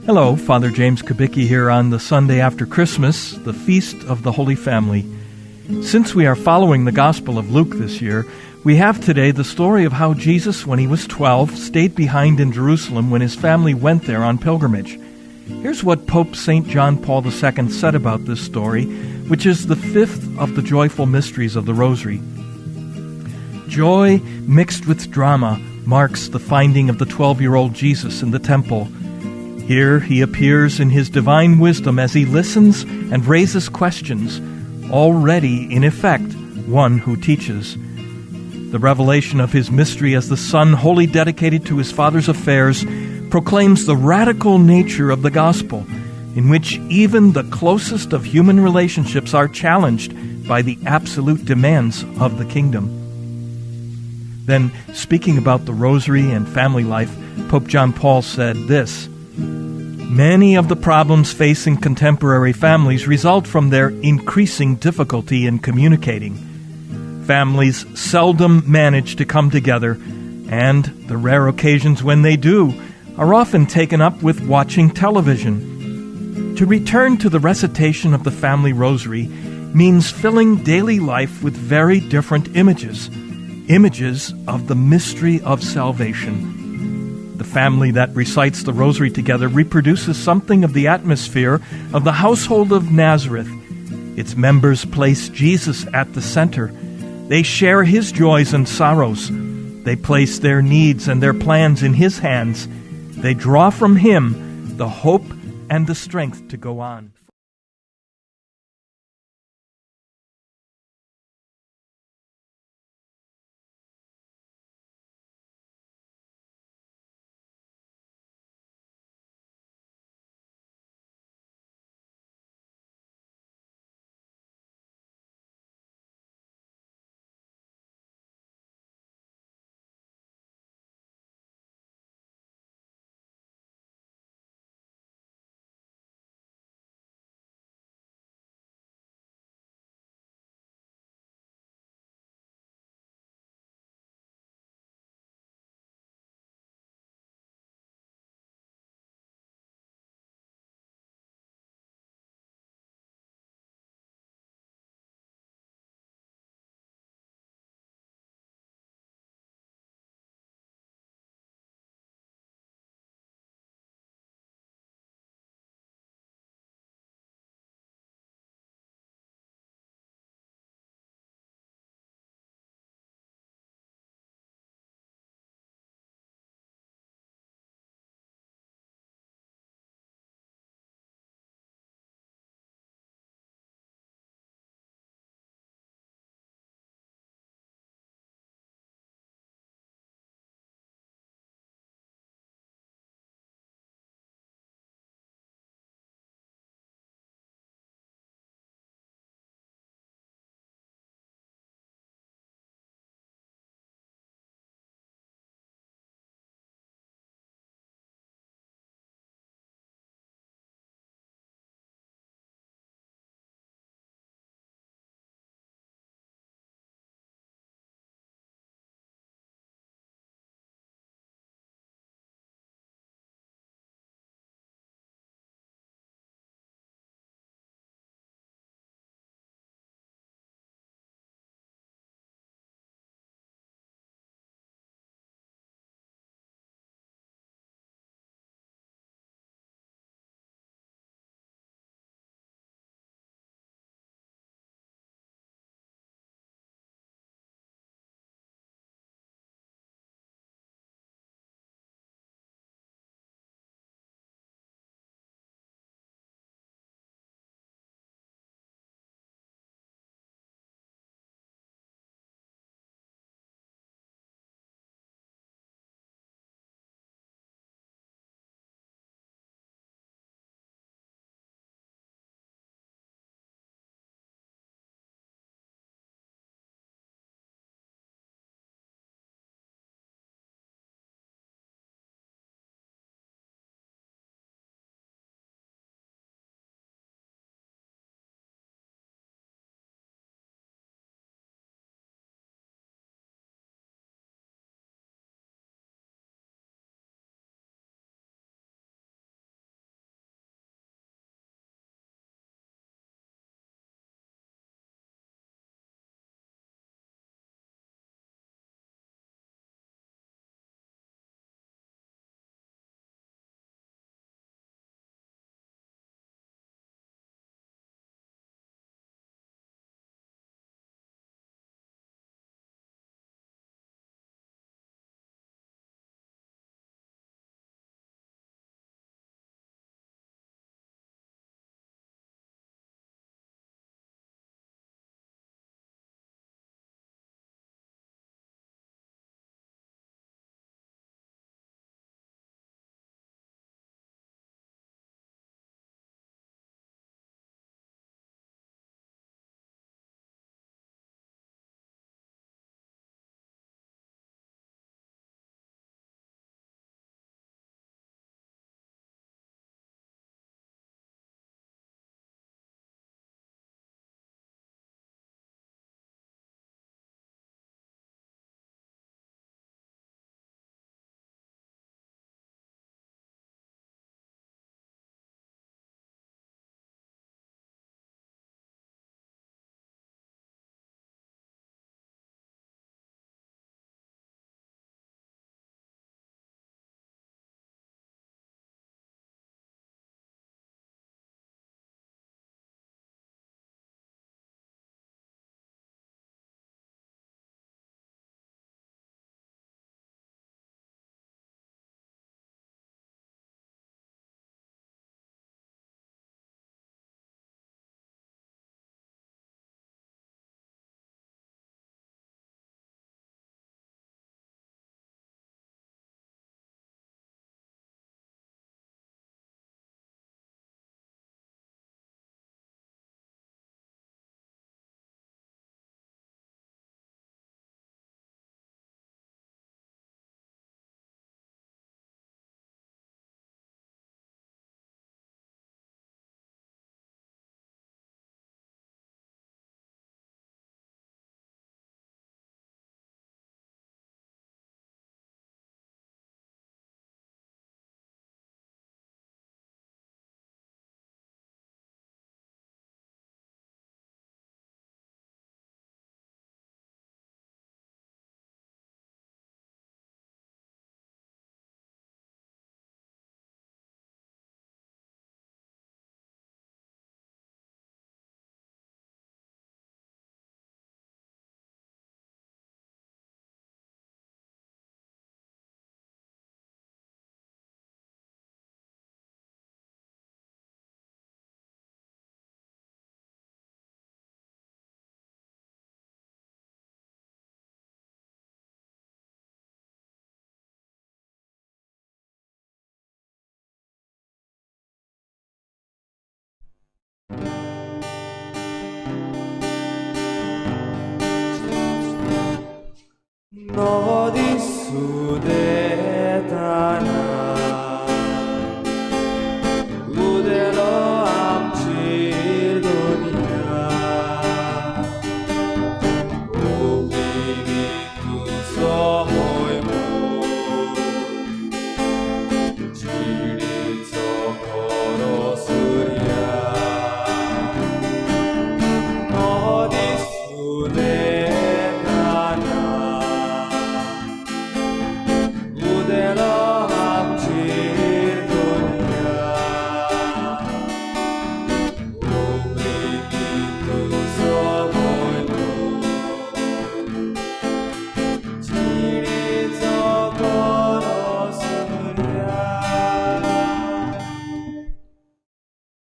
Hello, Father James Kubicki here on the Sunday after Christmas, the Feast of the Holy Family. Since we are following the Gospel of Luke this year, we have today the story of how Jesus, when he was 12, stayed behind in Jerusalem when his family went there on pilgrimage. Here's what Pope St. John Paul II said about this story, which is the fifth of the joyful mysteries of the Rosary. Joy mixed with drama marks the finding of the 12-year-old Jesus in the temple. Here he appears in his divine wisdom as he listens and raises questions, already in effect one who teaches. The revelation of his mystery as the Son wholly dedicated to his Father's affairs proclaims the radical nature of the gospel, in which even the closest of human relationships are challenged by the absolute demands of the kingdom. Then, speaking about the Rosary and family life, Pope John Paul said this: "Many of the problems facing contemporary families result from their increasing difficulty in communicating. Families seldom manage to come together, and the rare occasions when they do are often taken up with watching television. To return to the recitation of the family rosary means filling daily life with very different images, images of the mystery of salvation. The family that recites the rosary together reproduces something of the atmosphere of the household of Nazareth. Its members place Jesus at the center. They share his joys and sorrows. They place their needs and their plans in his hands. They draw from him the hope and the strength to go on."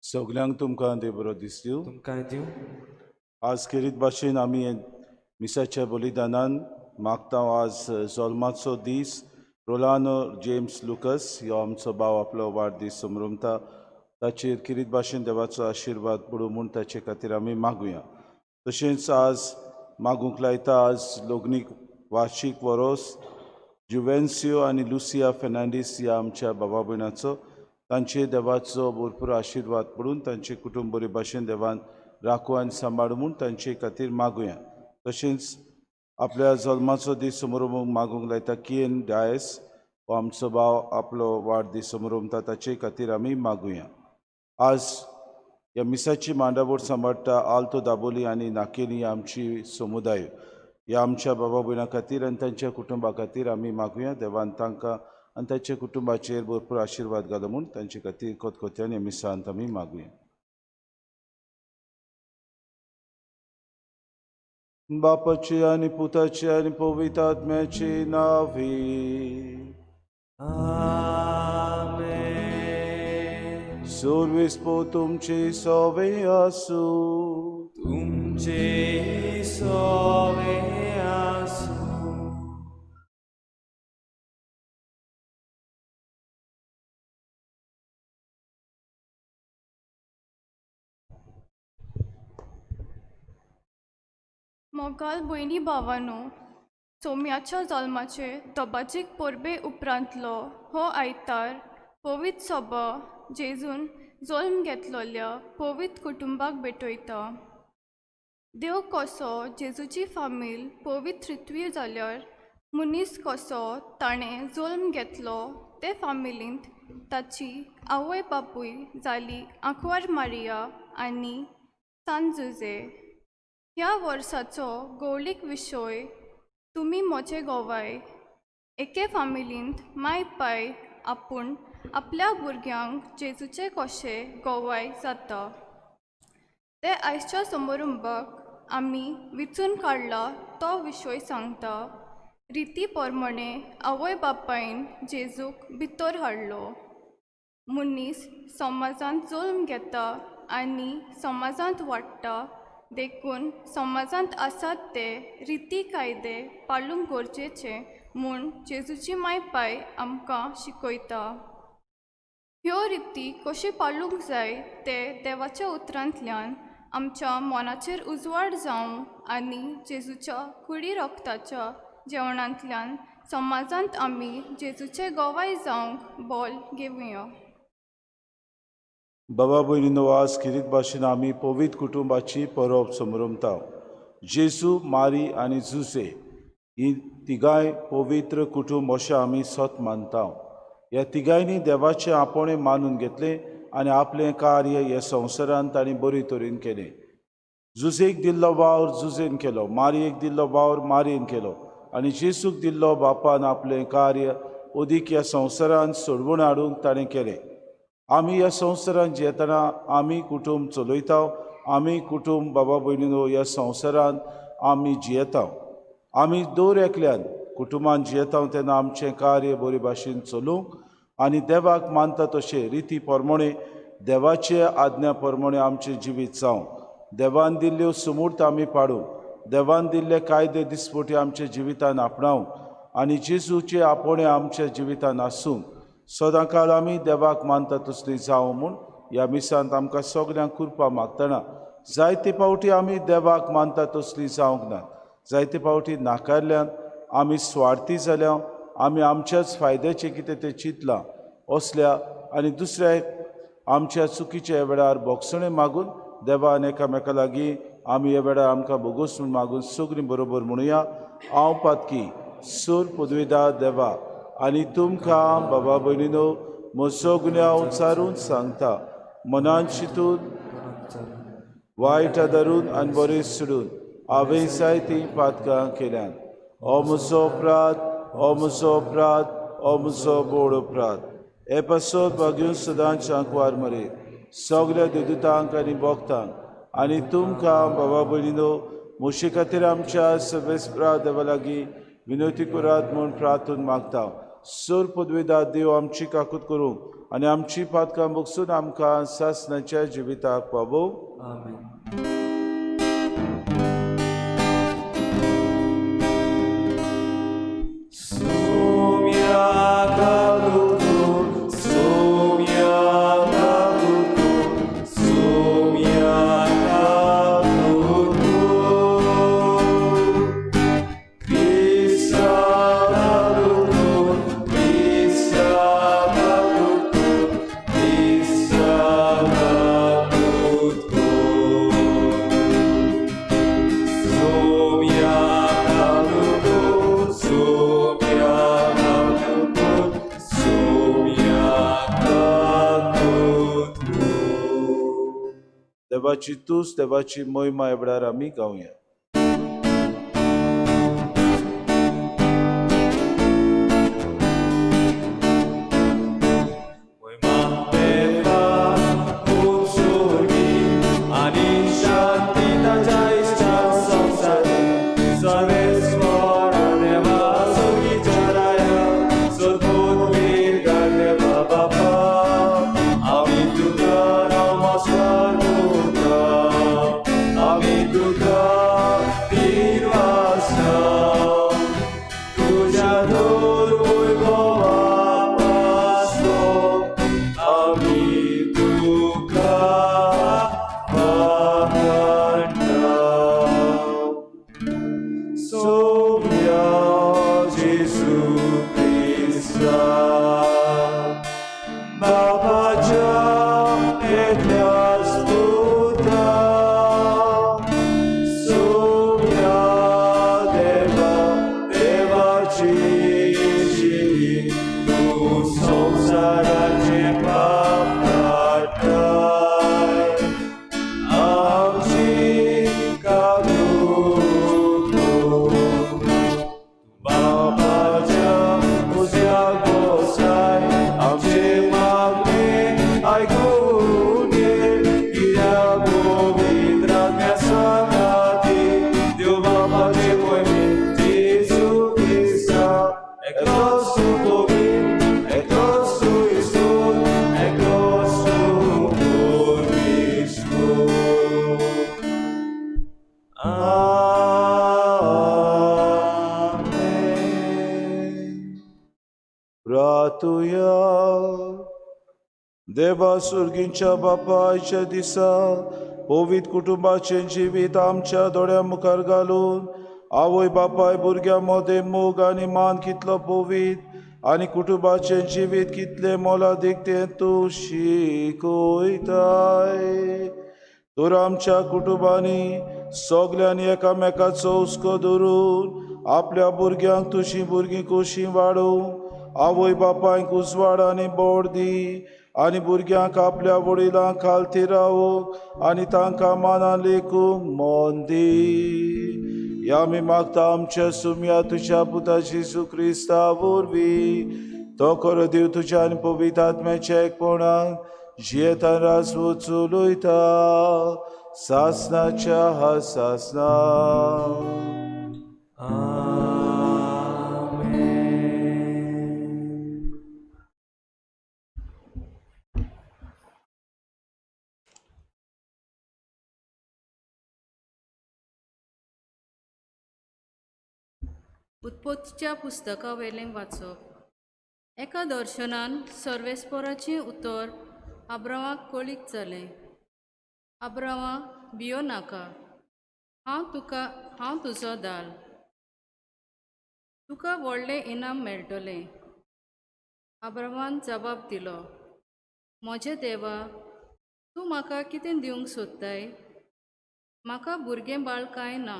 सगल्यांक तुमकां देव बरो दिसल्यो। तुमकां दिवं। आज खेरीत भाशेन आमी मिसाच्या बलिदानान मागता। आज जल्माचो दीस रोलानो जेम्स लुकस ह्यो आमचो भाव आपलो वाडदीस समरमता, ताचेर खेरीत भाशेन देवाचो आशिर्वाद पडूं म्हूण ताचे खातीर आमी मागुया। तशेंच आज मागूंक लायता आज लग्नीक वार्शीक वरोस जुवेन्सियो आनी लुसिया फेर्नांडीस ह्या आमच्या बाबा भयणाचो, तांचे देवाचो भरपूर आशिर्वाद पडून तांचे कुटुंब बरे भाशेन देवान राखूं आनी सांबाळूं म्हूण तांचे खातीर मागुया। तशेंच आपल्या जल्माचो दीस समरोमूंक मागूंक लायता कियन डायस हो आमचो भाव आपलो वाडदीस समरोमता, ताचे खातीर आमी मागुया। आज ह्या मिसाची मांडावळ सांबाळटा आल्तो दाबोली आनी नाकेली आमची समुदाय, ह्या आमच्या बाबा भयणां खातीर आनी तांच्या कुटुंबा खातीर आमी मागुया। देवान तांकां आनी तांच्या कुटुंबाचेर भरपूर आशिर्वाद घालो म्हूण तांचे खातीर खतखत्यान ह्या मिसांत आमी मागुया। बापाची आनी पुताची आनी पवित्र आत्म्याची नांवी आमेन। सर्वेस्पो तुमची सवे आसूं। तुमचे सवे आसूं। मोगाल भयणी भावानो, सोम्याच्या जल्माचे दबाजीक परबे उपरांतलो हो आयतार पवित्र सभा जेजून जल्म घेतलेल्या पवित्र कुटुंबाक भेटयता। देव कसो जेजूची फामील पवित्र त्रित्वी जाल्यार मनीस कसो ताणें जल्म घेतलो ते फामिलींत ताची आवय बापूय जाली आंकवार मारिया आनी सान जुजे। ह्या वर्साचो गौलीक विशय तुमी म्हजे गोवाय। एके फामिलींत माय पाय आपूण आपल्या भुरग्यांक जेजूचे कशे गोवाय जाता ते आयच्या समारंभाक आमी विचून काडला तो विशय सांगता। रिती प्रमाणे आवय बापायन जेजूक भितर हाडलो। मनीस समाजांत जल्म घेता आनी समाजांत वाडटा, देखून समाजांत आसात ते रिती कायदे पाळूंक गरजेचे म्हूण जेजूची माय पाय आमकां शिकयता। ह्यो रिती कश्यो पाळूंक जाय ते देवाच्या उतरांतल्यान आमच्या मनाचेर उजवाड जावं आनी जेजूच्या कुडी रक्ताच्या जेवणांतल्यान समाजांत आमी जेजूचे गोवाय जावंक बोल घेवया। बाबा भयणीनो, आज खेरीत भाशेन आमी पवित्र कुटुंबाची परब समरमता। जेजू, मारी आनी जुजे ही तिगांय पवित्र कुटुंब अशें आमी सत मानता। ह्या तिगांयनी देवाचें आपोवणें मानून घेतलें आनी आपलें कार्य ह्या संवसारांत तांणी बरे तरेन केलें। जुजेक दिल्लो वावर जुजेन केलो, मारयेक दिल्लो वावर मारयेन केलो आनी जेजूक दिल्लो बापान आपलें कार्य अदीक ह्या संवसारांत सोडवून हाडूंक ताणें केलें। आमी ह्या संवसारांत जियेतना आमी कुटुंब चलयता, आमी कुटुंब बाबा भयणीनो ह्या संवसारांत आमी जियेता। आमी दर एकल्यान कुटुंबान जियेता तेन्ना आमचें कार्य बरे भाशेन चलूंक आनी देवाक मानता तशें रिती प्रमाणे देवाचे आज्ञा प्रमाणे आमचें जिवीत जावं। देवान दिल्ल्यो सुमूर्त आमी पाडूंक, देवान दिल्ले कायदे दिसपटी आमच्या जिवितान आपणावंक आनी जेजूचे आपोवणें आमच्या जिवितान आसूंक सदांकाळ आमी देवाक मानता तसली जावं म्हूण ह्या मिसांत आमकां सगल्यांक कृपा मागतना जायते फावटी आमी देवाक मानता तसली जावंक ना, जायते फावटी नाकारल्यान आमी स्वार्थी जाल्या, आमी आमच्याच फायद्याचें कितें तें चिंतलां. असल्या आनी दुसऱ्या आमच्या चुकीच्या वेळार बोगसणें मागून देवान एकामेका लागीं आमी ह्या वेळार आमकां भोगोस म्हूण मागून सगळीं बरोबर म्हणुया. हांव पातकी सूर पदवीदार देवा आनी तुमकां बाबा भयणीनो म्हजो गुन्यांव उचारून सांगता, मनान चिंतून वायट धरून आनी बरें सोडून हांवें जायतीं पातकां केल्यान. हो म्हजो अपराध, हो म्हजो अपराध, हो म्हजो बोड अपराध. हे पासत भाग्यून सदांच आंकवार मरे सगल्या देदुतांक आनी भक्तांक आनी तुमकां बाबा भयणीनो म्हजे खातीर आमच्या सर्वेस्परा देवा लागीं विनवती करात म्हूण प्रार्थून मागता. सोर पदवेदार देव आमची काकूत करूंक आनी आमची पातकां बगसून आमकां सासणाच्या जिविताक पावोवं. आमेन. देवाची तूस देवाची महिमा ह्या वेळार आमी गावया. देवा सुर्गींच्या बापायच्या दिसा पवित्र कुटुंबाचें जिवीत आमच्या दोळ्यां मुखार घालून आवय बापाय भुरग्यां मदें मोग आनी मान कितलो पवित्र आनी कुटुंबाचें जिवीत कितलें मोलादीक तें तूं शिकयताय. तर आमच्या कुटुंबांनी सगल्यांनी एकामेकाचो हुस्को धरून आपल्या भुरग्यांक तुजीं भुरगीं कशीं वाडोवंक आवय बापायक उजवाड आनी बोड दी आनी भुरग्यांक आपल्या वडिलांक खालती रावूंक आनी तांकां मानान लेखूंक मन दी. ह्या आमी मागता आमच्या सुम्या तुज्या पुता जेजू क्रिस्ता वरवीं तो खरो देव तुज्या आनी पवित्र आत्म्याच्या एकपणान जियेतान राजवट चलयता सासनाच्या हा सासना. उत्पत्तीच्या पुस्तका वयलें वाचप. एका दर्शनान सर्वेस्पराचें उतर आब्रांवाक कळीत जालें, आब्रांवा भियो नाका, हांव तुजो दाल, तुका व्हडलें इनाम मेळटलें। आब्रांवान जबाब दिलो, म्हजे देवा, तूं म्हाका कितें दिवंक सोदताय? म्हाका भुरगें बाळ कांय ना।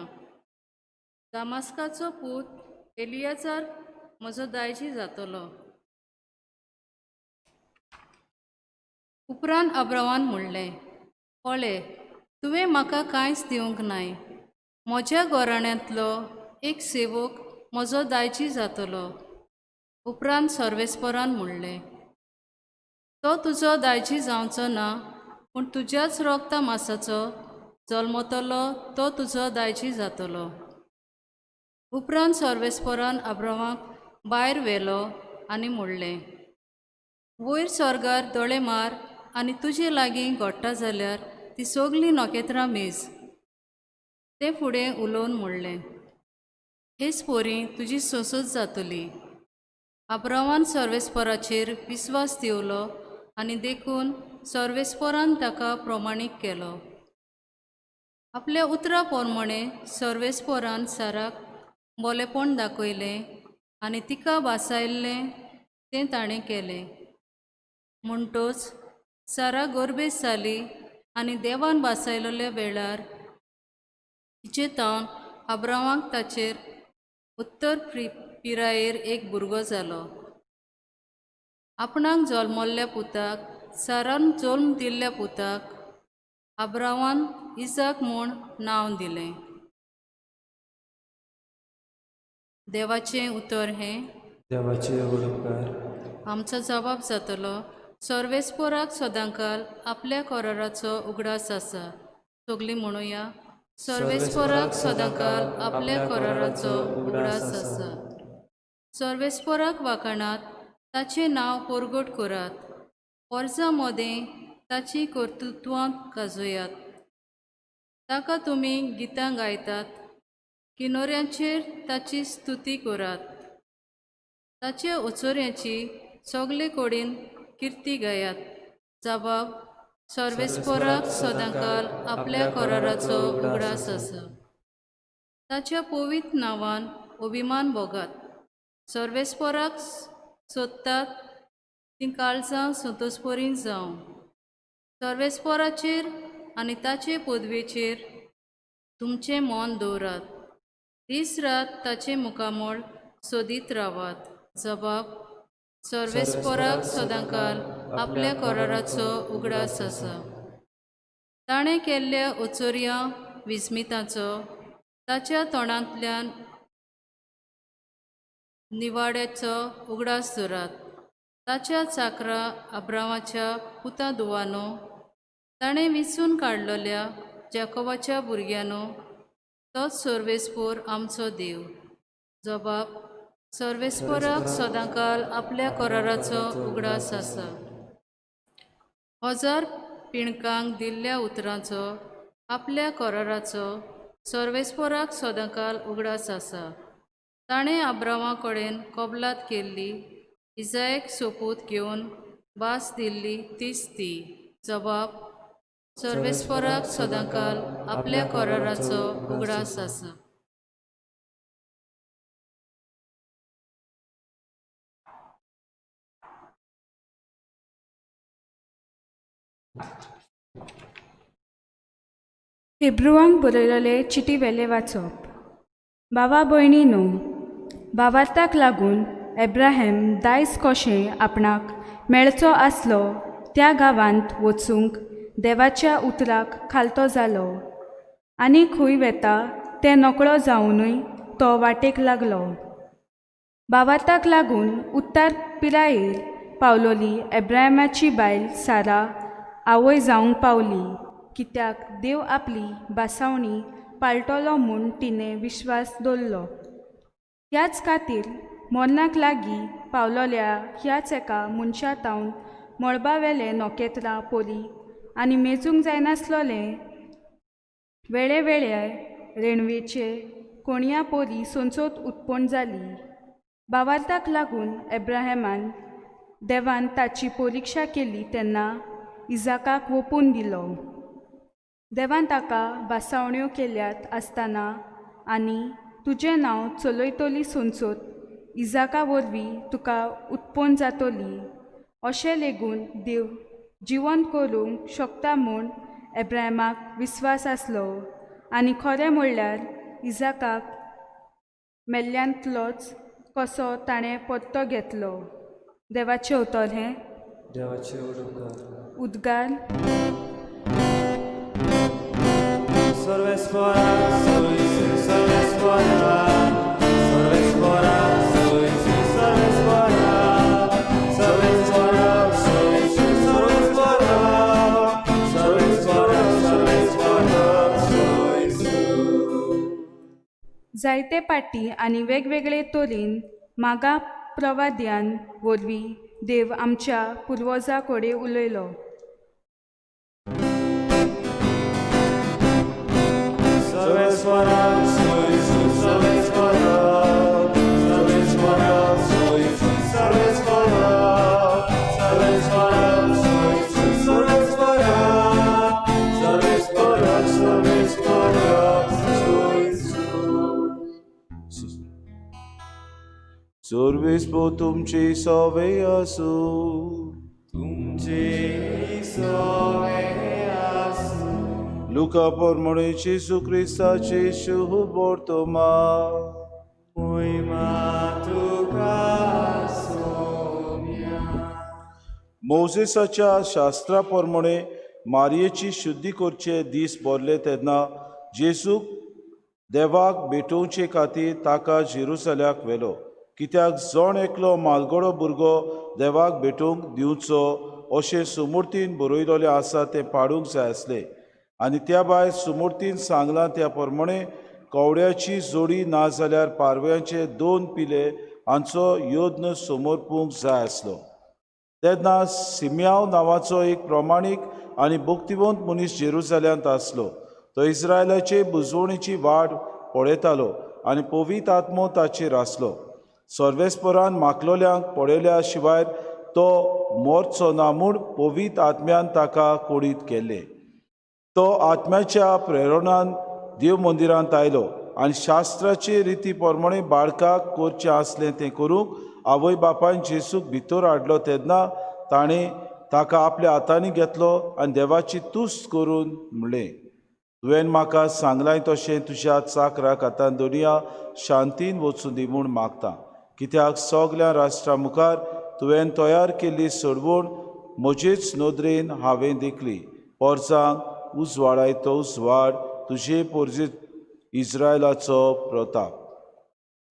दामास्काचो पूत एलियाजार म्हजो दायजी जातलो। उपरांत आब्रांवान म्हणलें, पळय, तुवें म्हाका कांयच दिवंक नाय, म्हज्या घराण्यांतलो एक सेवक म्हजो दायजी जातलो। उपरांत सर्वेस्परान म्हणलें, तो तुजो दायजी जावचो ना, पूण तुज्याच रोगता मासाचो जल्मतलो तो तुजो दायजी जातलो। उपरांत सर्वेस्परान आब्रांवाक भायर व्हेलो आनी म्हणलें, वयर स्वर्गार दोळे मार आनी तुजे लागीं घडटा जाल्यार ती सगळीं नखेत्रां मेज। तें फुडें उलोवन म्हणलें, हेच पोरी तुजी सोंसत जातली। आब्रांवान सर्वेस्पराचेर विस्वास दिवलो आनी देखून सर्वेस्परान ताका प्रमाणीक केलो। आपल्या उतरा प्रमाणे सर्वेस्परान साराक बोलेपण दाखयलें आनी तिका वासायल्लें तें ताणें केलें। म्हणटोच सारा गोरबेज जाली आनी देवान वासायलेल्या वेळार तिचे तावन आब्रांवाक ताचेर उत्तर पिरायेर एक भुरगो जालो। आपणाक जल्मल्ल्या पुताक, सारान जल्म दिल्ल्या पुताक आब्रांवान इसाक म्हूण नांव दिलें। देवाचें उतर हें देवाचे उपकार। आमचो जबाब जातलो, सर्वेस्पराक सदांकाल आपल्या कराराचो उगडास आसा। सगळीं म्हणुया, सर्वेस्पराक सदांकाल आपल्या कराराचो उगडास आसा। सर्वेस्पराक वाखाणात, ताचें नांव परगट करात, वर्सां मदें ताची कर्तृत्वां गाजयात। ताका तुमी गितां गायतात, किनोऱ्यांचेर ताची स्तुती करात, ताचे ओचोऱ्यांची सगळे कडेन किर्ती गायात। जबाब, सर्वेस्पराक सदांकाल आपल्या कराराचो उगडास आसा। ताच्या पवित्र नांवान अभिमान भोगात, सर्वेस्पराक सोदतात तीं काळजां संतोषपरीन जावं। सर्वेस्पराचेर आनी ताचे पदवेचेर तुमचें मन दवरात, दीस रात ताचें मुखामळ सोदीत रावात। जबाब, सर्वेस्पराक सदांकाल आपल्या कराराचो उगडास आसा। ताणें केल्ल्या ओचोऱ्या विस्मिताचो, ताच्या तोंडांतल्यान निवाड्याचो उगडास दवरात। ताच्या चाकरा आब्रांवाच्या पुता दुवानो, ताणें विंचून काडलेल्या जाकोबाच्या भुरग्यांनो, तोच सर्वेस्पोर आमचो देव। जबाब, सर्वेस्पराक सदांकाल आपल्या कराराचो उगडास आसा। हजार पिणकांक दिल्ल्या उतरांचो, आपल्या कराराचो सर्वेस्पराक सदांकाल उगडास आसा। ताणें आब्रांवा कडेन कबलात केल्ली, इजायक सोपूत घेवन भास दिल्ली तीच ती। जबाब, सर्वेस्पराक सदांकाल आपल्या कराराचो उगडास आसा। हिब्रुवांक बरयलेले चिटी वेले वाचप। बाबा भयणी न्हू, भावार्थाक लागून एब्राहेम दायज कशें आपणाक मेळचो आसलो त्या गांवांत वचूंक देवाच्या उतराक खालतो जालो आनी खंय वेता तें नकळो जावनूय तो वाटेक लागलो। भावार्थाक लागून उत्तर पिरायेर पावलोली एब्राहिमाची बायल सारा आवय जावंक पावली, कित्याक देव आपली भासावणी पाळटलो म्हूण तिणें विश्वास दवरलो। ह्याच खातीर मरणाक लागीं पावलोल्या ह्याच एका मनशा तावन मळबावेले नखेत्रां पोली आनी मेजूंक जायनासलोलें वेळे वेळ्या रेणवेचे कोणया पोरी सोंसोत उत्पन्न जाली। भावार्थाक लागून एब्राहेमान देवान ताची परिक्षा केली तेन्ना इजाकाक वोपून दिलो. देवान ताका भासावण्यो केल्यात आसतना आनी तुजें नांव चलयतली सोंसोत इजाका वरवीं तुका उत्पन्न जातली अशें लेगून देव जिवंत करूंक शकता म्हूण एब्राहिमाक विस्वास आसलो आनी खरें म्हणल्यार इजाकाक मेल्ल्यांतलोच कसो ताणें परतो घेतलो. देवाचें उतर हें. देवाचे उपकार. उद्गार. जायते पाटी आनी वेगवेगळे तरेन मागा प्रवाद्यान वरवीं देव आमच्या पुर्वजां कडेन उलयलो. सर्वेस्पो तुमची सवे आसूं. तुमची सवे आसूं. लुका प्रमाणे जेजू क्रिस्ताचे शुभ वर्तमान. महिमा तुका सोम्या. मोजेसाच्या शास्त्रा प्रमाणे मारयेची शुद्धी करचे दीस भरले तेन्ना जेजूक देवाक भेटोवचे खातीर ताका जेरुसल्याक व्हेलो. कित्याक जण एकलो मालगडो भुरगो देवाक भेटोवंक दिवचो अशें सुमूर्तीन बरयलेलें आसा तें पाडूंक जाय आसलें. आनी त्या भायर सुमूर्तीन सांगलां त्या प्रमाणे कवड्याची जोडी ना जाल्यार पारव्यांचे 2 पिले हांचो यत्न समर्पूंक जाय आसलो. तेन्ना सिम्याव नांवाचो एक प्रमाणीक आनी भक्तिवंत मनीस जेरुसल्यांत आसलो. तो इस्रायलाचे बुजवणेची वाट पळयतालो आनी पवित्र आत्मो ताचेर आसलो. सर्वेस्परान माकलोल्यांक पळयल्या शिवाय तो मरचो ना म्हूण पवित्र आत्म्यान ताका कोडीत केल्लें. तो आत्म्याच्या प्रेरणान देव मंदिरांत आयलो आनी शास्त्राचे रिती प्रमाणे बाळकाक करचें आसलें तें करूंक आवय बापायन जेजूक भितर हाडलो. तेन्ना ताणें ताका आपल्या हातांनी घेतलो आनी देवाची तुस्त करून म्हणलें, तुवें म्हाका सांगलां तशें तुज्या चाकराक आतां दोनया शांतीन वचूं दी म्हूण मागता. कित्याक सगल्या राष्ट्रा मुखार तुवें तयार केल्ली सोडवण म्हजेच नदरेन हांवें देखली. पोरसांक उजवाडायतो उजवाड तुजे पोरजे इस्रायलाचो प्रताप.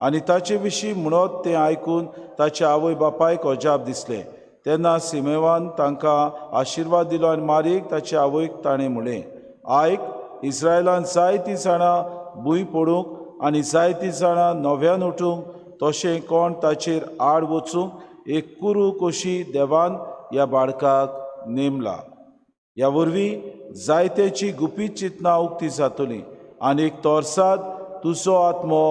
आनी ताचे विशीं म्हणत तें आयकून ताच्या आवय बापायक अजाप दिसलें. तेन्ना सिमेवान तांकां आशिर्वाद दिलो आनी मारीक ताचे आवयक ताणें म्हणलें, आयक, इस्रायलान जायतीं जाणां भूंय पडूंक आनी जायतीं जाणां नव्यान उठूंक तशें कोण ताचेर आड वचूंक एक कुरू कशी देवान ह्या बाळकाक नेमला. ह्या वरवीं जायत्याची गुपीत चिंतनां उक्ती जातली आनी एक तोरसाद तुजो आत्मो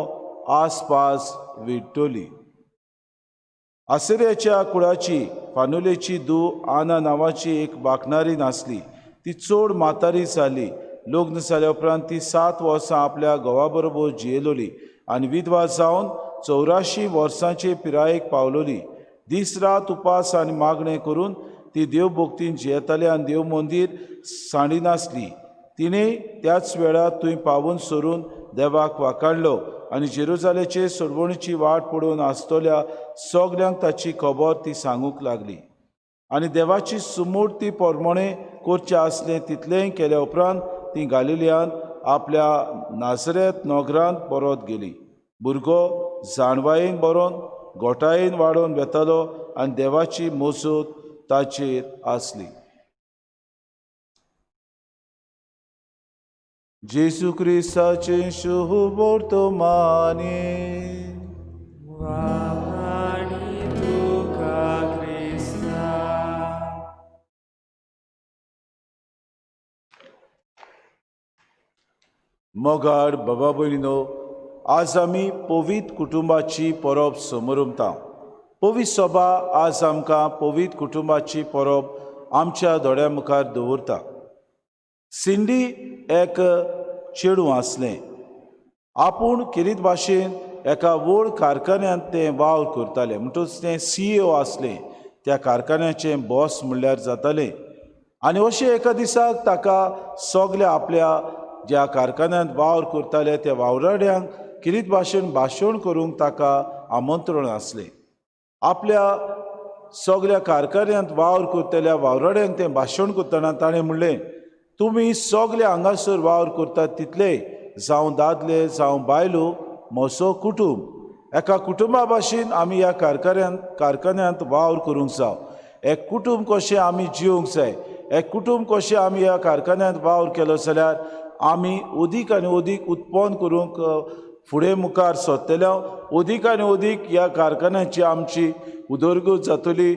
आसपास विडटली. आसिर्याच्या कुळाची फानुलेची धूव आना नांवाची एक बाकणारी नासली. ती चड म्हातारी जाली. लग्न जाल्या उपरांत ती 7 वर्सां आपल्या घोवा बरोबर जियेलोली आनी विधवा जावन 84 वर्सांचे पिरायेक पावलोली. दीस रात उपास आनी मागणें करून ती देवभक्तीन जियेताली आनी देव मंदीर सांडिनासली. तिणें त्याच वेळार थंय पावून सरून देवाक वाकाडलो आनी जेरुजालेचे सोडवणीची वाट पळोवन आसतल्या सगल्यांक ताची खबर ती सांगूंक लागली. आनी देवाची सुमूर्ती प्रमाणे करचें आसलें तितलेंय केल्या उपरांत ती गालिलियांत आपल्या नाजरेत नगरांत परत गेली. भुरगो जाणवायेन बरोवन गोठायेन वाडोवन वेतालो आनी देवाची मजत ताचेर आसली. जेजू क्रिस्ताचें शुभ वर्तमाने. वाणी तुका क्रिस्ता. मोगाळ बाबा भयणीनो, आज आमी पवित्र कुटुंबाची परब समरमता. पवित्र सभा आज आमकां पवित्र कुटुंबाची परब आमच्या दोळ्या मुखार दवरता. सिंडी एक चेडूं आसलें. आपूण खेरीत भाशेन एका व्हड कारखान्यांत तें वावर करतालें. म्हणटकच तें सीईओ आसलें, त्या कारखान्याचें बॉस म्हणल्यार जातालें. आनी अशें एका दिसाक ताका सगल्या आपल्या ज्या कारखान्यांत वावर करताले त्या वावराड्यांक खेरीत भाशेन भाशण करूंक ताका आमंत्रण आसलें. आपल्या सगल्या कारखान्यांत वावर करतल्या वावराड्यांक तें भाशण करतना ताणें म्हणलें, तुमी सगले हांगासर वावर करतात तितले, जावं दादले जावं बायलो, म्हजो कुटूंब एका कुटुंबा भाशेन आमी ह्या कारखान्यांत वावर करूंक जाव. एक कुटूंब कशें आमी जिवंक जाय, एक कुटूंब कशें आमी ह्या कारखान्यांत वावर केलो जाल्यार आमी अदीक आनी अदीक उत्पन्न करूंक फुडें मुखार सरतले, अदीक आनी अदीक ह्या कारखान्याची आमची उदरगत जातली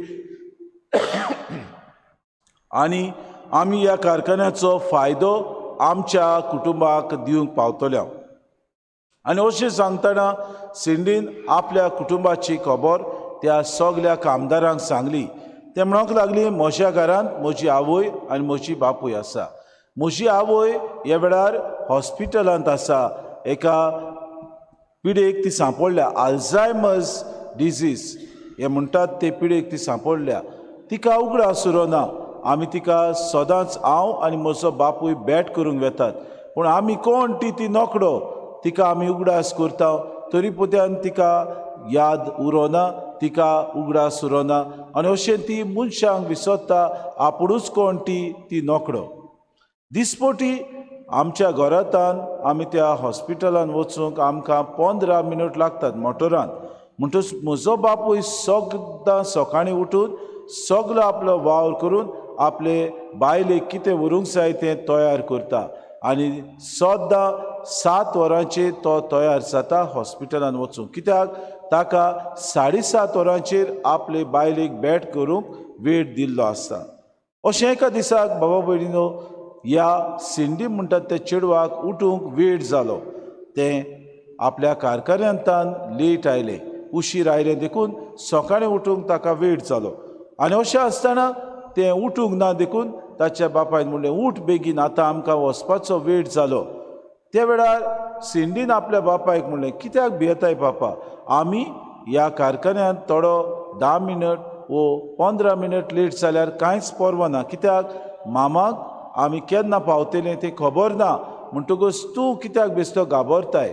आनी आमी ह्या कारखान्याचो फायदो आमच्या कुटुंबाक दिवंक पावतले. आनी अशें सांगतना सिंडीन आपल्या कुटुंबाची खबर त्या सगल्या कामदारांक सांगली. ते म्हणूंक लागली, म्हज्या घरांत म्हजी आवय आनी म्हजी बापूय आसा. म्हजी आवय ह्या वेळार हॉस्पिटलांत आसा. एका पिडेक ती सांपडल्या, आल्झायमर्स डिजीज हे म्हणटात ते पिडेक ती सांपडल्या. तिका उगडास उरना. आमी तिका सदांच हांव आनी म्हजो बापूय बॅट करूंक वेतात, पूण आमी कोण ती ती नोकडो, तिका आमी उगडास करता तरी पोत्यान तिका याद उरोना, तिका उगडास उरोना. आनी अशें ती मनशांक विसरता, आपुणूच कोण ती ती नोकडो. दिसपोटी आमच्या घरांतान आमी त्या हॉस्पिटलान वचूंक आमकां 15 मिनट लागतात मोटरान. म्हणटच म्हजो बापूय सदां सकाळीं उठून सगलो आपलो वावर करून आपले बायलेक कितें व्हरूंक जाय तें तयार करता आनी सदां 7 वरांचेर तो तयार जाता हॉस्पिटलान वचूंक. कित्याक ताका 7:30 वरांचेर आपले बायलेक बॅट करूंक वेळ दिल्लो आसता. अशें एका दिसाक बाबा भयणीनो ह्या सिंडी म्हणटात त्या चेडवाक उठूंक वेळ जालो. तें आपल्या कारखान्यांतान लेट आयलें, उशीर आयलें, देखून सकाळीं उठूंक ताका वेळ जालो. आनी अशें आसतना तें उठूंक ना देखून ताच्या बापायन म्हणलें, उठ बेगीन, आतां आमकां वचपाचो वेळ जालो. त्या वेळार सिंडीन आपल्या बापायक म्हणलें, कित्याक भियेताय बापा, आमी ह्या कारखान्यांत थोडो 10 मिनट वो 15 मिनट लेट जाल्यार कांयच पर्वा ना, कित्याक मामाक आमी केन्ना पावतले तें खबर ना, म्हणटकूच तूं कित्याक बेश्टो घाबरताय.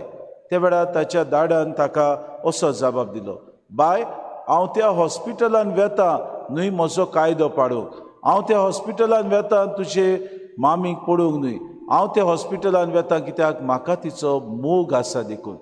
त्या वेळार ताच्या दाडान ताका असो जबाब दिलो, बाय हांव त्या हॉस्पिटलान वेता न्हय म्हजो कायदो पाडूंक, हांव त्या हॉस्पिटलान वेता तुजे मामीक पडूंक न्हय, हांव त्या हॉस्पिटलान वेता कित्याक म्हाका तिचो मोग आसा देखून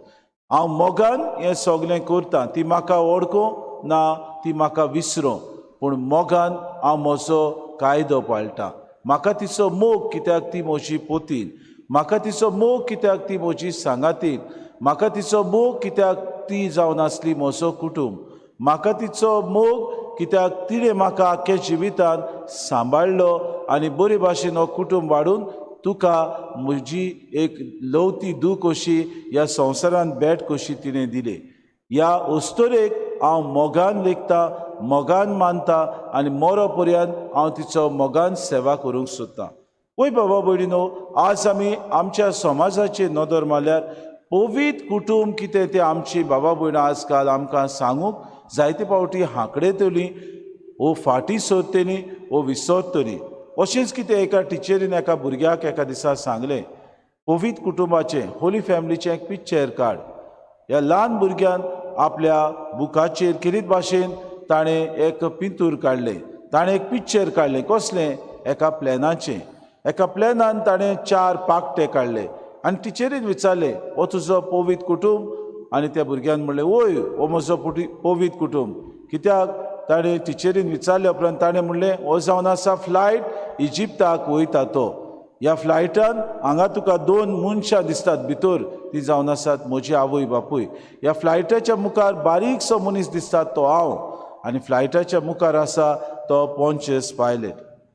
हांव मोगान हें सगलें करता. ती म्हाका वळखूं ना, ती म्हाका विसरूं, पूण मोगान हांव म्हजो कायदो पाळटा. म्हाका तिचो मोग कित्याक ती म्हजी पोतीन, म्हाका तिचो मोग कित्याक ती म्हजी सांगातीन, म्हाका तिचो मोग कित्याक ती जावन आसली म्हजो कुटूंब, म्हाका तिचो मोग कित्याक तिणें म्हाका आख्ख्या जिवितान सांबाळ्ळो आनी बरे भाशेन हो कुटूंब वाडून तुका म्हजी एक लवती दूख कशी ह्या संवसारांत भेट कशी तिणें दिली. ह्या अस्तोरेक हांव मोगान लेखता, मोगान मानता आनी मरो पर्यंत हांव तिचो मोगान सेवा करूंक सोदतां. वय बाबा भयणीनो, आज आमी आमच्या समाजाचेर नदर मारल्यार पवीत कुटूंब कितें तें आमची बाबा भयणां आजकाल आमकां सांगूंक जायते फावटी हांकडेतली वो फाटीं सोदतली वो विसरतली. अशेंच कितें एका टिचरीन एका भुरग्याक एका दिसा सांगलें, पवीत कुटुंबाचें होली फॅमिलीचें एक पिक्चर काड. ह्या ल्हान भुरग्यान आपल्या बुकाचेर खेरीत भाशेन ताणें एक पिंतूर काडलें, ताणें एक पिक्चर काडलें. कसलें? एका प्लॅनाचें. एका प्लॅनान ताणें 4 पाकटे काडले आनी टिचरीन विचारलें, हो तुजो पवीत कुटूंब? आनी त्या भुरग्यान म्हणलें, वय हो म्हजो पवीत कुटूंब. कित्याक ताणें टिचरीन विचारले उपरांत ताणें म्हणलें, हो जावन आसा फ्लायट इजिप्ताक वयता तो. ह्या फ्लायटान हांगा तुका 2 मनशां दिसतात भितर, ती जावन आसात म्हजी आवय बापूय. ह्या फ्लायटाच्या मुखार बारीकसो मनीस दिसतात तो हांव, आनी फ्लायटाच्या मुखार आसा तो पॉन्शियस पायलट.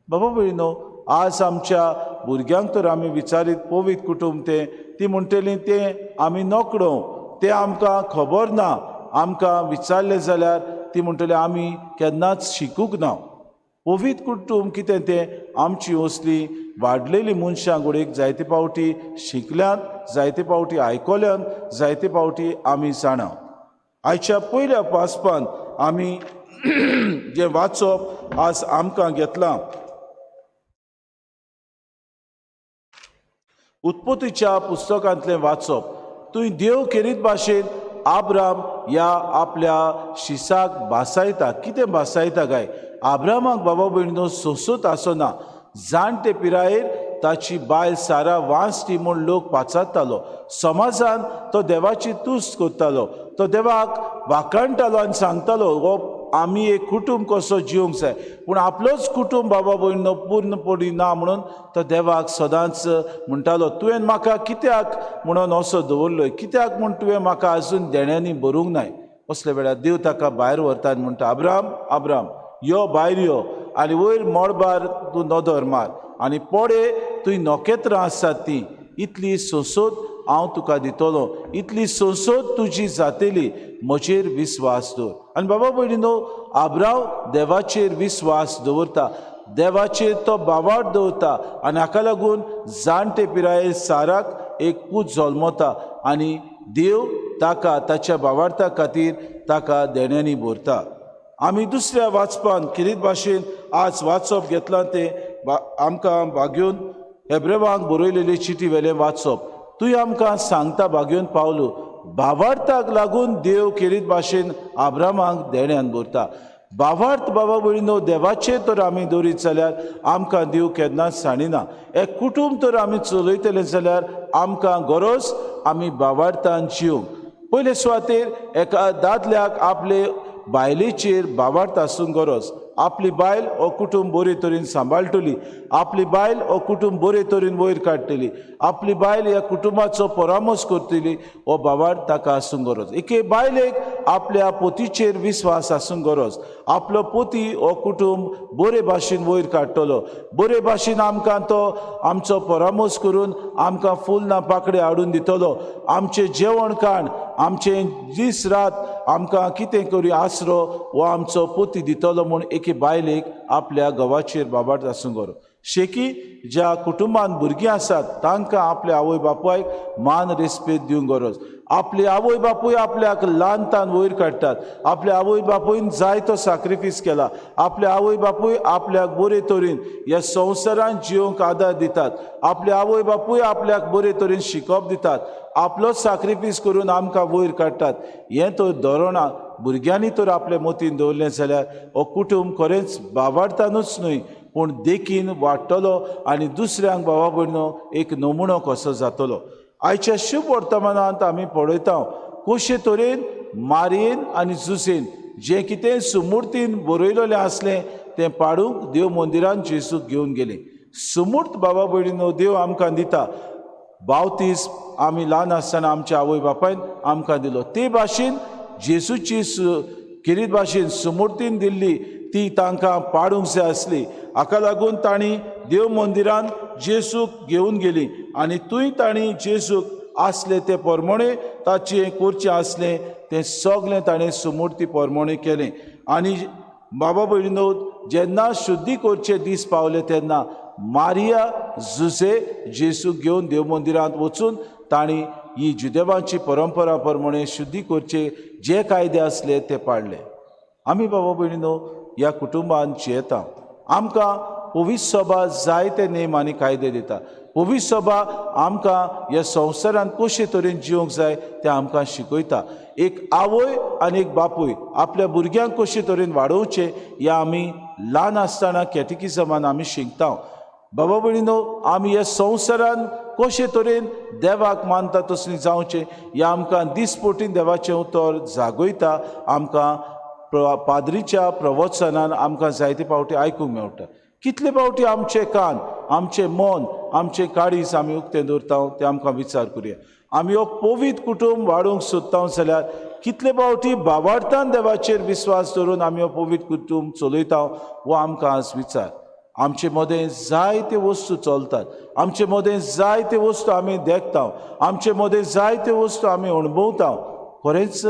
बाबा भयणीनो, आज आमच्या भुरग्यांक तर आमी विचारीत पवीत कुटूंब तें, ती म्हणटली तें आमी नोकडो, तें आमकां खबर ना. आमकां विचारलें जाल्यार ती म्हणटली आमी केन्नाच शिकूंक ना. पवित्र कुटूंब कितें तें आमची असली वाडलेली मनशां घडयेक जायते फावटी शिकल्यांत, जायते फावटी आयकल्यांत, जायते फावटी आमी जाणा. आयच्या पयल्या वाचपान आमी जें वाचप आज आमकां घेतलां उत्पत्तीच्या पुस्तकांतलें वाचप. तुवें देव केरीत भाशेन आब्राम ह्या आपल्या शिसाक भासायता. कितें भासायता काय? आब्रामाक बाबा भयणीनो सोंसत आसना. जाणटे पिरायेर ताची बायल सारा वांसटी म्हूण लोक पाचारतालो. समाजान तो देवाची तुस्त करतालो, तो देवाक वाखाणटालो आनी सांगतालो हो आमी एक कुटूंब कसो जिवंक जाय. पूण आपलोच कुटूंब बाबा भयणीनो पूर्णपणी ना म्हणून तो देवाक सदांच म्हणटालो, तुवें म्हाका कित्याक म्हणून असो दवरलोय, कित्याक म्हूण तुवें म्हाका आजून देण्यांनी भरूंक नाय. असल्या वेळार देव ताका भायर व्हरता आनी म्हणटा, आब्राम आब्राम यो भायर यो आनी वयर मळबार तूं नदर मार आनी पडे तुवें नखेत्रां आसात तीं, इतली सोंसत हांव तुका दितलो, इतली सोंसत तुजी जातली, म्हजेर विस्वास दवर. आनी बाबा भयणीनो आब्राम देवाचेर विस्वास दवरता, देवाचेर तो बावाट दवरता आनी हाका लागून जाणटे पिरायेर साराक एक पूत जल्मता आनी देव ताका ताच्या बावार्था खातीर ताका देण्यांनी भरता. आमी दुसऱ्या वाचपान खेरीत भाशेन आज वाचप घेतलां तें आमकां भाग्योन हेब्रेवांक बरयलेली चिटी वेलें वाचप. तूं आमकां सांगता भाग्योन पावलो, भावार्थाक लागून देव खेरीत भाशेन आब्रामाक देण्यान भरता. भावार्थ बाबा भयणीनो देवाचेर तर आमी दवरीत जाल्यार आमकां देव केन्नाच सांडिना. एक कुटूंब तर आमी चलयतले जाल्यार आमकां गरज आमी भावार्थान जिवंक. पयले सुवातेर एका दादल्याक आपले बायलेचेर भावार्थ आसूंक गरज. आपली बायल हो कुटूंब बरे तरेन सांबाळटली, आपली बायल हो कुटूंब बरे तरेन वयर काडटली, आपली बायल ह्या कुटुंबाचो परामर्श करतली, हो भावार्थ ताका आसूंक गरज. एके बायलेक आपल्या पोतीचेर विस्वास आसूंक गरज. आपलो पोती हो कुटूंब बरे भाशेन वयर काडटलो, बरे भाशेन आमकां तो आमचो परामर्श करून आमकां फूल ना पाकडे हाडून दितलो, आमचें जेवण खाण आमचें दीस रात आमकां कितें करूं आसरो हो आमचो पोती दितलो म्हूण एके बायलेक आपल्या घोवाचेर बाबार्थ आसूंक गरज. शेकी ज्या कुटुंबान भुरगीं आसात तांकां आपल्या आवय बापायक मान रेस्पेद दिवंक गरज. आपली आवय बापूय आपल्याक ल्हान तान वयर काडटात, आपल्या आवय बापूयन जायतो साक्रिफीस केला, आपल्या आवय बापूय आपल्याक बरे तरेन ह्या संवसारांत जिवंक आदार दितात, आपले आवय बापूय आपल्याक बरे तरेन शिकोवप दितात, आपलो साक्रिफीस करून आमकां वयर काडटात. हें तर धोरणां भुरग्यांनी तर आपले मतीन दवरलें जाल्यार हो कुटूंब खरेंच बावार्थानूच न्हय पूण देखीन वाडटलो आनी दुसऱ्यांक बाबा भयणो एक नमुनो कसो जातलो. आयच्या शुभ वर्तमानांत आमी पळयता कशे तरेन मारयेन आनी जुसेन जें कितें सुमूर्तीन बरयलेलें आसलें तें पाडूंक देव मंदिरान जेजूक घेवन गेले. सुमूर्त बाबा भयणीनो देव आमकां दिता. बावतीस आमी ल्हान आसतना आमच्या आवय बापायन आमकां दिलो, ते भाशेन जेजूची खेरीत भाशेन सुमूर्तीन दिल्ली ती तांकां पाडूंक जाय आसली. हाका लागून तांणी देव मंदिरान जेजूक घेवन गेली आनी थंय तांणी जेजूक आसले ते परमणे ताचें करचें आसलें तें सगलें ताणें सुमूर्ती परमणे केलें. आनी बाबा भयणीनो जेन्ना शुद्धी करचे दीस पावले तेन्ना मारिया जुजे जेजूक घेवन देव मंदिरांत वचून तांणी ही जुदेवांची परंपरा प्रमाणे शुद्धी करचे जे कायदे आसले ते पाळ्ळे. आमी बाबा भयणीनो ह्या कुटुंबान जियेता. आमकां पवित्र सभा जायते नेम आनी कायदे दिता. पवित्र सभा आमकां ह्या संवसारांत कशे तरेन जिवंक जाय तें आमकां शिकयता. एक आवय आनी एक बापूय आपल्या भुरग्यांक कशे तरेन वाडोवचें हें आमी ल्हान आसतना कॅटेकिजमान आमी शिकता. बाबा भयणीनो आमी ह्या संवसारान कशे तरेन देवाक मानता तसली जावचें हें आमकां दिसपोटीन देवाचें उतर जागयता. आमकां पाद्रीच्या प्रवचनान आमकां जायते फावटी आयकूंक मेळटा. कितले फावटी आमचे कान, आमचें मन, आमचें काळीज आमी उक्तें दवरता तें आमकां विचार करुया. आमी हो पवित्र कुटूंब वाडोवंक सोदता जाल्यार कितले फावटी बावार्थान देवाचेर विस्वास दवरून आमी हो पवित्र कुटूंब चलयता हो आमकां आज विचार. आमचे मदें जायते वस्तू चलतात, आमचे मदें जायते वस्तू आमी देखता, आमचे मदें जायते वस्तू आमी अणभवता. खरेंच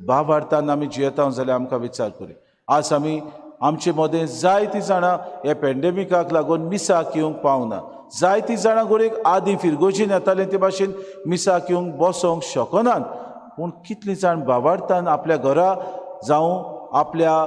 बावार्थान आमी जियेता जाल्यार आमकां विचार करुया. आज आमी आमचे मदें जायतीं जाणां ह्या पेंडेमिकाक लागून मिसाक येवंक पावना. जायतीं जाणां घडयेक आदीं फिरगोजीन येतालीं ते भाशेन मिसाक येवंक बसोंक शकनात. पूण कितलीं जाण बाबार्थान आपल्या घरा जावं आपल्या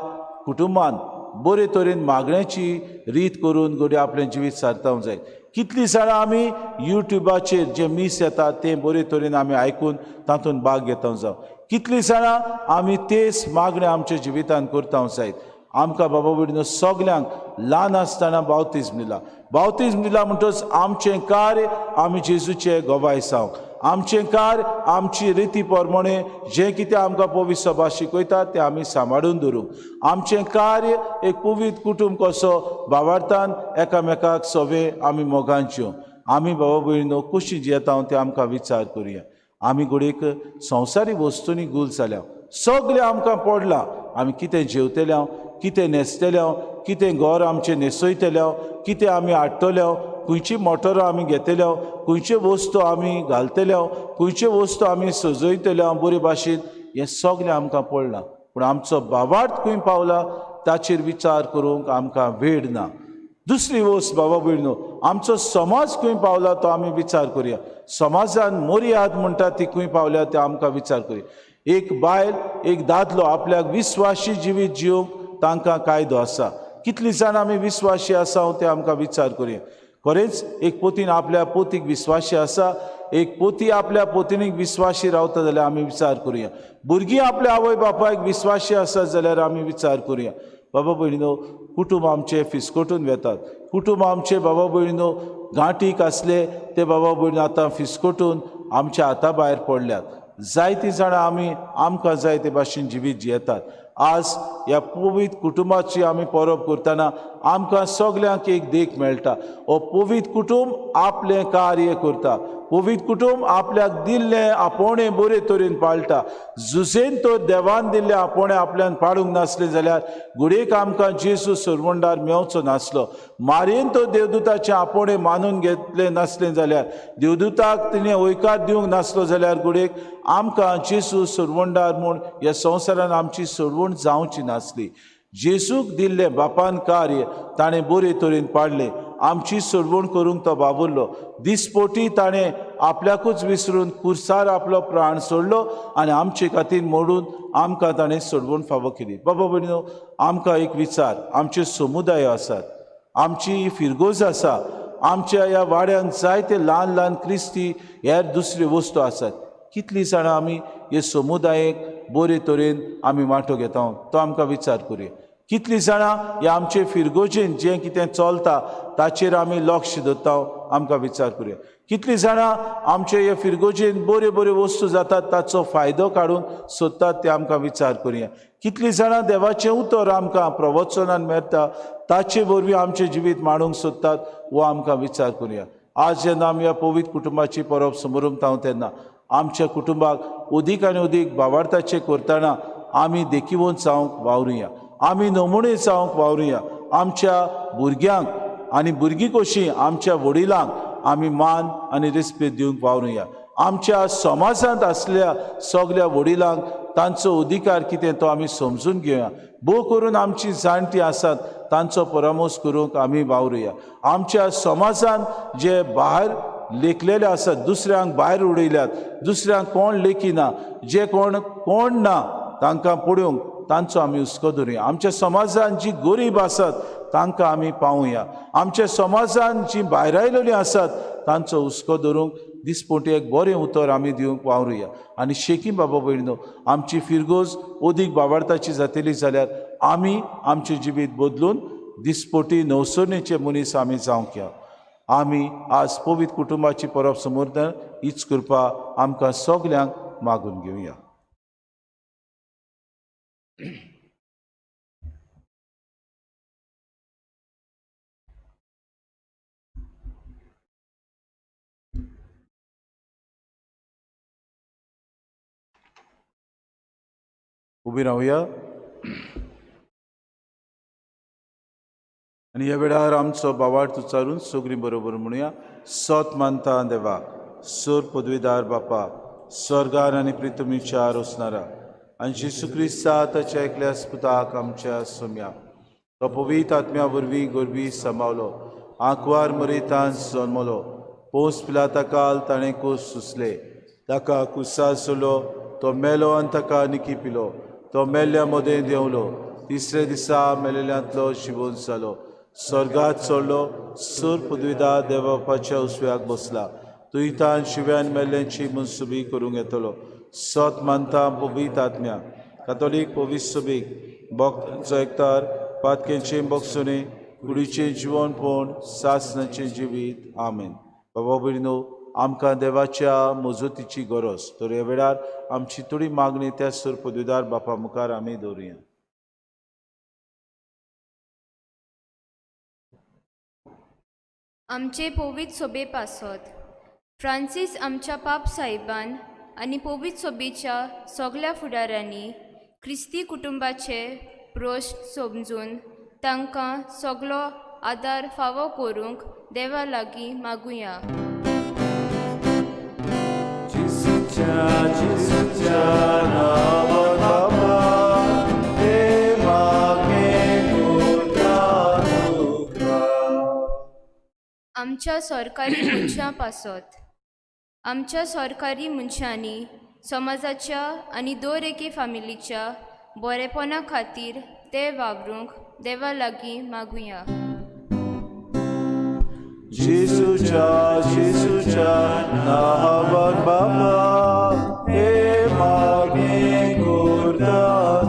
कुटुंबान बरे तरेन मागण्याची रीत करून घडये आपलें जिवीत सारतावंक जाय. कितलीं जाणां आमी युट्युबाचेर जें मीस येता तें बरे तरेन आमी आयकून तातूंत भाग घेता जावं. कितलीं जाणां आमी तेच मागणें आमच्या जिवितान करता जायत. आमकां बाबा भयणीनो सगल्यांक ल्हान आसतना बावतीज्म दिला. बावतीज्म दिला म्हणटच आमचें कार्य आमी जेजूचें गवाय जावंक, आमचें कार्य आमची रिती प्रमाणे जें कितें आमकां पवित्र सभा शिकयता तें आमी सांबाळून दवरूंक. आमचें कार्य एक पवित्र कुटूंब कसो भावार्थान एकामेकाक सवे आमी मोगान जिवंक. आमी बाबा भयणीनो कशी जियेता तें आमकां विचार करुया. आमी घडयेक संवसारी वस्तूंनी गुल जाल्या, सगळें आमकां पडलां. आमी कितें जेवतले, कितें न्हेसतले, कितें घर आमचें न्हेसयतले, कितें आमी हाडटले, खंयची मोटरां आमी घेतले, खंयच्यो वस्तू आमी घालतले, खंयच्यो वस्तू आमी सजयतले बरे भाशेन, हें सगळें आमकां पडलां. पूण आमचो भावार्थ खंय पावला ताचेर विचार करूंक आमकां वेळ ना. दुसरी वस्त बाबा भयणीनो, आमचो समाज खंय पावला तो आमी विचार करुया. समाजान मर्याद म्हणटा ती खंय पावल्या ते आमकां विचार करुया. एक बायल एक दादलो आपल्याक विस्वाशी जिवीत जिवंक तांकां कायदो आसा. कितलीं जाणां आमी विस्वाशी आसा ते आमकां विचार करुया. खरेंच एक पोतीन आपल्या पोतीक विस्वाशी आसा, एक पोती आपल्या पोतिनीक विस्वाशी रावता जाल्यार आमी विचार करुया. भुरगीं आपल्या आवय बापायक विस्वाशी आसा जाल्यार आमी विचार करुया. बाबा भयणीनो, कुटुंब आमचें फिसकटून वेतात. कुटुंब आमचें बाबा भयणीनो गांठीक आसले ते बाबा भयणीनो आतां फिसकटून आमच्या हाता भायर पडल्यात. जायतीं जाणां आमी आमकां जाय ते भाशेन जिवीत जियेतात. आज ह्या पवित्र कुटुंबाची आमी परब करतना आमकां सगल्यांक एक देख मेळटा. हो पवित्र कुटुंब आपलें कार्य करता, पवित्र कुटुंब आपल्याक दिल्लें आपोवणें बरे तरेन पाळटा. जुसेन तर देवान दिल्लें आपोवणें आपल्यान पाळूंक नासलें जाल्यार घडयेक आमकां जेजू सरवंडार मेवचो नासलो. मारयेन तर देवदूताचें आपोवणें मानून घेतलें नासलें जाल्यार, देवदूताक तिणें हयकार दिवंक नासलो जाल्यार घडयेक आमकां जेजू सरवंडार म्हूण ह्या संवसारान आमची सोडवण जावची नासली. जेजूक दिल्लें बापान कार्य ताणें बरे तरेन पाडलें. आमची सोडवण करूंक तो बाबुरलो. दिसपोटी ताणें आपल्याकूच विसरून कुर्सार आपलो प्राण सोडलो आनी आमचे खातीर मोडून आमकां ताणें सोडवण फावो केली. बाबा भयणीनो, आमकां एक विचार, आमचे समुदाय आसात, आमची फिरगोज आसा, आमच्या ह्या वाड्यांत जायते ल्हान ल्हान क्रिस्ती हेर दुसऱ्यो वस्तू आसात. कितलीं जाणां आमी हे समुदायेक बरे तरेन आमी वांटो घेता तो आमकां विचार करुया. कितलीं जाणां ह्या आमचे फिरगोजेन जें कितें चलता ताचेर आमी लक्ष दवरता आमकां विचार करुया. कितलीं जाणां आमचे हे फिरगोजेन बऱ्यो बऱ्यो वस्तू जातात ताचो फायदो काडूंक सोदतात ते आमकां विचार करुया. कितलीं जाणां देवाचें उतर आमकां प्रवचनान मेळटा ताचे वरवीं आमचें जिवीत मांडूंक सोदतात वो आमकां विचार करुया. आज जेन्ना आमी ह्या पवित्र कुटुंबाची परब समरमता तेन्ना आमच्या कुटुंबाक अदीक आनी अदीक भावार्थाचें करतना आमी देखिवंत जावंक वावरुया, आमी नमुणे जावंक वावरुया. आमच्या भुरग्यांक आनी भुरगीं कशीं आमच्या वडिलांक आमी मान आनी रेस्पेद दिवंक वावरुया. आमच्या समाजांत आसल्या सगल्या वडिलांक तांचो अधिकार कितें तो आमी समजून घेवया. भोव करून आमची जाणटीं आसात तांचो परामर्श करूंक आमी वावरुया. आमच्या समाजांत जे भायर लेखलेले आसात, दुसऱ्यांक भायर उडयल्यात, दुसऱ्यांक कोण लेखिना, जे कोण कोण ना तांकां पळोवंक तांचो आमी हुस्को धरुया. आमच्या समाजांत जी गरीब आसात तांकां आमी पावुया. आमच्या समाजांत जी भायर आयलेलीं आसात तांचो हुस्को धरूंक दिसपोटी एक बरें उतर आमी दिवंक वावरुया. आनी शेकी बाबा भयणीनो, आमची फिरगोज अदीक बाबार्थाची जातली जाल्यार आमी आमचें जिवीत बदलून दिसपोटी नवसरणेचे मनीस आमी जावंक या. आमी आज पवित्र कुटुंबाची परब समर्थन हीच कृपा आमकां सगल्यांक मागून घेवया. उबी रावया आनी ह्या वेळार आमचो बावार्थ उच्चारून सगळीं बरोबर म्हणुया. सत मानता देवा, सोर पदवीदार बापा, स्वर्गार आनी प्रितमीच्या रोसणारा आनी जेसू क्रिस्ता ताच्या एकल्या पुताक आमच्या सोम्या, तो पवित्र आत्म्या वरवीं गोरवी सांबावलो, आंकवार मरेतान जल्मलो. पोस पिलाता काल ताणें कूस सुसले, ताका कुसार सोडलो, तो मेलो आनी ताका निकी पिलो. तो मेल्ल्या मदें देंवलो, तिसरे दिसा मेलेल्यांतलो शिवून जालो, स्वर्गात चडलो, सूर पदवीदा देवबापाच्या उसव्याक बसला. तुयतान शिव्यान मेल्ल्यांची मनसुबी करूंक येतलो. सत मानता पवित्र आत्म्या, कातोलीक पवित्र सुबीक, भक्तांचो एकतार, पातकेंचें बक्षुणे, कुडीचें जिवनपण, सासनाचें जिवीत. आमेन. बाबा भयणीनो, आमकां देवाच्या मजतीची गरज, तर ह्या वेळार आमची थोडी मागणी त्या सूर पदवीदार बापा मुखार आमी दवरुया. आमचे पवित्र सोबे पासत फ्रांसीस आमच्या पाप साहेबान आनी पवित्र सोबेच्या सगल्या फुडाऱ्यांनी क्रिस्ती कुटुंबाचे प्रश्न समजून तांकां सगलो आदार फावो करूंक देवा लागीं मागुया. जेजूच्या जेजूच्या नांवान बाबा, हे मागणें करता तुका. आमच्या सरकारी मनशां पासत आमच्या सरकारी मनशांनी समाजाच्या आनी दर एके फामिलीच्या बरेपणा खातीर ते वावरूंक देवा लागीं मागुया. जेजूच्या जेजूच्या नांवान बाबा, हे मागणें करता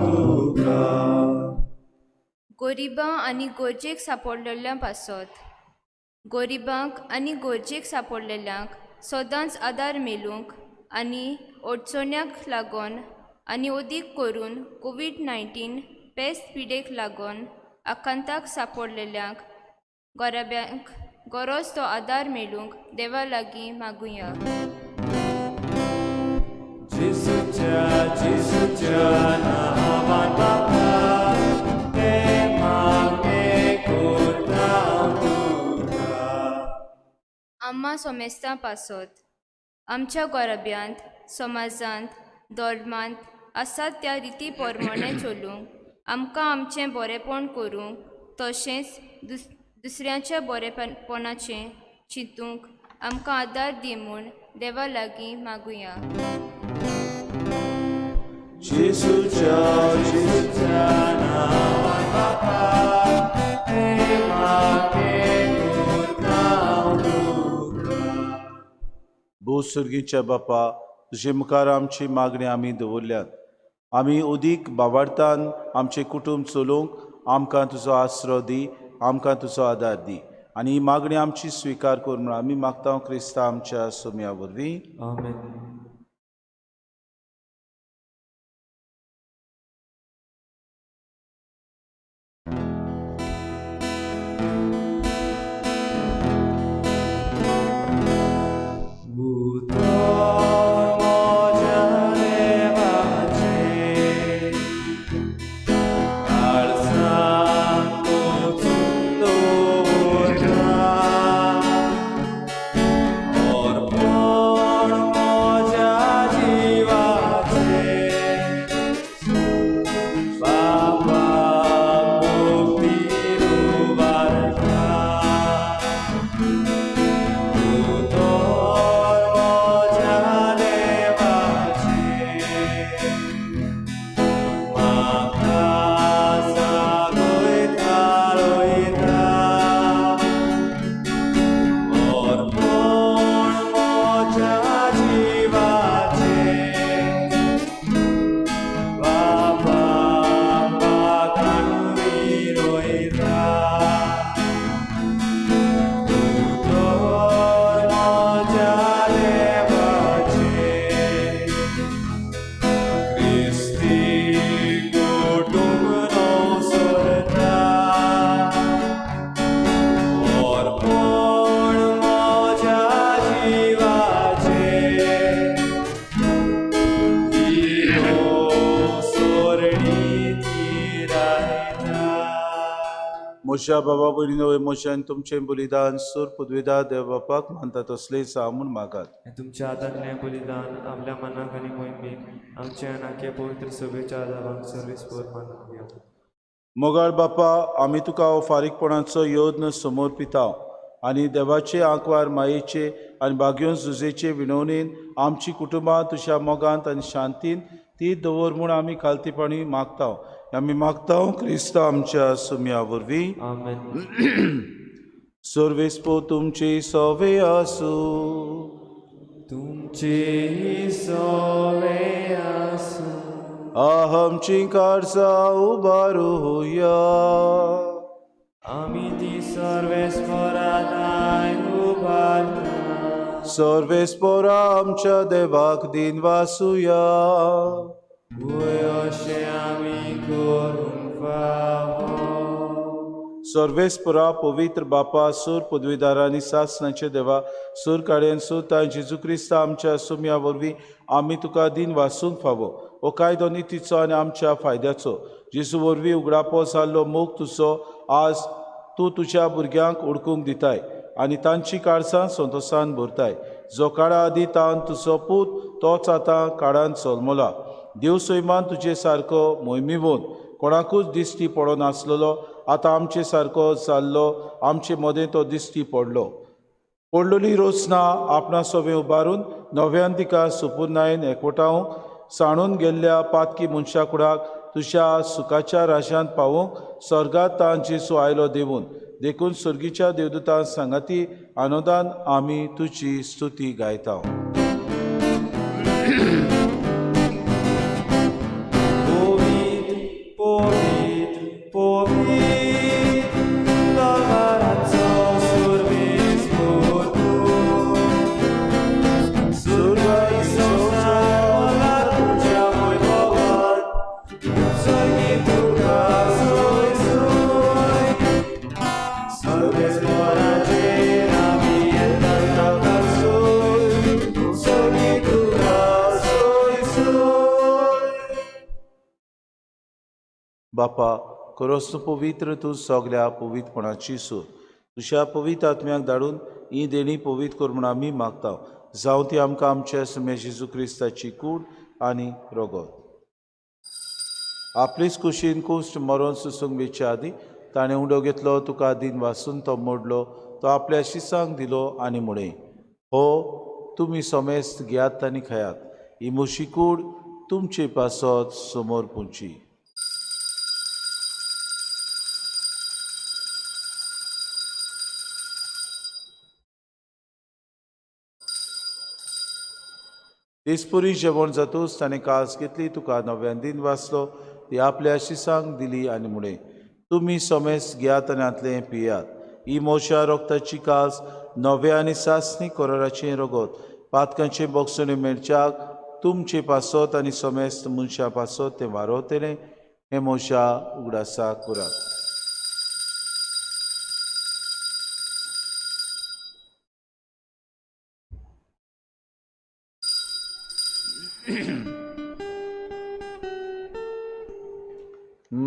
तुका. गरिबां आनी गरजेक सांपडलेल्या पासत गरिबांक आनी गरजेक सांपडलेल्यांक सदांच आदार मेळूंक आनी अडचण्याक लागून आनी अदीक करून कोवीड-19 पेस्त पिडेक लागून आकांताक सांपडलेल्यांक गोराब्यांक गरज तो आदार मेळूंक देवा लागीं मागुया. जेजूच्या जेजूच्या नांवान बाबा, हे मागणें करता तुका. आम्हा सोमेस्तां पासत आमच्या गोरब्यांत, समाजांत, धर्मांत आसात त्या रिती प्रमाणें चलूंक आमकां आमचें बरेपण करूंक तशेंच दुसऱ्यांच्या बरेपणाचें चिंतूंक आमकां आदार दी म्हूण देवा लागीं मागुया. जेजूच्या जेजूच्या नांवान बाबा, हे मागणें करता तुका. भोव सुर्गीच्या बापा, तुजे मुखार आमची मागणी आमी दवरल्यात. आमी अदीक बावार्थान आमचें कुटुंब चलोवंक आमकां तुजो आसरो दी, आमकां तुजो आदार दी आनी ही मागणी आमची स्विकार कर म्हूण आमी मागता क्रिस्ता आमच्या सोम्या वरवीं. आमेन. उतर म्हज्या देवाचें, काळजांत कोंतून दवरता. अर्पण म्हज्या जिवाचें, बाबा भक्तीर उबारता. उतर म्हज्या देवाचें, म्हाका जागयता रोयता. अर्पण म्हज्या जिवाचें, बाबा म्हाका रोयता. उतर म्हज्या देवाचें, क्रिस्ती कुटुंब नवसरता. अर्पण म्हज्या जिवाचें, सोरणी थिरायता. म्हज्या बाबा भयणीनो, म्हज्यान तुमचें बलिदान सूर पदवीदार देव बापाक मानता तसलें जावं म्हूण मागात. तुमच्या हातांतलें बलिदान आपल्या मनाक आनी मोहिमेक आमच्या आनी आख्या पवित्र सभेच्या आदाराक सर्वेस्पर मानून घेवं. मोगाळ बापा, आमी तुका हो फारीकपणाचो यत्न समर्पिता आनी देवाचे आंकवार मायेचे आनी भाग्योन जुजेचे विनवणेन आमची कुटुंबां तुज्या मोगांत आनी शांतीन ती दवर म्हूण आमी खालतीपणी मागता. आमी मागता क्रिस्ता आमच्या सुम्या वरवीं. आमेन. सर्वेस्पो तुमची सवे आसूं. तुमचे सवे आसूं. अहमची काळजां उबारुया. आमी ती सर्वेस्परादाय उबारता. सर्वेस्परा आमच्या देवाक दिन वासुया. वय अशें आमी करूंक फावो. सर्वेस्परा पवित्र बापा, सूर पदवीदार आनी सासणाचे देवा, सूर काडयेन सुता जेजू क्रिस्ता आमच्या सुम्या वरवीं आमी तुका दिन वासूंक फावो. हो कायदो नितीचो आनी आमच्या फायद्याचो. जेजू वरवीं उगडापो जाल्लो मोग तुजो आज तूं तुज्या भुरग्यांक उडकूंक दिताय आनी तांची काळसां संतोसान भरताय. जो काळा आदी तावन तुजो पूत तोच आतां काळान जल्मला. देव सैमान तुजे सारको मोहिमेवून कोणाकूच दिश्टी पडनासलेलो, आतां आमचे सारको जाल्लो आमचे मदें तो दिश्टी पडलो. पडलेली रोसना आपणा सवें उबारून नव्यान तिका सुपुर्नायेन एकवटावंक साणून गेल्ल्या पातकी मनशा कुडाक तुज्या सुखाच्या राजांत पावोवंक स्वर्गांत तान जेजू आयलो देवून. देखून स्वर्गीच्या देवदूतान सांगाती आनंदान आमी तुजी स्तुती गायता. पवित्र पवित्र पवित्र लवाराचो सुर्वेस्पर तूं. सुर्गाई संवसार भरला तुज्या वैभवान. स्वर्गी तुका सोय सोय. सर्वेस्पराचेर आमी येतात ताका सोय. स्वर्गी तुका सोय सोय. बापा, खरोच तूं पवित्र, तूं सगल्या पवित्रपणाची सूर. तुज्या पवित्र आत्म्याक धाडून ही देणी पवित्र कर म्हूण आमी मागता. जावं ती आमकां आमच्या सुम्या जेजू क्रिस्ताची कूड आनी रगत. आपलीच कुशीन कुश्ट मरोन सुसूंक वेच्या आदीं ताणें उंडो घेतलो, तुका दिन वासून तो मोडलो, तो आपल्या शिसांक दिलो आनी म्हळें, हो तुमी समेस्त घेयात आनी खायात. ही म्हशी कूड तुमचे पासत समोर पुंची. तेचपुरी जेवण जातूच ताणें कास घेतली, तुका नव्यान दिन वाचलो, ती आपल्या शिसांक दिली आनी म्हळें, तुमी समेस्त घेयात आनी हांतलें पियात. ही म्हज्या रक्ताची कास नव्या आनी सासणी कराराचें रगत पातकांचें बोगसणें मेळच्याक तुमचे पासत आनी समेस्त मनशां पासत तें वारोवतलें. हें म्हज्या उगडासाक करात.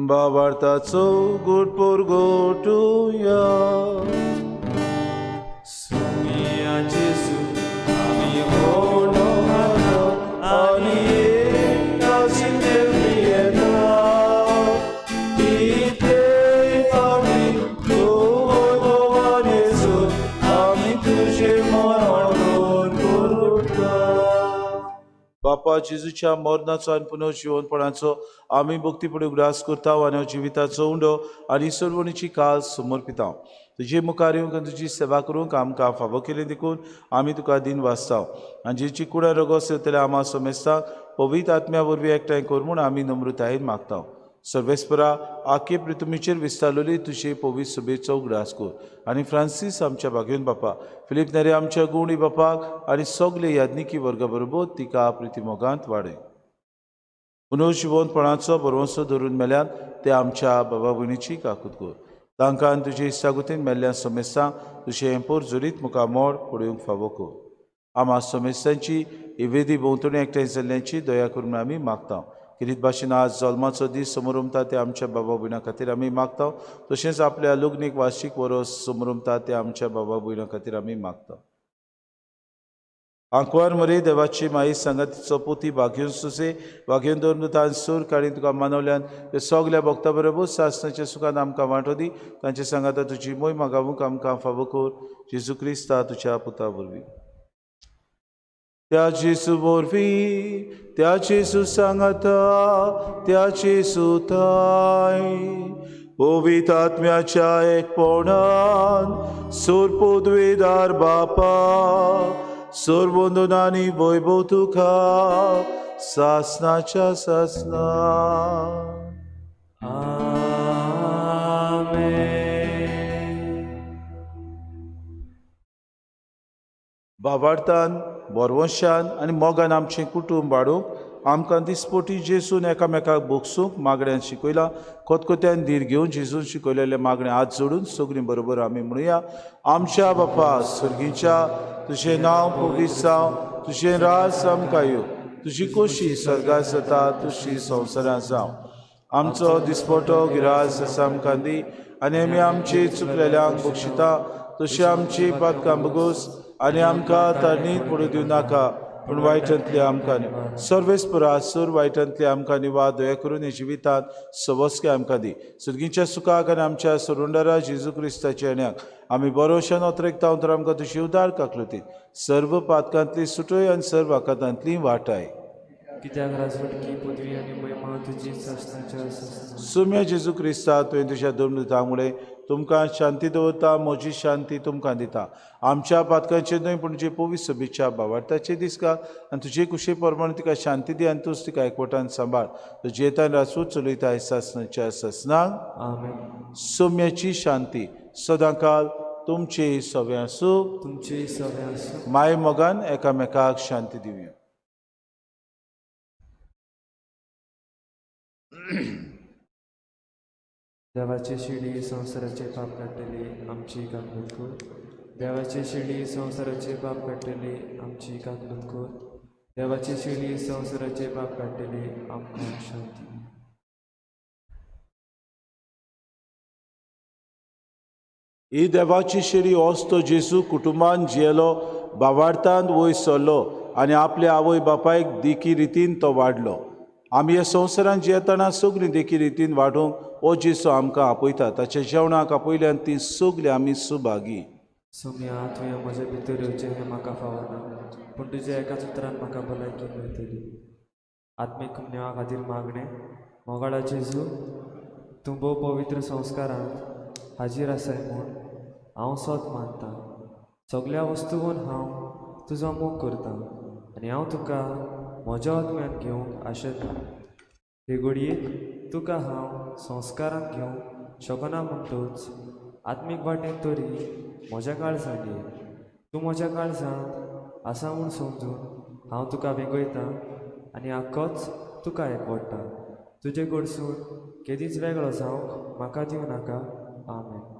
बाबार्थाचो गुट पुरगोटुया. सुमिया जेजू आमी होंडो घालो आनी एकदांची देवली येता. इतले फावटी तूं वैभवान येसू आमी तुजें मरण करून. बापा, जेजूच्या मरणाचो आनी पुनर्जिवनपणाचो आमी भक्तीपणी उगडास करता आनी जिविताचो उंडो आनी सर्वणीची कास समर्पिता. तुजे मुखार येवंक आनी तुजी सेवा करूंक आमकां फावो केली देखून आमी तुका दिन वाचता. आनी जेची कुडां रगत सेवतल्या आमा समेस्तांक पवित्र आत्म्या वरवीं एकठांय कर म्हूण आमी नम्रतायेन मागता. सर्वेस्परा, आखे पृथ्वीचेर विस्तारलेली तुजे पवित्र सभेचो उगडास कर आनी फ्रांसीस आमच्या भाग्योन बापा, फिलीप नेरे आमच्या गुणी बापाक आनी सगले याज्ञिकी वर्गा बरोबर तिका प्रितीमोगांत वाडय. पुनर्जिवनपणाचो भरवंसो धरून मेल्यान ते आमच्या बाबा भयणीची काकूत कर. तांकां आनी तुजे इश्टागतीन मेल्ल्या समेस्तांक तुजें हेंपोर जुरीत मुखार मोड पळोवंक फावो कर. आमा समेस्तांची ही वेदी भोंवतणी एकठांय जाल्ल्यांची दया करून आमी मागता. किरीत भाशेन आज जल्माचो दीस समरमता ते आमच्या बाबा भयणां खातीर आमी मागता. तशेंच आपल्या लग्नीक वार्षीक वरोस समरमता ते आमच्या बाबा भयणां खातीर आमी मागता. आंकवार मरे देवाची माई सांगातीचो पोती भाग्योन सुसे भाग्योन दवरून तान सूर काडी तुका मानवल्यान ते सगल्या भक्ता बरोबर सासनाच्या सुखान आमकां वांटो दी. तांचे सांगाता तुजी मोय मागावूंक आमकां फावो कर जेजू क्रिस्ता तुज्या पुता वरवीं. त्या जेजू वरवीं, त्या जेजू सांगाता, त्या जेजू ताय पवित्र आत्म्याच्या एकपणान सूर पदवीदार बापा सर्वंदनानी वैभव तुका सासनाच्या सासना. आमेन. बाबार्थान बरवंशान आनी मोगान आमचें कुटुंब वाडोवंक आमकां दिसपोटी जेजून एकामेकाक भोगसूंक मागण्यान शिकयलां. खतखत्यान धीर घेवन जेजून शिकयलेलें मागणें हात जोडून सगळीं बरोबर आमी म्हणुया. आमच्या बापा सर्गीच्या, तुजें नांव पवित्र जावं, तुजें राज आमकां येवं, तुजी खोशी सर्गात जाता तशी संवसारांत जावं. आमचो दिसपटो गिरास आसा आमकां दी आनी आमी आमची चुकलेल्यांक बक्षिता तशी आमची पातकां बगोस आनी आमकां तांणी पडूं दिवं नाका पूण वायटांतली आमकां न्ही. सर्वेस्परा सूर वायटांतली आमकां न्ही वा दया करून हे जिवितांत सवस्के आमकां दी. सुर्गीच्या सुखाक आनी आमच्या सरुंडरा जेजू क्रिस्ताच्या येण्याक आमी बरोवशान अतरेकता तर आमकां तुजी उदार काकलुतीत सर्व पातकांतली सुटय आनी सर्व आकातांतली वाटाय. कित्याक राजवटकी पदवी आनी महिमा तुजी सासणाच्या सासणाक. सुम्या जेजू क्रिस्ता तुवें तुज्या दोन मुळे तुमकां शांती दवरता, म्हजी शांती तुमकां दिता. आमच्या पातकांचेर न्हय पूण जे पवित्र सभेच्या भावार्थाचे दिसका आनी तुजे कुशे प्रमाण तिका शांती दी आनी तूंच तिका एकवटान सांबाळ. तुजे येतान राजवट चलयता सासणाच्या सासणाक. आमेन. सोम्याची शांती सदांकाल तुमचे सगळें आसूं. तुमचे सगळें आसूं. माय मोगान एकामेकाक शांती दिवया. देवाची शिडी संवसाराचे पाप काडटली आमची काकलूत कर. देवाची शिडी संवसाराचे पाप काडटली आमची काकलूत कर. देवाची शिडी संवसाराचे पाप काडटली आमकां शांती. ही देवाची शिडी असतो जेजू कुटुंबान जियेलो, भावार्थान वयर सरलो आनी आपल्या आवय बापायक देखी रितीन तो वाडलो. आमी ह्या संवसारांत जियेतना सगळीं देखी रितीन वाडोवंक हो जेजू आमकां आपयता. ताच्या जेवणाक आपयल्यान ती सगळीं आमी सुभागी. सोम्या तुवें म्हज्या भितर येवचें हें म्हाका फावना, पूण तुज्या एकाच उतरान म्हाका भलायकी मेळटली. आत्मीक कुमनेवा खातीर मागणें. मोगाळा जेजू, तूं भोव पवित्र संस्कारांत हाजीर आसाय म्हूण हांव सोद मानतां. सगल्या वस्तून हांव तुजो मोग करतां आनी हांव तुका म्हज्या आत्म्यान घेवंक आशेतां. हे घडयेक तुका हांव संस्कारांत घेवंक शकना म्हणटूच आत्मीक वाटेन तरी म्हज्या काळजांत ये. तूं म्हज्या काळजांत आसा म्हूण समजून हांव तुका वेंगयतां आनी आख्खोच तुका एकवडटा. तुजे कडसून केदींच वेगळो जावंक म्हाका दिवं नाका. आमेन.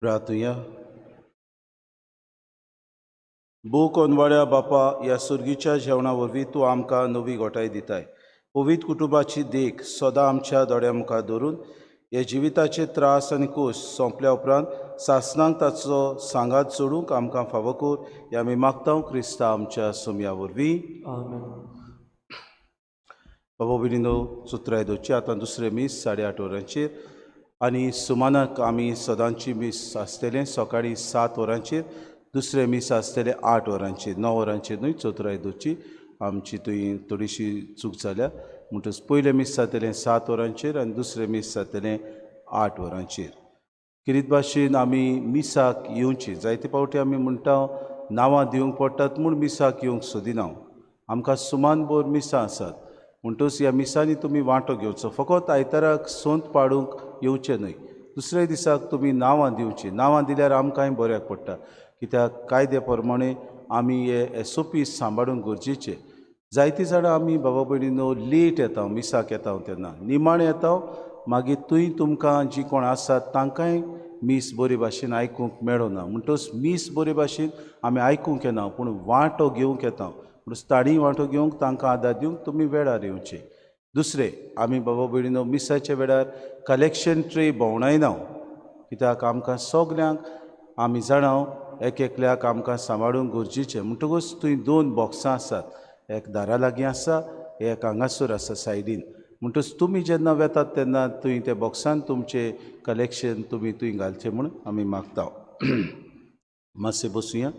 प्रार्थुया. भूक कोनवाड्या बापा, ह्या सुर्गीच्या जेवणा वरवीं तूं आमकां नवी गोठाय दिताय. पवित्र कुटुंबाची देख सदां आमच्या दोळ्या मुखार दवरून हे जिविताचे त्रास आनी कोश सोंपल्या उपरांत सासणाक ताचो सांगात जोडूंक आमकां फावो कर, हे आमी मागता क्रिस्ता आमच्या सोमया वरवीं. आमेन. बाबा भयणीनो, चुत्राय दवरची आतां दुसरें मीस 8:30 वरांचेर आनी सुमानाक आमी सदांची मीस आसतलें सकाळीं 7 वरांचेर, दुसरें मीस आसतलें 8 वरांचेर, 9 वरांचेर न्हय. चौथराय दवरची आमची थंय थोडीशी चूक जाल्या म्हणटच पयलें मीस जातलें 7 वरांचेर आनी दुसरें मीस जातलें 8 वरांचेर. किरीत भाशेन आमी मिसाक येवची. जायते फावटी आमी म्हणटा नांवां दिवंक पडटात म्हूण मिसाक येवंक सोदिना. आमकां सुमान भर मिसां आसात म्हणटच ह्या मिसांनी तुमी वांटो घेवचो. फकत आयताराक सोंत पाडूंक येवचें न्हय, दुसऱ्या दिसाक तुमी नांवां दिवचीं. नांवां दिल्यार आमकांय बऱ्याक पडटा, कित्याक कायद्या प्रमाणे आमी हे एसओपी सांबाळूंक गरजेचे. जायतीं जाणां आमी बाबा भयणीनो लेट येता मिसाक येता तेन्ना निमाणें येता, मागीर थंय तुमकां जीं कोण आसात तांकांय मीस बरे भाशेन आयकूंक मेळना. म्हणटच मीस बरे भाशेन आमी आयकूंक येना पूण वांटो घेवंक येता. म्हणटच तांणी वांटो घेवंक तांकां आदार दिवंक तुमी वेळार येवचे. दुसरें, आमी बाबा भयणीनो मिसाच्या वेळार कलेक्शन ट्रे भोंवणायना, कित्याक आमकां सगल्यांक आमी जाणा एक एकल्याक आमकां सांबाळूंक गरजेचें. म्हणटकूच थंय 2 बॉक्सां आसात, एक दारा लागीं आसा, एक हांगासर आसा सायडीन. म्हणटच तुमी जेन्ना वेतात तेन्ना थंय त्या बॉक्सान तुमचें कलेक्शन तुमी थंय घालचें म्हूण आमी मागता. मातशें बसुया.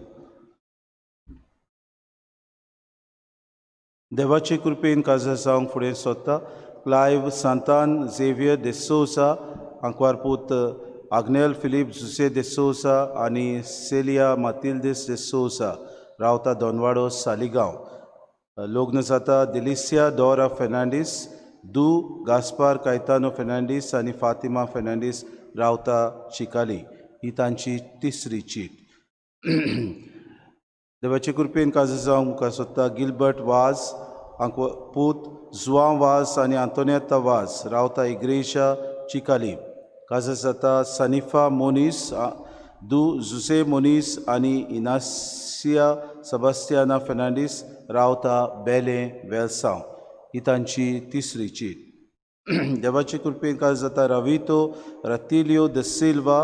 देवाचे कृपेन काजार जावंक फुडें सोदता क्लायव सांतान झेवियर देसोसा, आंकवारपूत आग्नेल फिलीप जुसे देसोसा आनी सेलिया मातिल्दीस देसोसा, रावता दोनवाडो सालिगांव. लग्न जाता दिलिसिया दोरा फेर्नांडीस, दू गास्पार कायतानो फेर्नांडीस आनी फातिमा फेर्नांडीस, रावता चिकाली. ही तांची तिसरी चीट. देवाचे कृपेन काजार जावंक मुखार सोदता गिलबर्ट वाज, पूत जुआंव वाज आनी आंतोनेता वाज, रावता इग्रेशा चिकाली. काजार जाता सनिफा मोनीस, दू जुसे मोनीस आनी इनासिया सेबास्तियाना फेर्नांडीस, रावता बेलें वेलसांव. ही तांची तिसरी चीट. देवाचे कृपेन काजार जाता रवितो रतिलियो the Silva,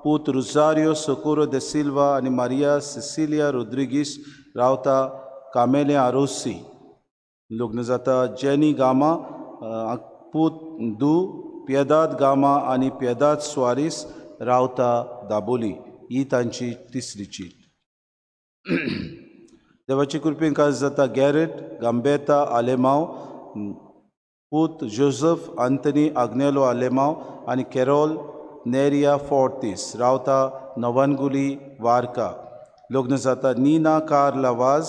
पूत रुजारियो सोकोरो the Silva आनी मारिया सिसिलिया रोद्रिगीस, रावता कामेले आरोसी. लग्न जाता जेनी गामा, पूत दू पियेदाद गामा आनी पियेदाद सुवारीस, रावता दाबोली. ही तांची तिसरी चीट. देवाचे कृपेन काजार जाता गॅरेट गांबेता आलेमाव, पूत जोजफ आंतनी आग्नेलो आलेमाव आनी कॅरोल नेरिया फोर्तीस, रावता नवनगुली वारका. लग्न जाता नीना कार्ला वाज,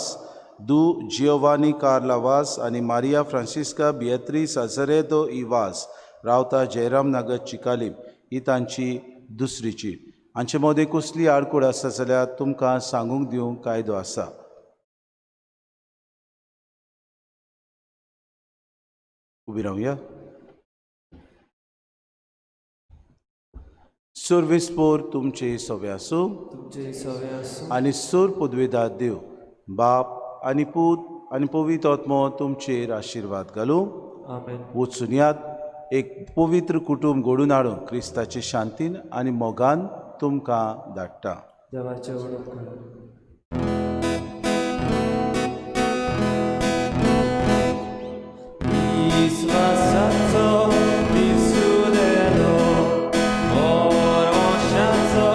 दू जियोवानी कार्ला वाज आनी मारिया फ्रांसिस्का बियत्रीस अझरेदो इवाज, रावता जयराम नगर चिकालीम. ही तांची दुसरी चीट. हांचे मदें कसली आडखळ आसा जाल्यार तुमकां सांगूंक दिवंक कायदो आसा. उबी रावया. सर्वेस्पोर तुमचे सवे आसूं, तुमचे सवे आसूं. आनी सूर पदवेदार देव बाप आनी पूत आनी पवित्र आत्मो तुमचेर आशिर्वाद घालूं. आमेन. वचून यात, एक पवित्र कुटुंब घडून हाडूंक क्रिस्ताचे शांतीन आनी मोगान तुमकां धाडटा. देवाचें उलोवप करा. विश्वासाचो दिसूं देलो, भरवशाचो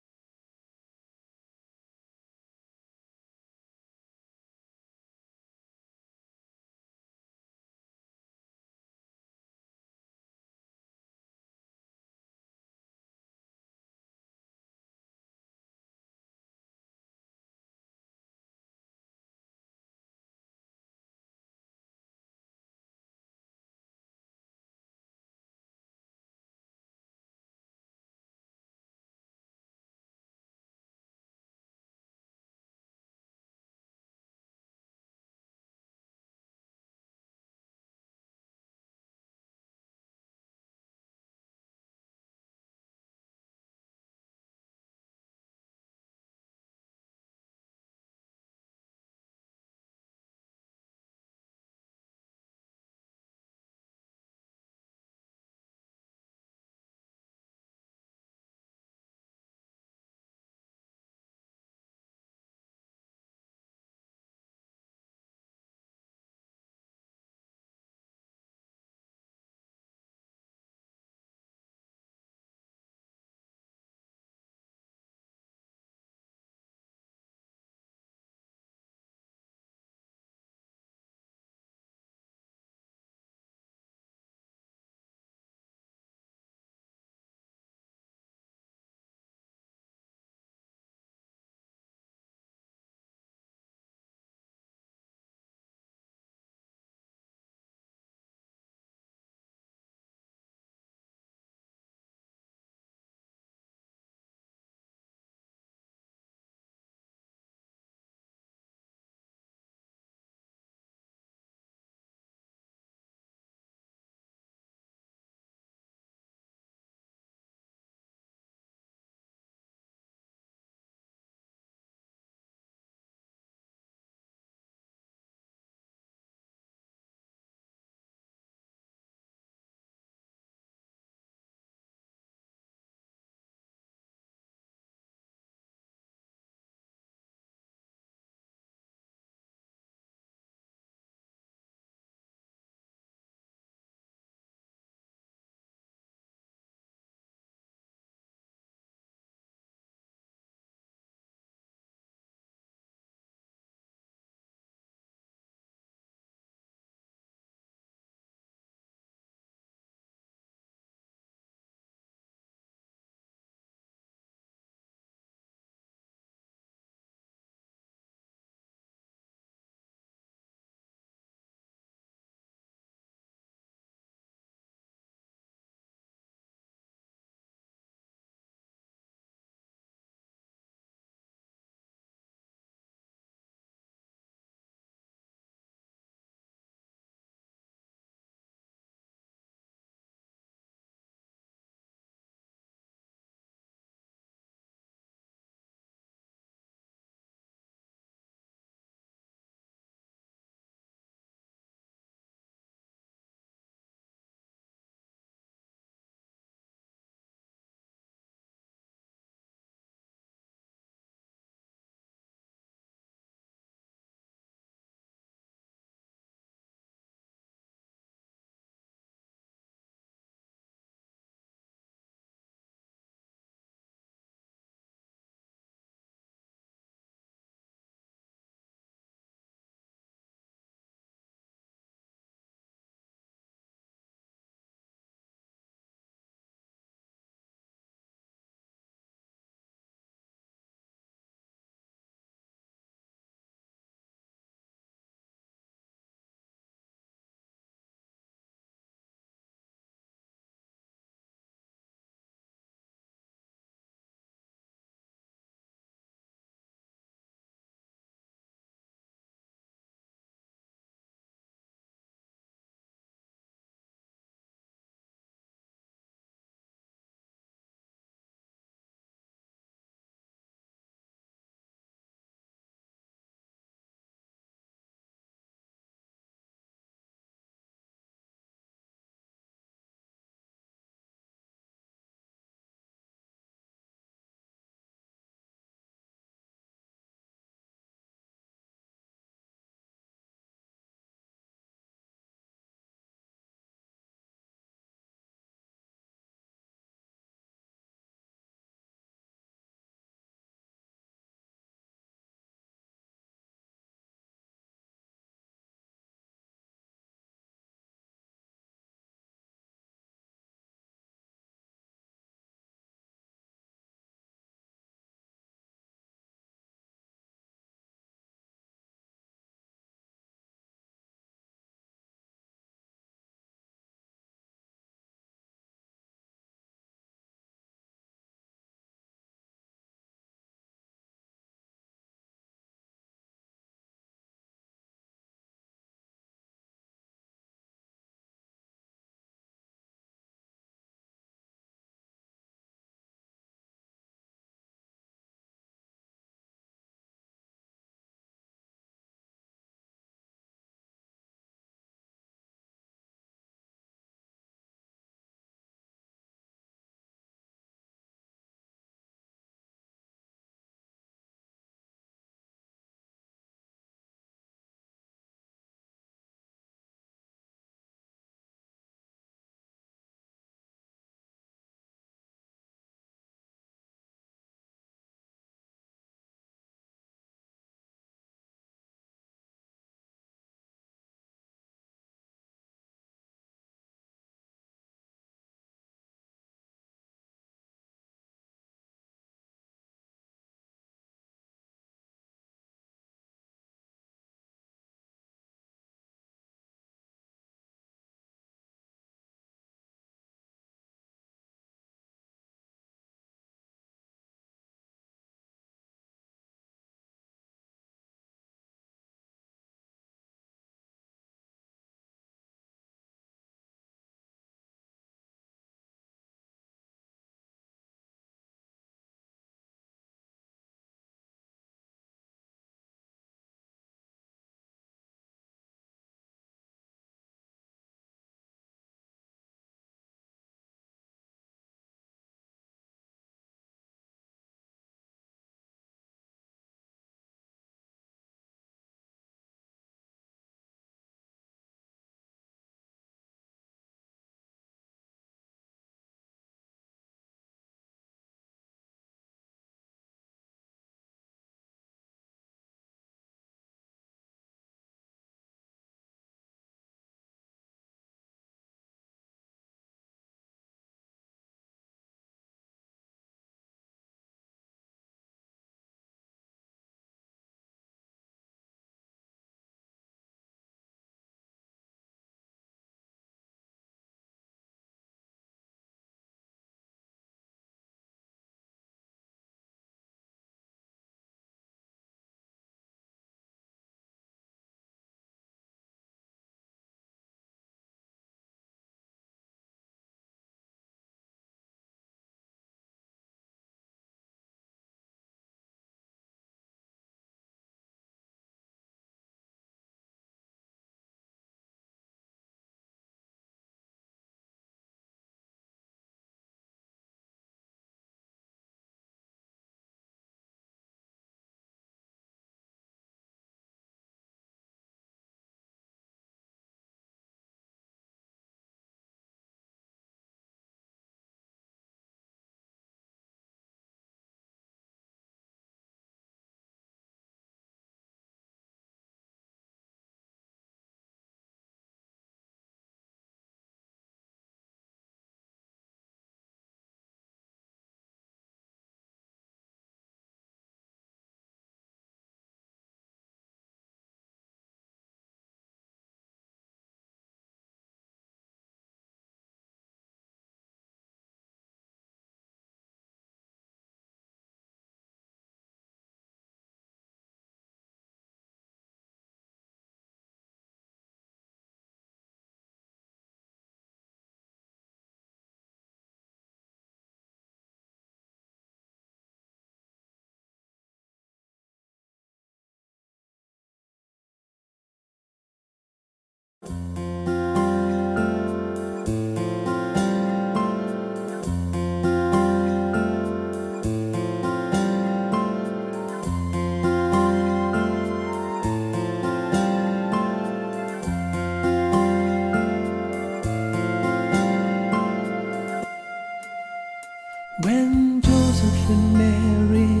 When Joseph and Mary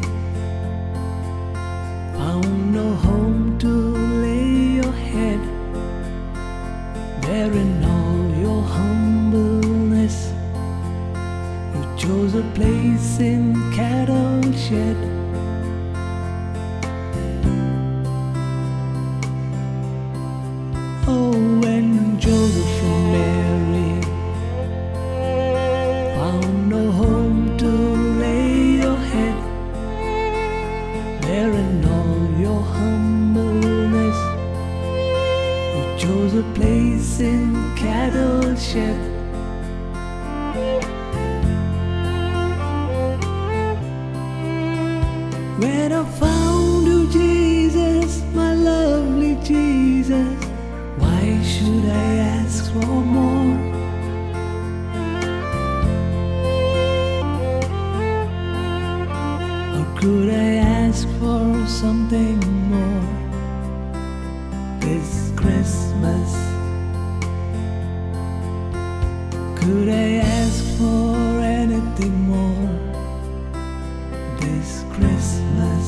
found no home to lay your head, there in all your humbleness, you chose a place in cattle shed. Oh, when Joseph and Mary found no home to lay your head, there in all your humbleness, you chose a place in cattle shed. When I found you, Jesus, my lovely Jesus, why should I ask for more? Or could I ask for something more this Christmas? Could I ask for anything more this Christmas?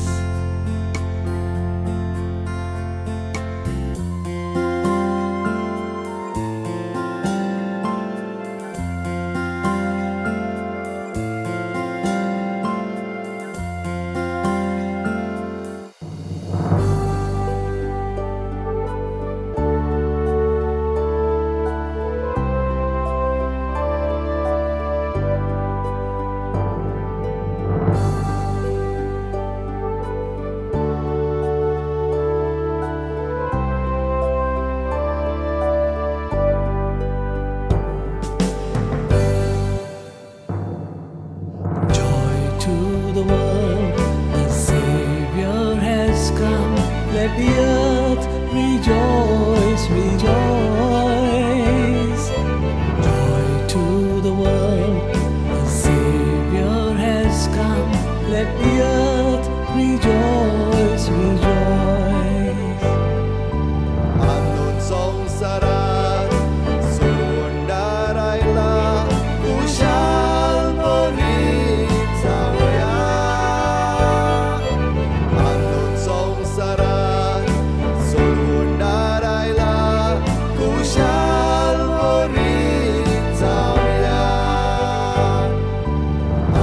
Joy to the world, the Savior has come. Let the earth rejoice, rejoice. Joy to the world, the Savior has come. Let the earth rejoice, rejoice. अंदून संवसारात सोडवणदार आयला कुशाल बरी जावया अंदून संवसारात सोडवणदार आयला कुशाल बरी जावया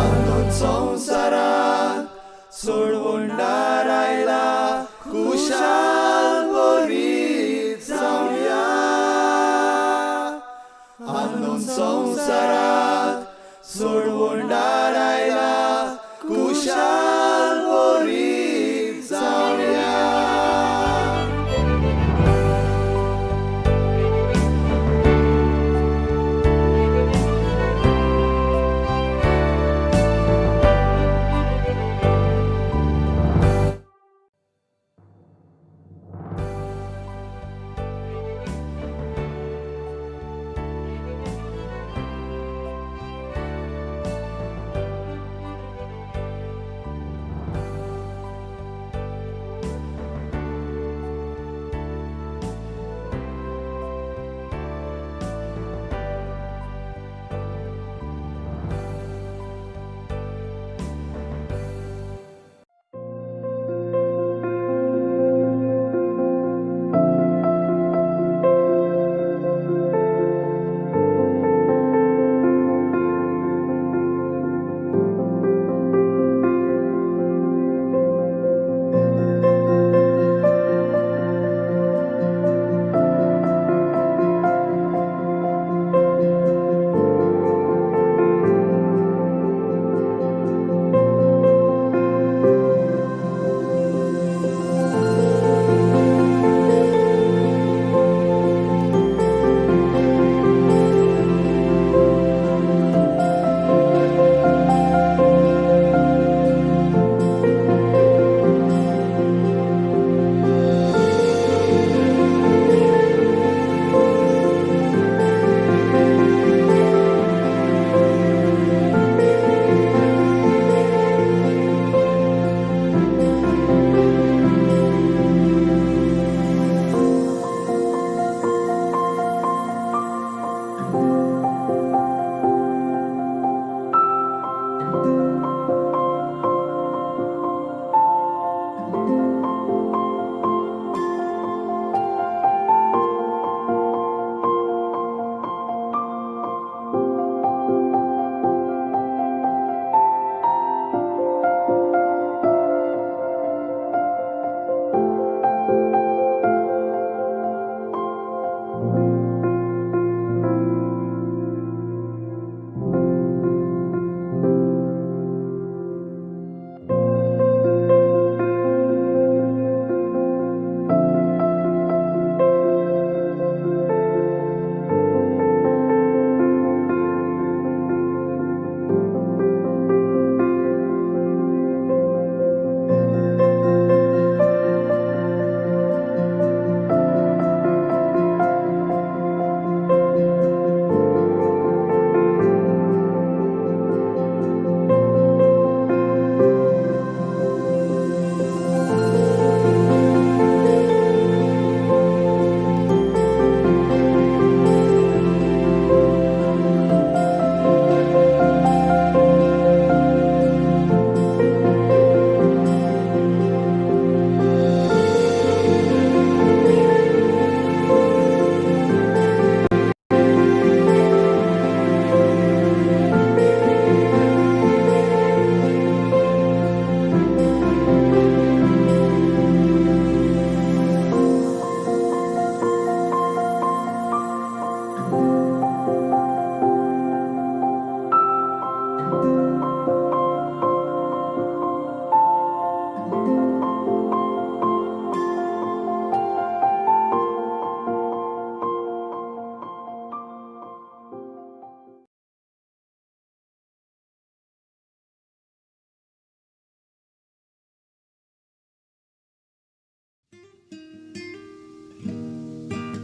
अंदून संवसारात सोडवणदार आयला कुशाल बरी जावया अंदून संवसारात सोडवणदार आयला कुशाल बरी जावया.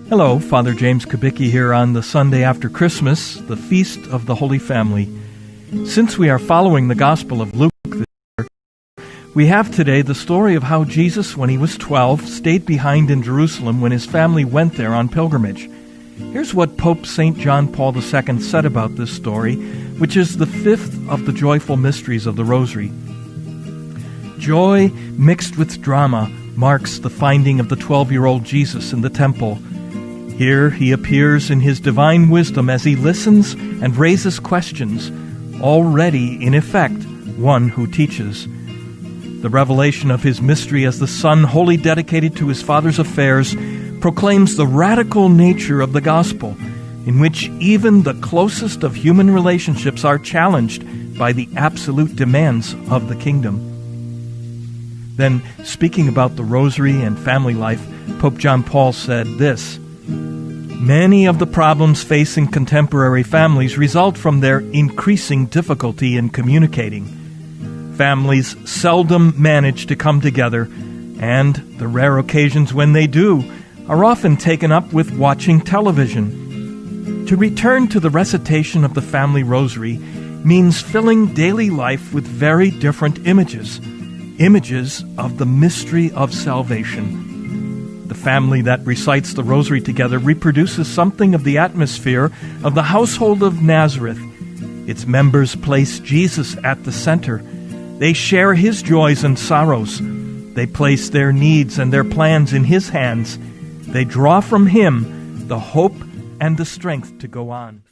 Hello, Father James Kubicki here on the Sunday after Christmas, the Feast of the Holy Family. Since we are following the Gospel of Luke this year, we have today the story of how Jesus, when he was 12, stayed behind in Jerusalem when his family went there on pilgrimage. Here's what Pope St. John Paul II said about this story, which is the fifth of the joyful mysteries of the Rosary. Joy mixed with drama marks the finding of the 12-year-old Jesus in the temple. Here he appears in his divine wisdom as he listens and raises questions, already in effect one who teaches. The revelation of his mystery as the Son wholly dedicated to his Father's affairs proclaims the radical nature of the gospel, in which even the closest of human relationships are challenged by the absolute demands of the kingdom. Then, speaking about the Rosary and family life, Pope John Paul said this: "Many of the problems facing contemporary families result from their increasing difficulty in communicating. Families seldom manage to come together, and the rare occasions when they do are often taken up with watching television. To return to the recitation of the family rosary means filling daily life with very different images, images of the mystery of salvation. The family that recites the rosary together reproduces something of the atmosphere of the household of Nazareth. Its members place Jesus at the center. They share his joys and sorrows. They place their needs and their plans in his hands. They draw from him the hope and the strength to go on."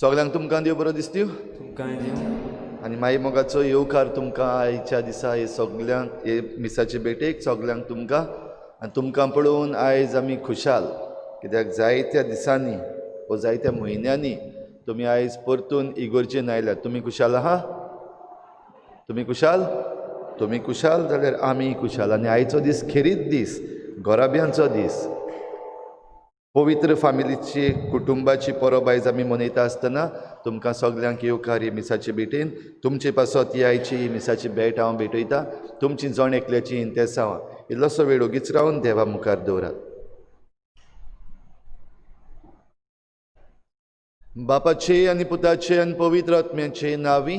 सगल्यांक तुमकां देव बरो दिसतीव तुमकांय दिवं. आनी माई मोगाचो येवकार तुमकां आयच्या दिसा हे सगल्यांक हे मिसाचे भेटेक सगल्यांक तुमकां आनी तुमकां पळोवन आयज आमी खुशाल, कित्याक जायत्या दिसांनी वो जायत्या म्हयन्यांनी तुमी आयज परतून इगोर्जेन आयल्यात. तुमी खुशाल आहा? तुमी खुशाल? तुमी खुशाल जाल्यार आमी खुशाल. आनी आयचो दीस खेरीत दीस, घराब्यांचो दीस, पवित्र फामिलीची कुटुंबाची परब आयज आमी मनयता आसतना तुमकां सगल्यांक येवकार ही मिसाचे भेटेन. तुमचे पासत ही आयची ही मिसाची भेट हांव भेटयता. तुमची जण एकल्याची इंतेसांव इल्लोसो वेळ ओगीच रावन देवा मुखार दवरात. बापाचे आनी पुताचे आनी पवित्र आत्म्याचे नांवी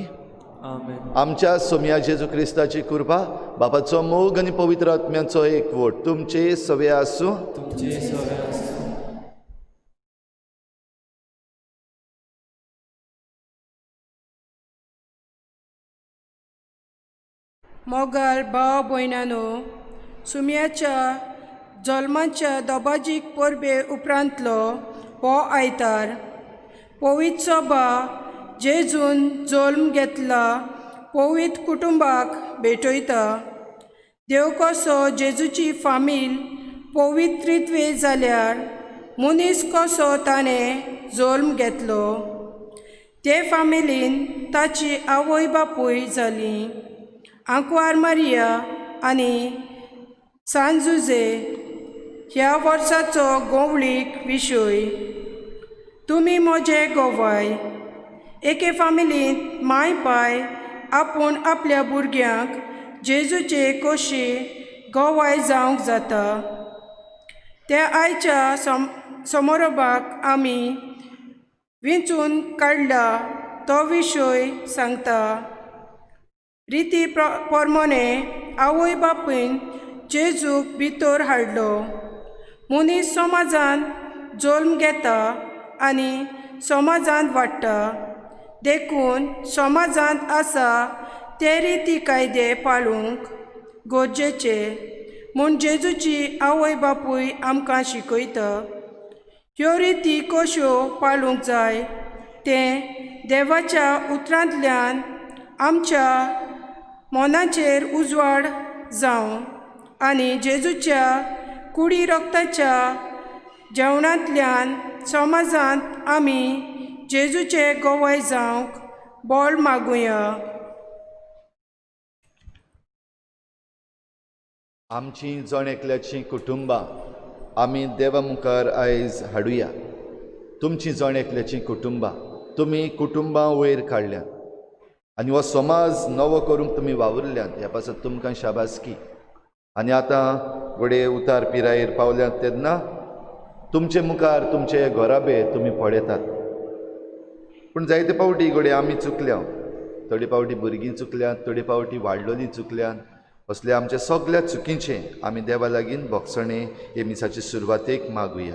आमेन. आमच्या सोम्या जेजू क्रिस्ताची कृपा, बापाचो मोग आनी पवित्र आत्म्याचो एकवट तुमचे सवे आसूं. तुमचे सवे आसूं. मोगाल भाव भयणानो, सुम्याच्या जल्माच्या दबाजीक परबे उपरांतलो हो आयतार पवित्र सभा जेजून जल्म घेतला पवित्र कुटुंबाक भेटयता. देव कसो जेजूची फामील पवित्रित्वे जाल्यार मनीस कसो ताणें जल्म घेतलो. ते फामिलीन ताची आवय बापूय जाली आंकवार मारिया आनी सान जुजे. ह्या वर्साचो गोवळीक विशय तुमी म्हजे गोवाय. एके फामिलींत माय पाय आपूण आपल्या भुरग्यांक जेजूचे कशी गोवाय जावंक जाता. त्या आयच्या समारोभाक आमी विंचून काडला तो विशय सांगता. रिती प्रमाणे आवय बापूयन जेजूक भितर हाडलो. मनीस समाजांत जल्म घेता आनी समाजांत वाडटा, देखून समाजांत आसा ते रिती कायदे पाळूंक गरजेचे म्हूण जेजूची आवय बापूय आमकां शिकयता. ह्यो रिती कश्यो पाळूंक जाय तें देवाच्या उतरांतल्यान आमच्या मनाचेर उजवाड जावं आनी जेजूच्या कुडी रक्ताच्या जेवणांतल्यान समाजांत आमी जेजूचे गोवाय जावंक बळ मागुया. आमची जण एकल्याची कुटुंबां आमी देवा मुखार आयज हाडुया. तुमची जण एकल्याची कुटुंबां तुमी कुटुंबां वयर काडल्यात आनी हो समाज नवो करूंक तुमी वावुरल्यात, ह्या पासत तुमकां शाबासकी. आनी आतां घडये उतार पिरायेर पावल्यात तेन्ना तुमचे मुखार तुमचे घराबे तुमी पळयतात. पूण जायते फावटी घडये आमी चुकल्या, थोडे फावटी भुरगीं चुकल्यात, थोडे फावटी वाडलोलीं चुकल्यात. असले आमच्या सगल्या चुकीचें आमी देवा लागीं भोगसणें हे मिसाचे सुरवातेक मागुया.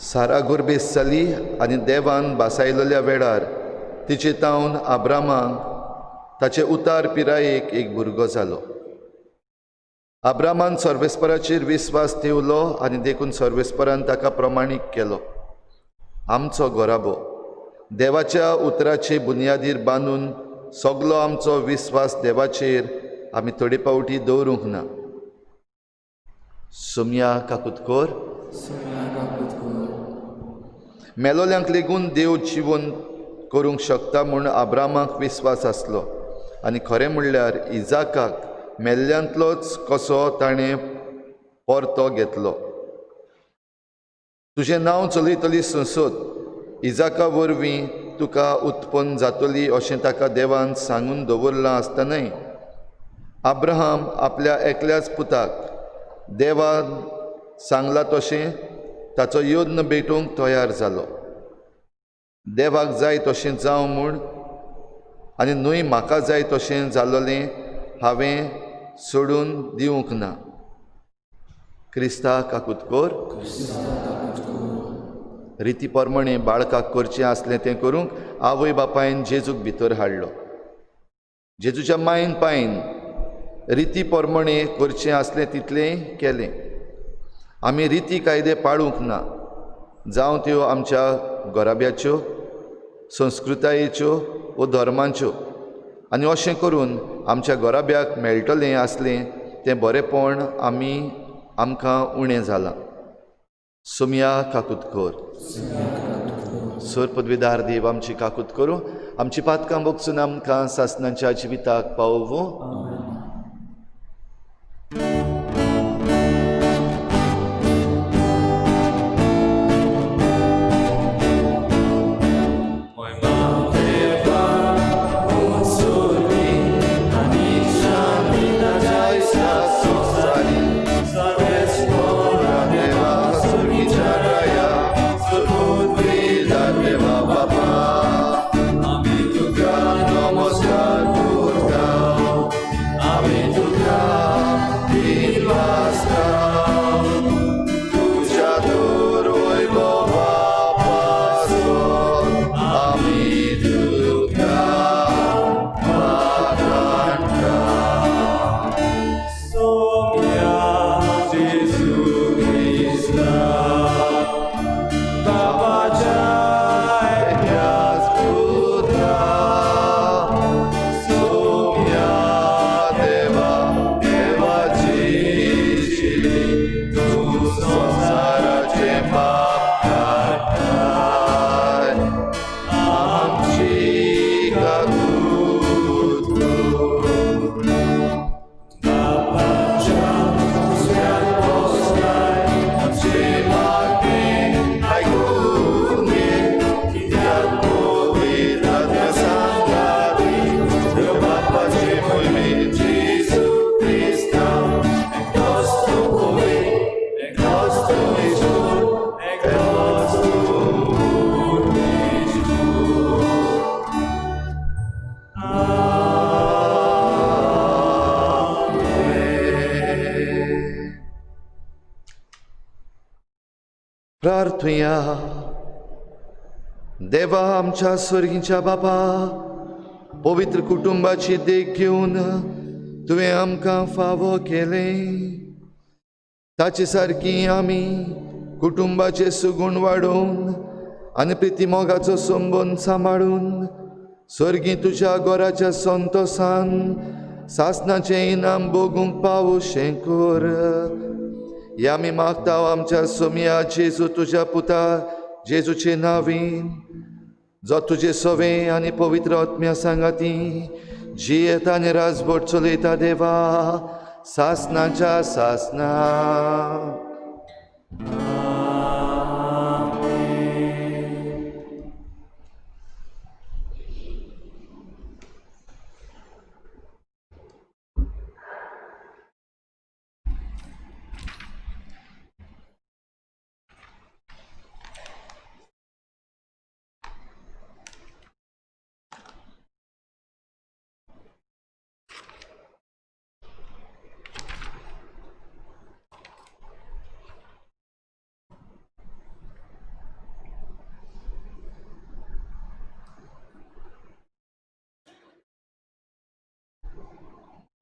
सारा गुरबेस जाली आनी देवान बासायलेल्या वेळार तिचे तावन आब्रामाक ताचे उतार पिरायेक एक भुरगो जालो. आब्रामान सर्वेस्पराचेर विस्वास ठेवलो आनी देखून सर्वेस्परान ताका प्रमाणीक केलो. आमचो घराबो देवाच्या उतराचे बुन्यादीर बांदून सगलो आमचो विस्वास देवाचेर आमी थोडे फावटी दवरूंक ना. सोम्या काकुतकोर. मेलोल्यांक लेगून देव जिवन करूंक शकता म्हूण आब्रामाक विस्वास आसलो आनी खरें म्हणल्यार इजाकाक मेल्ल्यांतलोच कसो ताणें परतो घेतलो. तुजें नांव चलयतली संसद इजाका वरवीं तुका उत्पन्न जातली अशें ताका देवान सांगून दवरलां आसतनाय अब्राहम आपल्या एकल्याच पुताक देवान सांगलां तशें ताचो यत्न भेटूंक तयार जालो. देवाक जाय तशें जावं म्हूण आनी न्हय म्हाका जाय तशें जालोलें हांवें सोडून दिवंक ना. क्रिस्ता काकुतकोर. रिती प्रमाणे बाळकाक करचें आसलें तें करूंक आवय बापायन जेजूक भितर हाडलो. जेजूच्या मायन पायन रिती प्रमाणे करचें आसलें तितलें केलें. आमी रिती कायदे पाळूंक ना, जावं त्यो आमच्या घराब्याच्यो, संस्कृतायेच्यो वो धर्माच्यो, आनी अशें करून आमच्या घराब्याक मेळटलें आसलें तें बरेंपण आमी आमकां उणें जालां. सोमया काकूत कर. सर पदवीदार देव आमची काकूत करूं, आमची पातकां भोगसून आमकां सासणाच्या जिविताक पावोवं. प्रार्थुया. देवा आमच्या स्वर्गीच्या बापा, पवित्र कुटुंबाची देख घेवन तुवें आमकां फावो केलें. ताचे सारकी आमी कुटुंबाचे सुगूण वाडोवन आनी प्रितीमोगाचो संबंद सांबाळून स्वर्गी तुज्या घराच्या संतोसान सासणाचें इनाम भोगूंक पावोशें कर. या आमी मागता आमच्या सोमया जेजू तुज्या पुता जेजूचे नांवीन, जो तुजे सवे आनी पवित्र आत्म्या सांगाती जियेता आनी राजभट चलयता देवा सासणाच्या सासना.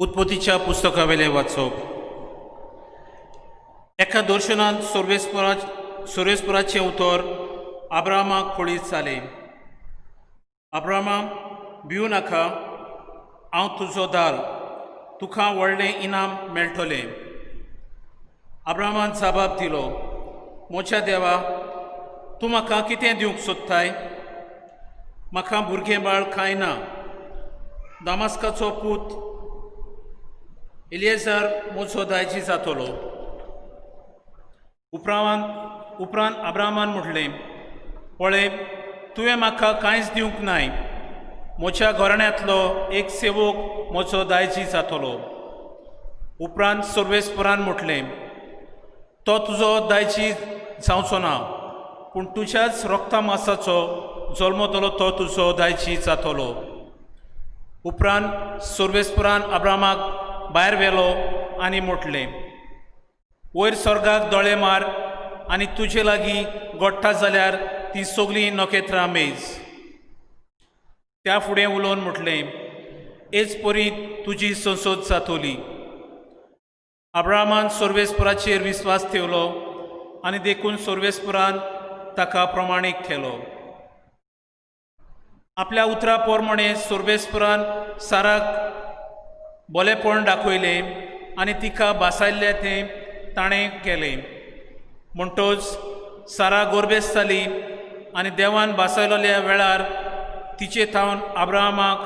उत्पत्तीच्या पुस्तकावेले वाचप. एका दर्शनांत सर्वेस्पराचें उतर आब्रामाक कळीत जालें. आब्रामा, भिवू नाका, हांव तुजो दार, तुका व्हडलें इनाम मेळटलें. आब्रामान जबाब दिलो, म्हज्या देवा, तूं म्हाका कितें दिवंक सोदताय? म्हाका भुरगें बाळ कांय ना. दामास्काचो पूत एलिएजर म्हजो दायजी जातलो. उपरांत आब्रामान म्हटलें, पळय, तुवें म्हाका कांयच दिवंक नाय. म्हज्या घराण्यांतलो एक सेवक म्हजो दायजी जातलो. उपरांत सर्वेस्परान म्हटलें, तो तुजो दायजी जावचो ना, पूण तुज्याच रक्ता मासाचो जल्मतलो तो तुजो दायजी जातलो. उपरांत सर्वेस्परान आब्रामाक भायर व्हेलो आनी म्हटलें, वयर स्वर्गाक दोळे मार आनी तुजे लागीं गोडटा जाल्यार ती सगळीं नखेत्रां मेज. त्या फुडें उलोवन म्हटलें, हेच परी तुजी संसद जातली. अब्राहमान सर्वेस्पराचेर विस्वास ठेवलो आनी देखून सर्वेस्परान ताका प्रमाणीक केलो. आपल्या उतरा पोरमणे सर्वेस्परान साराक बोलेपण दाखयलें आनी तिका भासायल्लें तें ताणें केलें. म्हणटोच सारा गोरबेस जाली आनी देवान भासायलोल्या वेळार तिचे थावन अब्राहमाक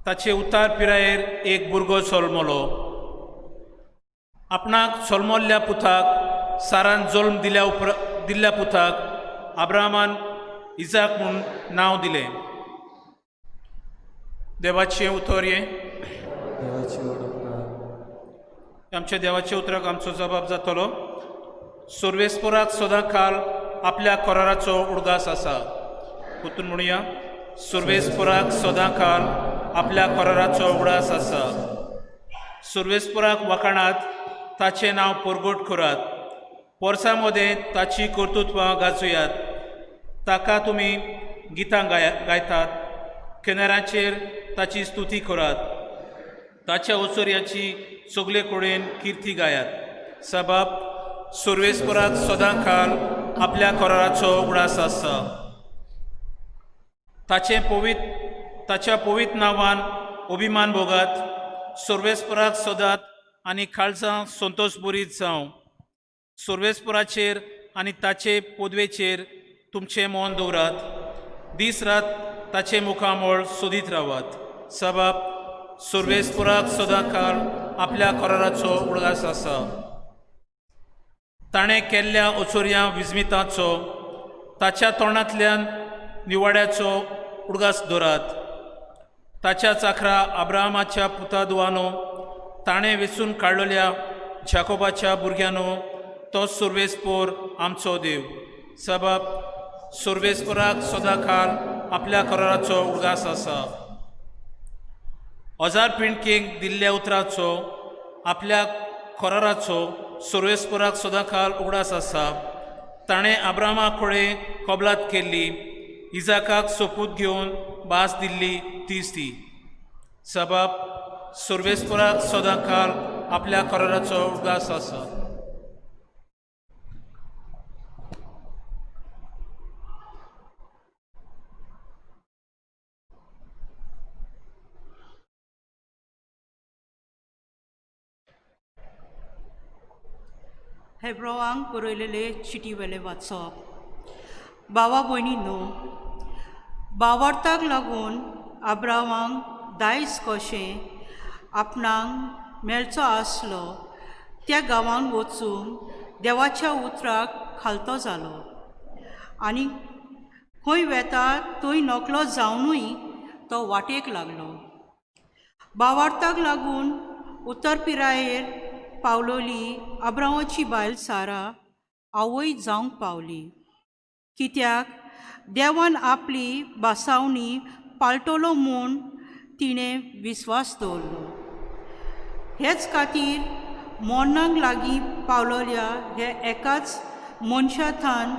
ताचे उतार पिरायेर एक भुरगो जल्मलो. आपणाक जल्मल्ल्या पुताक सारान जल्म दिल्या दिल्ल्या पुताक अब्राहमान इजाक म्हूण नांव दिलें. देवाचें उतर हें. आमच्या देवाच्या उतराक आमचो जबाब जातलो. सर्वेस्पराक सदां काल आपल्या कराराचो उडगास आसा. परतून म्हणुया, सर्वेस्पराक सदां काल आपल्या कराराचो उगडास आसा. सर्वेस्पराक वाखाणात, ताचें नांव परगट करात, पोरसां मदें ताची कर्तृत्वां गाजयात. ताका तुमी गितां गायतात, किनाऱ्याचेर ताची स्तुती करात, ताच्या ओचोर्याची सगळे कडेन किर्ती गायात. सबाब सर्वेस्पराक सदां काल आपल्या कराराचो उगडास आसा. ताच्या पवित्र नांवान अभिमान भोगात. सर्वेस्पराक सदांत आनी काळजां संतोश बरीत जावं. सर्वेस्पराचेर आनी ताचे पदवेचेर तुमचें मन दवरात. दीस रात ताचें मुखामळ सोदीत रावात. सबाब सर्वेस्पराक सदां काल आपल्या कराराचो उडगास आसा. ताणें केल्ल्या ओचोर्या विस्मिताचो, ताच्या तोंडांतल्यान निवाड्याचो उडगास दवरात. ताच्या चाखरा अब्राहमाच्या पुतादुवानो, ताणें वेंचून काडलेल्या जाकोबाच्या भुरग्यांनो, तो सर्वेस्पोर आमचो देव. सबाब सर्वेस्पराक सदां काल आपल्या कराराचो उडगास आसा. हजार पिंडकेक दिल्ल्या उतराचो, आपल्या कराराचो सर्वेस्पराक सदां काल उगडास आसा. ताणें अब्राहमा कडेन कबलात केल्ली, इजाकाक सोपूत घेवन भास दिल्ली तीच ती. सबाब सर्वेस्पराक सदां काल आपल्या कराराचो उगडास आसा. हेब्रोवांक बरयलेले चिटी वेले वाचप. बावा भयणी न्हू, बावार्थाक लागून आब्रावांक दायज कशें आपणाक मेळचो आसलो त्या गांवांत वचून देवाच्या उतराक खालतो जालो आनी खंय वेता थंय नकलो जावनूय तो वाटेक लागलो. बावार्थाक लागून उत्तर पिरायेर पावलोली अब्रावाची बायल सारा आवय जावंक पावली, कित्याक देवान आपली भासावणी पाळटलो म्हूण तिणें विस्वास दवरलो. हेच खातीर मोरनाक लागीं पावलोल्या हे एकाच मनशाथान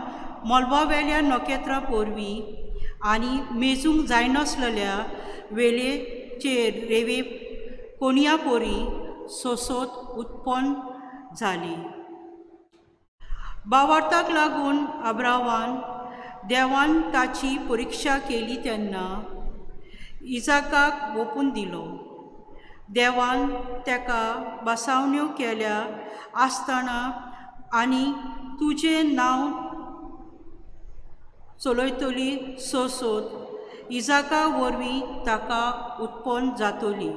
मळबावेल्या नखेत्रां पोरवीं आनी मेजूंक जायनासलेल्या वेलेचेर रेवे कोणया पोरी सोसोत उत्पन्न जाली. बावार्थाक लागून अब्रावान देवान ताची परिक्षा केली तेन्ना इजाकाक ओपून दिलो. देवान ताका बसावण्यो केल्या आसतना आनी तुजें नांव चलयतली सोसोत इजाका वरवीं ताका उत्पन्न जातली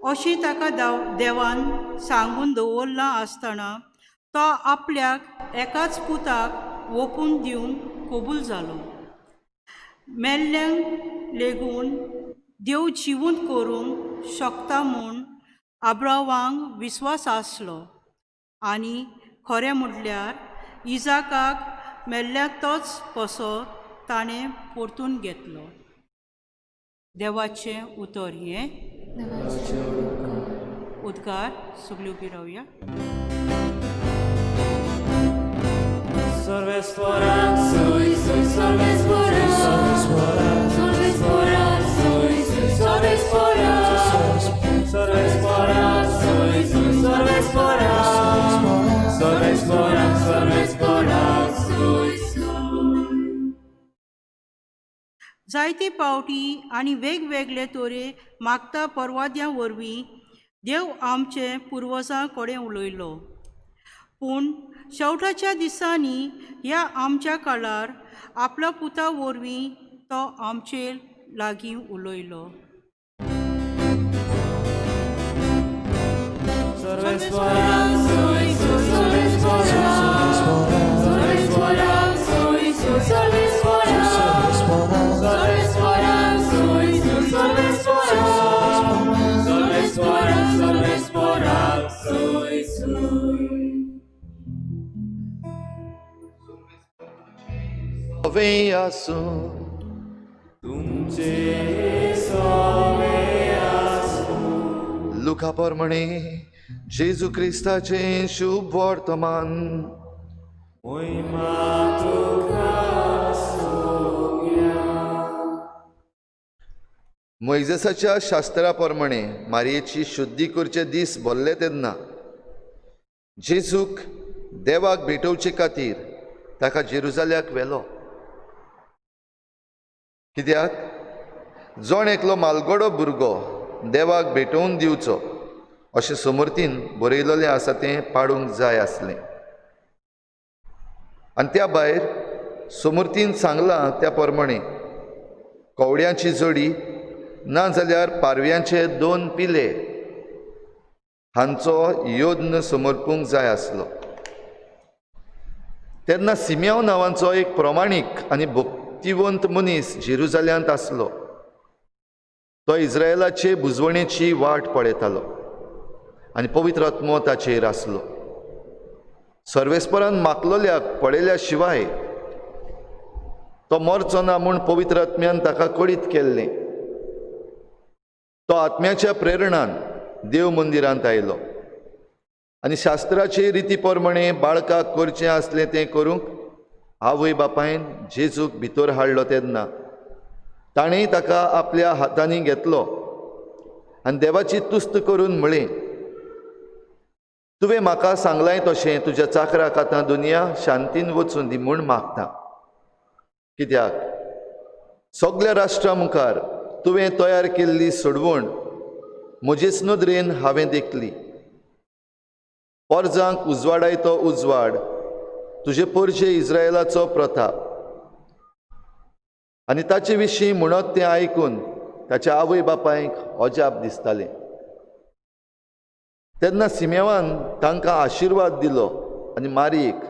अशें ताका देवान सांगून दवरलां आसतना तो आपल्याक एकाच पुताक ओपून दिवन कबूल जालो. मेल्ल्यांक लेगून देव जिवंत करूंक शकता म्हूण आब्रावांक विस्वास आसलो आनी खरें म्हटल्यार इजाकाक मेल्ल्यातोच कसो ताणें परतून घेतलो. देवाचें उतर हें. उद्गार सगळीं उबी रावया. Sorvespora, sui, sui, sorvespora, sorvespora, sui, sui, sorvespora, sorvespora, sui, sui, sorvespora, sorvespora, sorvespora. जायते पावटी आनी वेगवेगळे तरे मागता परवाद्यां वरवीं देव आमचे पुर्वजां कडेन उलयलो. पूण शेवटाच्या दिसांनी ह्या आमच्या काळार आपल्या पुता वरवीं तो आमचे लागीं उलयलो. लुका प्रमाणे जेजू क्रिस्ताचें शुभ वर्तमान. मोयजेसाच्या शास्त्रा प्रमाणे मारयेची शुद्धी करचे दीस भरले तेन्ना जेजूक देवाक भेटोवचे खातीर ताका जेरुजाल्याक व्हेलो. कित्याक जण एकलो मालगडो भुरगो देवाक भेटोवन दिवचो अशें समर्थीन बरयलेलें आसा तें पाडूंक जाय आसलें. आनी त्या भायर समर्थीन सांगलां त्या प्रमाणे कवड्यांची जोडी ना जाल्यार पारव्यांचे 2 पिले हांचो यत्न समर्पूंक जाय आसलो. तेन्ना सिम्याव नांवांचो एक प्रमाणीक आनी भक्तिवंत मनीस जेरुजाल्यांत आसलो. तो इस्रायलाचे बुजवणेची वाट पळयतालो आनी पवित्र आत्मो ताचेर आसलो. सर्वेस्परान मागलोल्याक पळयल्या शिवाय तो मरचो ना म्हूण पवित्र आत्म्यान ताका कळीत केल्लें. तो आत्म्याच्या प्रेरणान देव मंदिरांत आयलो आनी शास्त्राचे रिती प्रमाणे बाळकाक करचें आसलें तें करूंक आवय बापायन जेजूक भितर हाडलो. तेन्ना ताणें ताका आपल्या हातांनी घेतलो आनी देवाची तुस्त करून म्हळें, तुवें म्हाका सांगलाय तशें तुज्या चाकराक आतां दुनिया शांतीन वचून दी म्हूण मागता. कित्याक सगल्या राष्ट्रां मुखार तुवें तयार केल्ली सोडवण म्हजेच नदरेन हांवें देखली. पोरजांक उजवाडाय तो उजवाड, तुजे पोरजे इस्रायलाचो प्रताप. आनी ताचे विशीं म्हणत तें आयकून ताच्या आवय बापायक अजाप दिसतालें. तेन्ना सिमेवान तांकां आशिर्वाद दिलो आनी मारयेक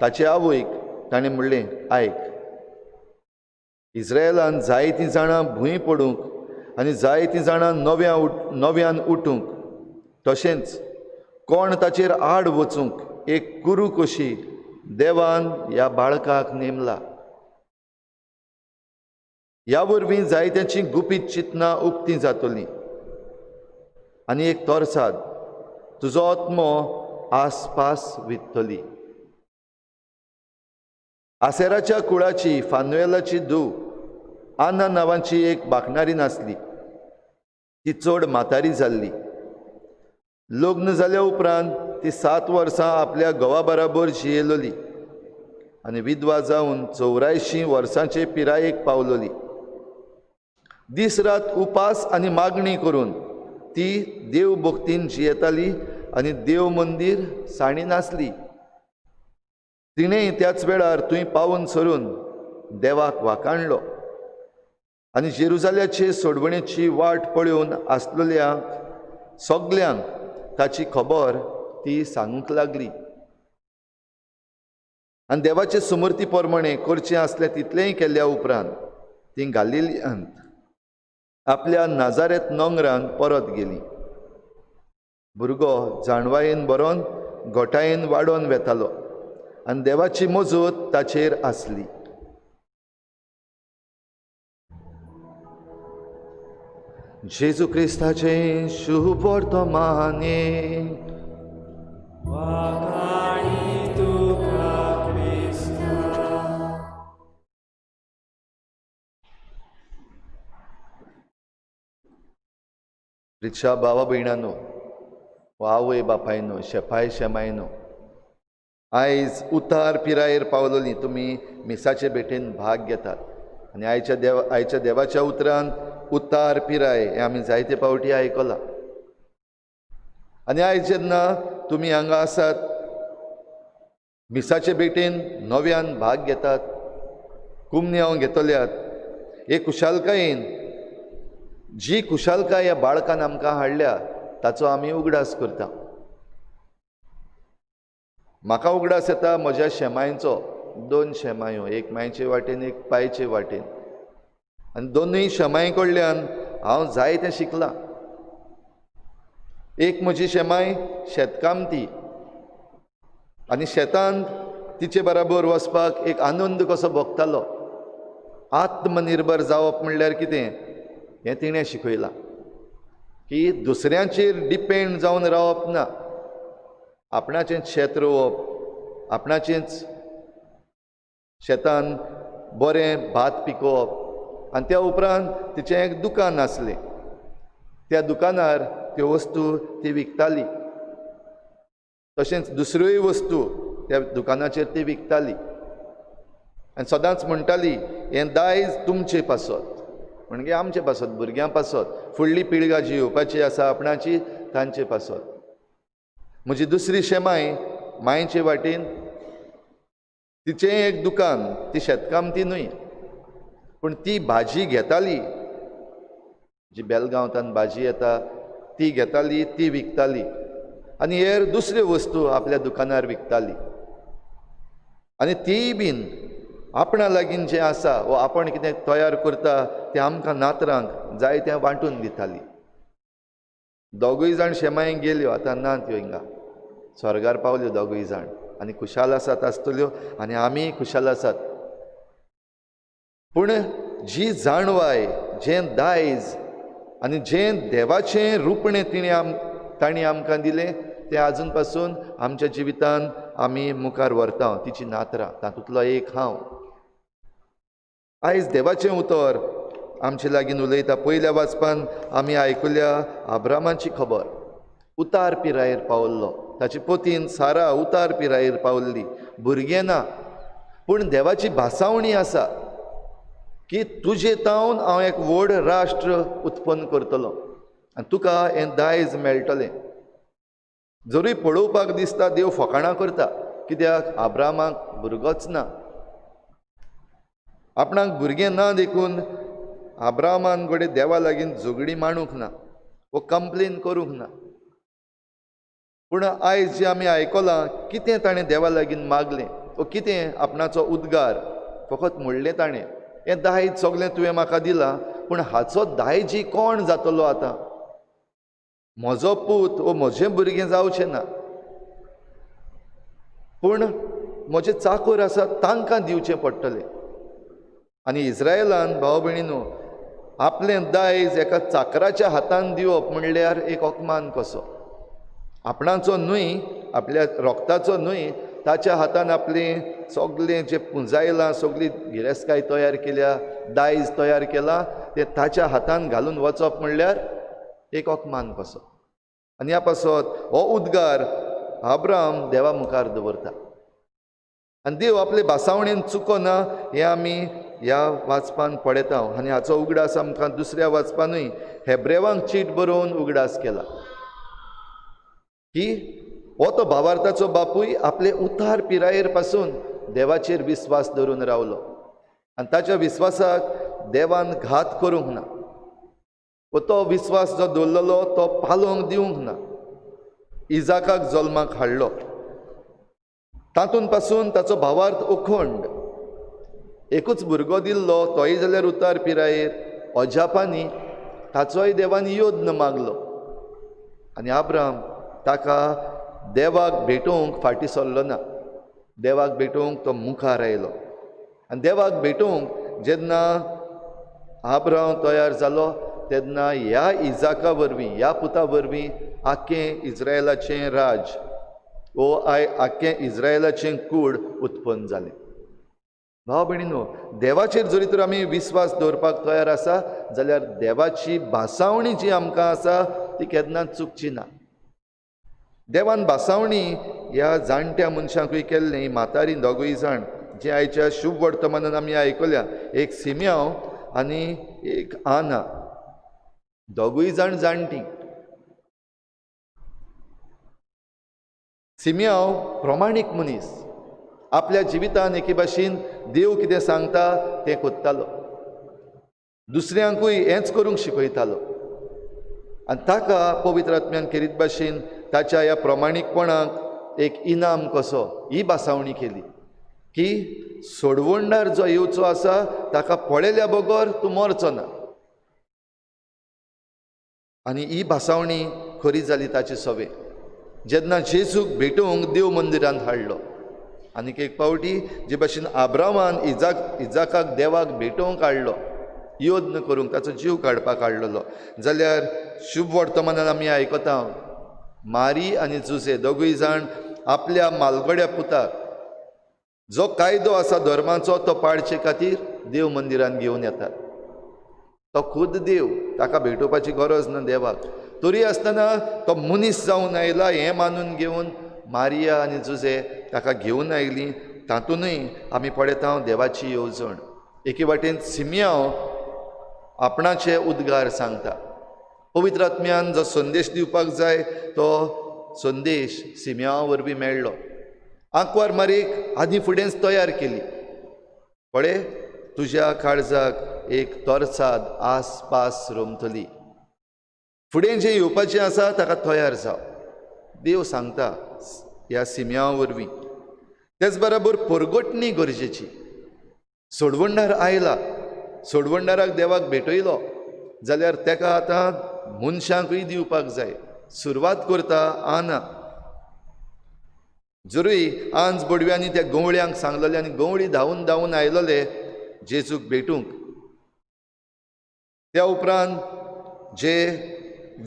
ताचे आवयक ताणें म्हणलें, आयक, इस्रायलान जायतीं जाणां भूंय पडूंक आनी जायतीं जाणां नव्यान उठूंक, तशेंच कोण ताचेर आड वचूंक एक कुरू कशी देवान ह्या बाळकाक नेमला. ह्या वरवीं जायत्यांची गुपीत चिंतनां उक्तीं जातलीं आनी एक तोरसाद तुजो आत्मो आसपास वित्तली. आसेराच्या कुळाची फानुएलाची धूव आना नांवाची एक बाकणारी नासली. ती चड म्हातारी जाल्ली. लग्न जाल्या उपरांत ती 7 वर्सां आपल्या घोवा बराबर जियेलोली आनी विधवा जावन 84 वर्सांचे पिरायेक पावलोली. दीस रात उपास आनी मागणी करून ती देव भक्तीन जियेताली आनी देव मंदीर साणी नासली. तिणें त्याच वेळार थंय पावून सरून देवाक वाखाणलो आनी जेरुजाल्याचे सोडवणेची वाट पळोवन आसलेल्या सगल्यांक ताची खबर ती सांगूंक लागली. आनी देवाचे समर्थी प्रमाणे करचें आसलें तितलेंय केल्या उपरांत ती गालिलियांत आपल्या नाजारेत नोंगरान परत गेली. भुरगो जाणवायेन बरोवन घोटायेन वाडोवन वेतालो आनी देवाची मजत ताचेर आसली. जेजू क्रिस्ताचें शुभ वर्तमान. रिक्षा भावा भयणानो, आवय बापायनो, शेपाय शेमायनो, आयज उतार पिरायेर पावलोली तुमी मिसाचे भेटेन भाग घेतात. आनी आयच्या देवाच्या उतरान उतार पिराय हें आमी जायते पावटी आयकलां. आनी आयज जेन्ना तुमी हांगा आसात, मिसाचे भेटेन नव्यान भाग घेतात, कुमन्यांव घेतल्यात, हे खुशालकायेन जी खुशालकाय ह्या बाळकान आमकां हाडल्या ताचो आमी उगडास करता. म्हाका उगडास येता म्हज्या शेमांयचो, दोन शेमायो, एक मायचे वाटेन एक पायचे वाटेन, आनी दोनूय शेमाय कडल्यान हांव जायतें शिकलां. एक म्हजी शेमाय शेतकामती आनी शेतांत तिचे बराबर वचपाक एक आनंद कसो भोगतालो. आत्मनिर्भर जावप म्हणल्यार कितें हें तिणें शिकयलां, की दुसऱ्यांचेर डिपेंड जावन रावप ना, आपणाचेंच शेत रोवप, आपणाचेंच शेतान बरें भात पिकोवप. आनी त्या उपरांत तिचें एक दुकान आसलें, त्या दुकानार त्यो वस्तू ती विकताली, तशेंच दुसऱ्योय वस्तू त्या दुकानाचेर ती विकताली. आनी सदांच म्हणटाली, हें दायज तुमचे पासत, म्हणजे आमचे पासत, भुरग्यां पासत, फुडली पिळगा जी येवपाची आसा आपणाची तांचे पासत. म्हजी दुसरी शेमाय मायचे वाटेन, तिचें एक दुकान, ती शेतकामती न्हय पूण ती भाजी घेताली, जी बेलगांवतान भाजी येता ती घेताली, ती विकताली आनी हेर दुसऱ्यो वस्तू आपल्या दुकानार विकताली. आनी तीय बीन आपणा लागीं जें आसा वो आपण कितें तयार करता तें आमकां नातरांक जाय तें वांटून दिताली. दोगूय जाण शेमाय गेल्यो, आतां ना त्यो, हिंगा स्वर्गार पावल्यो दोगूय जाण आनी खुशाल आसात आसतल्यो आनी आमीय खुशाल आसात. पूण जी जाणवाय, जें दायज आनी जें देवाचें रुपणें तिणें तांणी आमकां दिलें तें आजून पासून आमच्या जिवितान आमी मुखार व्हरता. तिची नातरां, तातूंतलो एक हांव. आयज देवाचें उतर आमचे लागीं उलयता. पयल्या वाचपान आमी आयकुल्या आब्रामाची खबर. उतार पिरायेर पावल्लो, ताची पोतीन सारा उतार पिरायेर पावल्ली, भुरगें ना, पूण देवाची भासावणी आसा की तुजे तावन हांव एक व्हड राष्ट्र उत्पन्न करतलो आनी तुका हें दायज मेळटलें. जरूय पळोवपाक दिसता देव फकाणां करता, कित्याक आब्रामाक भुरगोच ना, आपणाक भुरगें ना देखून आब्रामान घडये देवा लागीं झगडी मांडूंक ना वो कंप्लेन करूंक ना. पूण आयज जें आमी आयकलां कितें ताणें देवा लागीं मागलें वो कितें आपणाचो उद्गार फकत म्हणलें ताणें, हें दायज सगळें तुवें म्हाका दिलां, पूण हाचो दायजी कोण जातलो आतां? म्हजो पूत वो म्हजें भुरगें जावचें ना, पूण म्हजे चाकोर आसा तांकां दिवचें पडटलें. आनी इस्रायलान भाव भयणीनो आपलें दायज एका चाकराच्या हातान दिवप म्हणल्यार एक अपमान कसो. आपणाचो न्हय, आपल्या रोगताचो न्हय, ताच्या हातान आपलें सगळें जें पुंजायलां, सगळी गिरेस्तकाय तयार केल्या, दायज तयार केलां, तें ताच्या हातान घालून वचप म्हणल्यार एक अपमान कसो. आनी ह्या पासत हो उद्गार आब्राम देवा मुखार दवरता आनी देव आपले भासावणेन चुकना हें आमी ह्या वाचपान पळयता. आनी हाचो उगडास आमकां दुसऱ्या वाचपानूय हेब्रेवांक चीट बरोवन उगडास केला की हो तो भावार्थाचो बापूय आपले उतार पिरायेर पासून देवाचेर विस्वास धरून रावलो आनी ताच्या विस्वासाक देवान घात करूंक ना, तो विस्वास जो दवरलेलो तो पालोवंक दिवंक ना, इजाकाक जल्माक हाडलो. तातूंत पासून ताचो भावार्थ अखंड, एकूच भुरगो दिल्लो तोय जाल्यार उतार पिरायेर अजापांनी ताचोय देवान योद्न मागलो आनी आब्राम ताका देवाक भेटोवंक फाटीं सरलो ना, देवाक भेटोवंक तो मुखार आयलो. आनी देवाक भेटोवंक जेन्ना आब्राम तयार जालो तेन्ना ह्या इजाका वरवीं, ह्या पुता वरवीं आख्खें इस्रायलाचें राज वो आख्खें इस्रायलाचें कूड उत्पन्न जालें. भाव भयणीनो, देवाचेर जरी तर आमी विस्वास दवरपाक तयार आसा जाल्यार देवाची भासावणी जी आमकां आसा ती केन्नाच चुकची ना. देवान भासावणी ह्या जाणट्या मनशांकूय केल्लें, म्हातारी दोगूय जाण जें आयच्या शुभ वर्तमानान आमी आयकल्या, एक सिम्यांव आनी एक आना, दोगूय जाण जाणटी। सिम्यांव प्रमाणीक मनीस, आपल्या जिवितान एके भाशेन देव कितें सांगता तें कोत्तालो, दुसऱ्यांकूय हेंच करूंक शिकयतालो आनी ताका पवित्र आत्म्यान केरीत भाशेन ताच्या ह्या प्रमाणीकपणाक एक इनाम कसो ही भासावणी केली की सोडवणदार जो येवचो आसा ताका पळयल्या बगर तूं मरचो ना। आनी ही भासावणी खरी जाली ताची सवे जेन्ना जेजूक भेटूंक देव मंदिरांत हाडलो। आनीक एक पावटी जे भाशेन आब्रामान इजाकाक देवाक भेटोवंक हाडलो, यत्न करूंक ताचो जीव काडपाक हाडलेलो, जाल्यार शुभ वर्तमानान आमी आयकता मारी आनी जुजे दोगूय जाण आपल्या मालगड्या पुताक जो कायदो आसा धर्माचो तो पाळचे खातीर देव मंदिरांत घेवन येतात। तो खुद देव, ताका भेटोवपाची गरज ना देवाक, तरी आसतना तो मनीस जावन आयला हें मानून घेवन मारिया आनी जुजे ताका घेवन आयलीं। तातूंतय आमी पळयता देवाची येवजण। एके वाटेन सिम्यांव आपणाचे उद्गार सांगता, पवित्र आत्म्यान जो संदेश दिवपाक जाय तो संदेश सिम्यांवा वरवीं मेळ्ळो। आंकवार मारीक आदीं फुडेंच तयार केली, पळय तुज्या काळजाक एक तरसाद आसपास रोमतली, फुडें जें येवपाचें आसा ताका तयार जाव, देव सांगता ह्या सिम्यांवा वरवीं। तेच बराबर परगटणी गरजेची, सोडवणदार आयला, सोडवणदाराक देवाक भेटयलो जाल्यार ताका आतां मनशांकूय दिवपाक जाय। सुरवात करता आना, जरूय आंज बडव्यांनी त्या गवळ्यांक सांगलेले आनी गवळी धांवून धांवून आयलोले जेजूक भेटूंक। त्या उपरांत जे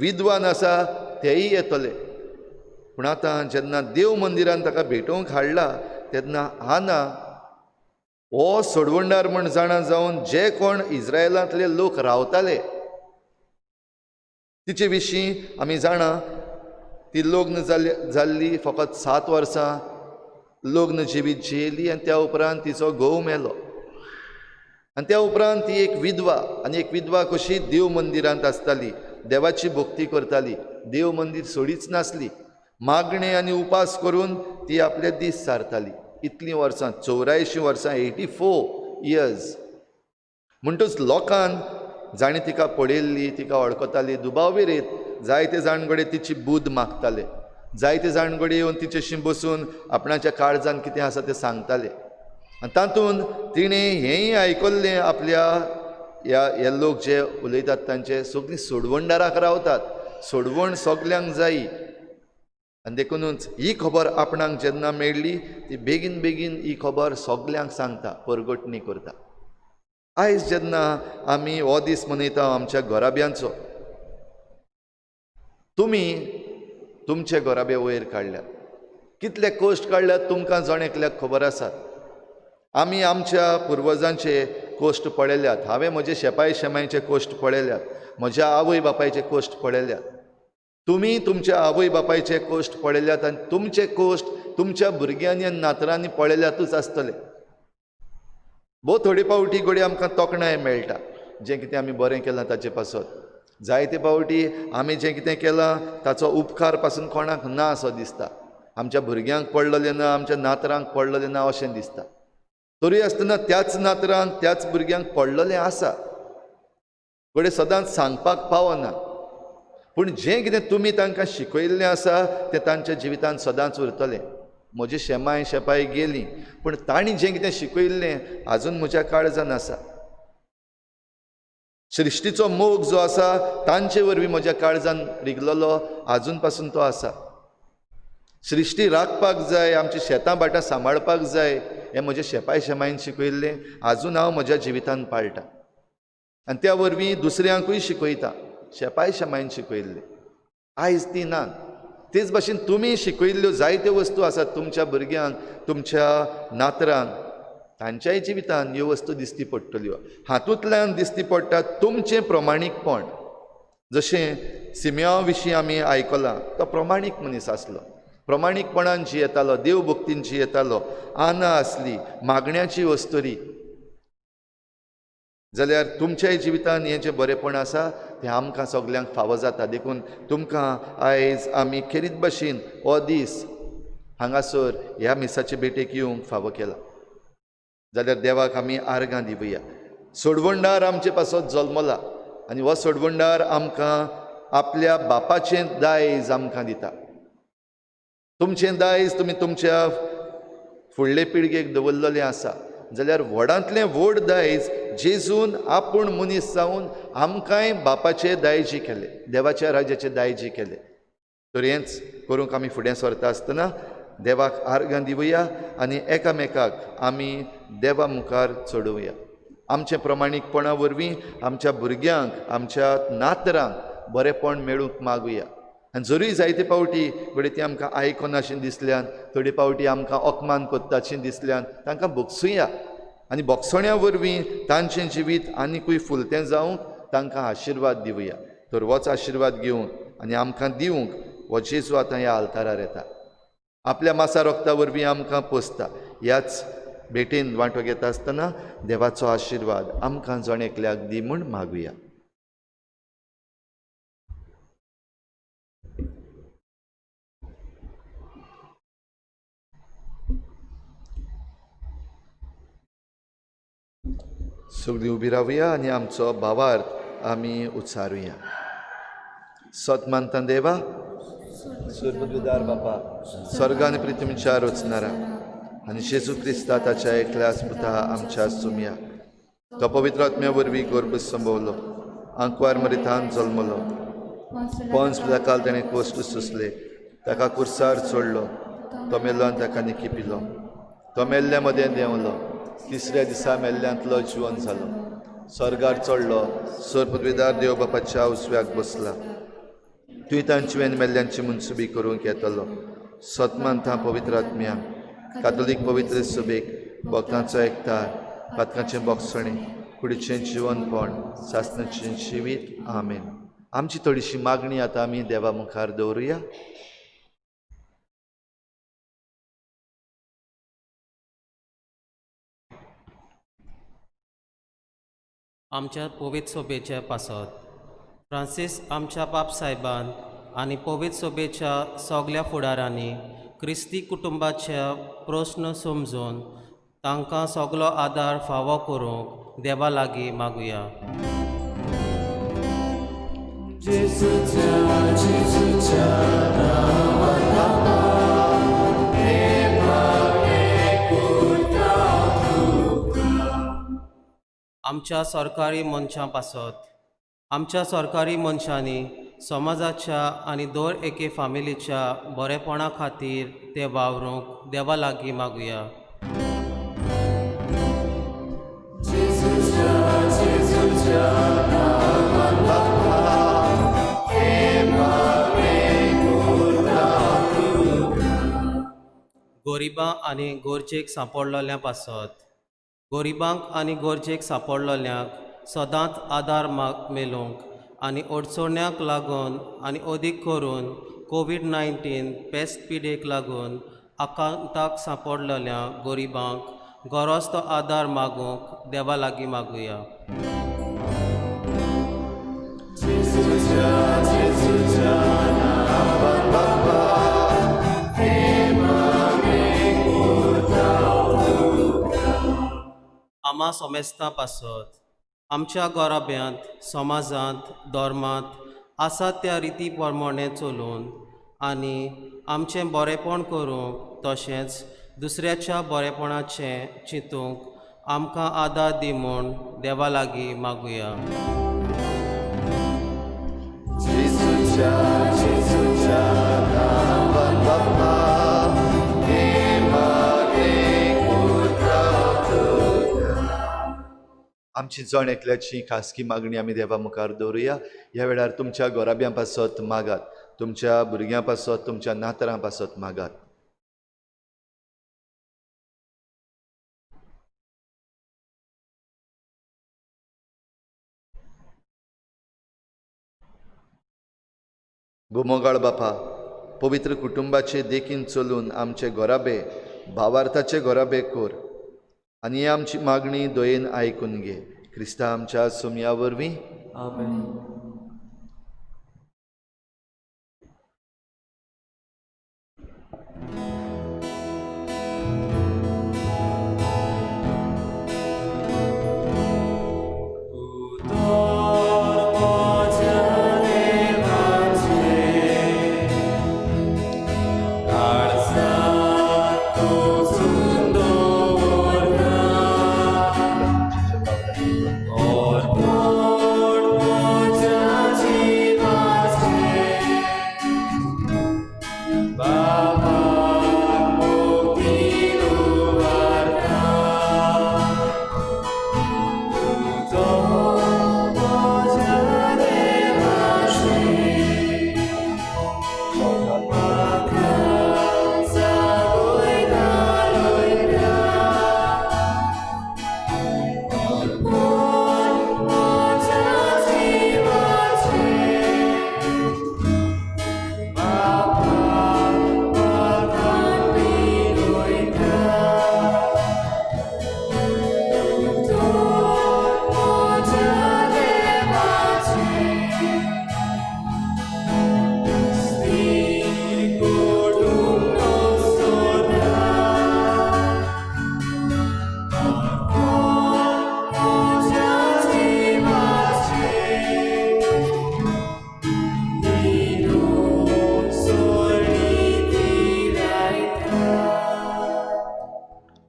विद्वान आसा तेय येतले, पूण आतां जेन्ना देव मंदिरान ताका भेटोवंक हाडला तेन्ना आना हो सोडवणदार म्हण जाणा जावन जे कोण इस्रायलांतले लोक रावताले तिचे विशीं आमी जाणा, ती लग्न जाल्ली फकत 7 वर्सां लग्न जिवीत जियेली आनी त्या उपरांत तिचो घोव मेलो आनी त्या उपरांत ती एक विधवा, आनी एक विधवा कशी देव मंदिरांत आसताली, देवाची भक्ती करताली, देव मंदीर सोडीच नासली, मागणें आनी उपास करून ती आपले दीस सारताली। इतलीं वर्सां, 84 वर्सां, 84 इयर्स। म्हणटच लोकान जाणें तिका पळयल्ली, तिका वळखताली, दुबाव विरेत जायते जाण गडे तिची बूद मागताले, जायते जाण गडे येवन तिचेशी बसून आपणाच्या काळजान कितें आसा तें सांगताले। आनी तातूंत तिणें हेंय आयकल्लें आपल्या ह्या हे लोक जे उलयतात तांचे सगळीं सोडवणदाराक रावतात, सोडवण सगल्यांक जायी, आनी देखुनूच ही खबर आपणाक जेन्ना मेळ्ळी ती बेगीन बेगीन ही खबर सगल्यांक सांगता, परगटणी करता। आयज जेन्ना आमी हो दीस मनयता आमच्या घराब्यांचो, तुमी तुमचे घराबे वयर काडल्यात, कितले कश्ट काडल्यात तुमकां जण एकल्याक खबर आसात। आमी आमच्या पुर्वजांचे कश्ट पळयल्यात, हांवें म्हजे शेपाय शेमायचे कश्ट पळयल्यात, म्हज्या आवय बापायचे कश्ट पळयल्यात, तुमी तुमच्या आवय बापायचे कश्ट पळयल्यात आनी तुमचे कश्ट तुमच्या भुरग्यांनी आनी नातरांनी पळयल्यातूच आसतले। भोव थोडे पावटी घडये आमकां तोखणाय मेळटा जें कितें आमी बरें केलां ताचे पासत, जायते पावटी आमी जें कितें केलां ताचो उपकार पासून कोणाक ना असो दिसता, आमच्या भुरग्यांक पडलेलें ना, आमच्या नातरांक पडलेलें ना अशें दिसता। तरी आसतना त्याच नातरांक त्याच भुरग्यांक पडलेलें आसा, घडये सदांच सांगपाक पावना, पूण जें कितें तुमी तांकां शिकयल्लें आसा तें तांच्या जिवितांत सदांच उरतलें। म्हजी शेमाय शेपाय गेली, पूण तांणी जें कितें शिकयल्लें आजून म्हज्या काळजान आसा। सृश्टीचो मोग जो आसा तांचे वरवीं म्हज्या काळजान रिगलेलो आजून पासून तो आसा। सृश्टी राखपाक जाय, आमची शेतां भाटां सांबाळपाक जाय, हें म्हज्या शेपाय शेमायन शिकयल्लें आजून हांव म्हज्या जिवितांत पाळटा आनी त्या वरवीं दुसऱ्यांकूय शिकयता। शेपाय शेमायन शिकयल्लें आयज ती ना। तेच भाशेन तुमी शिकयल्ल्यो जायत्यो वस्तू आसात तुमच्या भुरग्यांक, तुमच्या नातरांक, तांच्याय जिवितांत ह्यो वस्तू दिसती पडटल्यो। हातूंतल्यान दिसती पडटा तुमचें प्रमाणीकपण। जशें सिम्यांव विशीं आमी आयकलां, तो प्रमाणीक मनीस आसलो, प्रमाणीकपणान जियेतालो, देवभक्तीन जियेतालो. आना आसली मागण्याची वस्तुरी. जाल्यार तुमच्याय जिवितान हें जें बरेंपण आसा तें आमकां सगल्यांक फावो जाता. देखून तुमकां आयज आमी खेरीत भशेन हो दीस हांगासर ह्या मिसाचे भेटेक येवंक फावो केला. जाल्यार देवाक आमी आर्गां दिवया. सोडवणदार आमचे पासत जल्मला आनी हो सोडवणदार आमकां आपल्या बापाचें दायज आमकां दिता. तुमचें दायज तुमी तुमच्या फुडले पिळगेक दवरलेलें आसा. जाल्यार व्हडांतलें व्हड दायज जेजून आपूण मनीस जावन आमकांय बापाचे दायजी केले, देवाच्या राज्याचे दायजी केले. तर हेंच करूंक आमी फुडें सरता आसतना देवाक आर्गां दिवया आनी एकामेकाक आमी देवा मुखार चडोवया. आमचें प्रमाणीकपणा वरवीं आमच्या भुरग्यांक, आमच्या नातरांक बरेंपण मेळूंक मागुया. आनी जरूय जायते फावटी घडये ती आमकां आयकनाशें दिसल्यान, थोडे फावटी आमकां अपमान करताशें दिसल्यान तांकां भोगसुया आनी भोगसण्या वरवीं तांचें जिवीत आनिकूय फुलतें जावंक तांकां आशिर्वाद दिवया. तर होच आशिर्वाद घेवन आनी आमकां दिवंक हो जेजू आतां ह्या आल्तारार येता, आपल्या मासा रोगता वरवीं आमकां पोसता. ह्याच भेटेन वांटो घेता आसतना देवाचो आशिर्वाद आमकां जण एकल्याक दी म्हूण मागुया. सगळीं उबी रावया आनी आमचो भावार्थ आमी उच्चारुया. सत मानता देवा, सुरबुद्विदार बापा, स्वर्ग आनी पृथ्वीच्या रचणारा आनी जेजू क्रिस्ता ताच्या एकल्याच पुता आमच्या सुमया, तो पवित्र आत्म्या वरवीं गर्भ संभवलो, आंकवार मरितान जल्मलो, पंच काल ताणें कोश्ट सोंसले, ताका कुर्सार चडलो, तो मेलो आनी ताका निकिपिलो, तो मेल्ल्या मदें देंवलो, तिसऱ्या दिसा मेल्ल्यांतलो जिवन जालो, स्वर्गार चडलो, सर्पद्विदार देव बापाच्या उजव्याक बसला, तुवें तांची आनी मेल्ल्यांची मनसुबी करूंक येतलो. सतमानता पवित्र आत्म्या, कातोलीक पवित्र सभेक, भक्तांचो एकतार, पातकांचें बोगसणें, कुडीचें जिवनपण, सासणाचें जिवीत. आमेन. आमची थोडीशी मागणी आतां आमी देवा मुखार दवरुया. आमच्या पवित्र सभेचे पासत फ्रांसीस आमच्या बाप साहेबान आनी पवित्र सभेच्या सगल्या फुडारांनी क्रिस्ती कुटुंबाचे प्रस्न समजून तांकां सगलो आदार फावो करूंक देवा लागीं मागुया. आमच्या सरकारी मनशां पासत आमच्या सरकारी मनशांनी समाजाच्या आनी दर एके फामिलीच्या बरेपणा खातीर ते वावरूंक देवा लागीं मागुया. गरिबां आनी गरजेक सांपडलेल्या पासत गरिबांक आनी गरजेक सांपडलेल्यांक सदांच आदार मेळूंक आनी अडचण्यांक लागून आनी अदीक करून कोवीड-19 पेस्ट पिडेक लागून आकांताक सांपडलेल्या गरिबांक गरज तो आदार मागूंक देवा लागीं मागुया. आमा सोमेस्तां पासत आमच्या गोराब्यांत, समाजांत, धर्मांत आसा त्या रिती प्रमाणे चलून आनी आमचें बरेपण करूंक तशेंच दुसऱ्याच्या बरेपणाचें चिंतूंक आमकां आदार दी म्हूण देवा लागीं मागुया. आमची जण एकल्याची खासगी मागणी आमी देवा मुखार दवरुया. ह्या वेळार तुमच्या गोराब्यां पासत मागात, तुमच्या भुरग्यां पासत, तुमच्या नातरां पासत मागात. भोमोगाळ बापा, पवित्र कुटुंबाचे देखीन चलून आमचे घराबे भावार्थाचे घराबे कर आनी ही आमची मागणी दयेन आयकून घे क्रिस्ता आमच्या सोमया वरवीं. आमेन.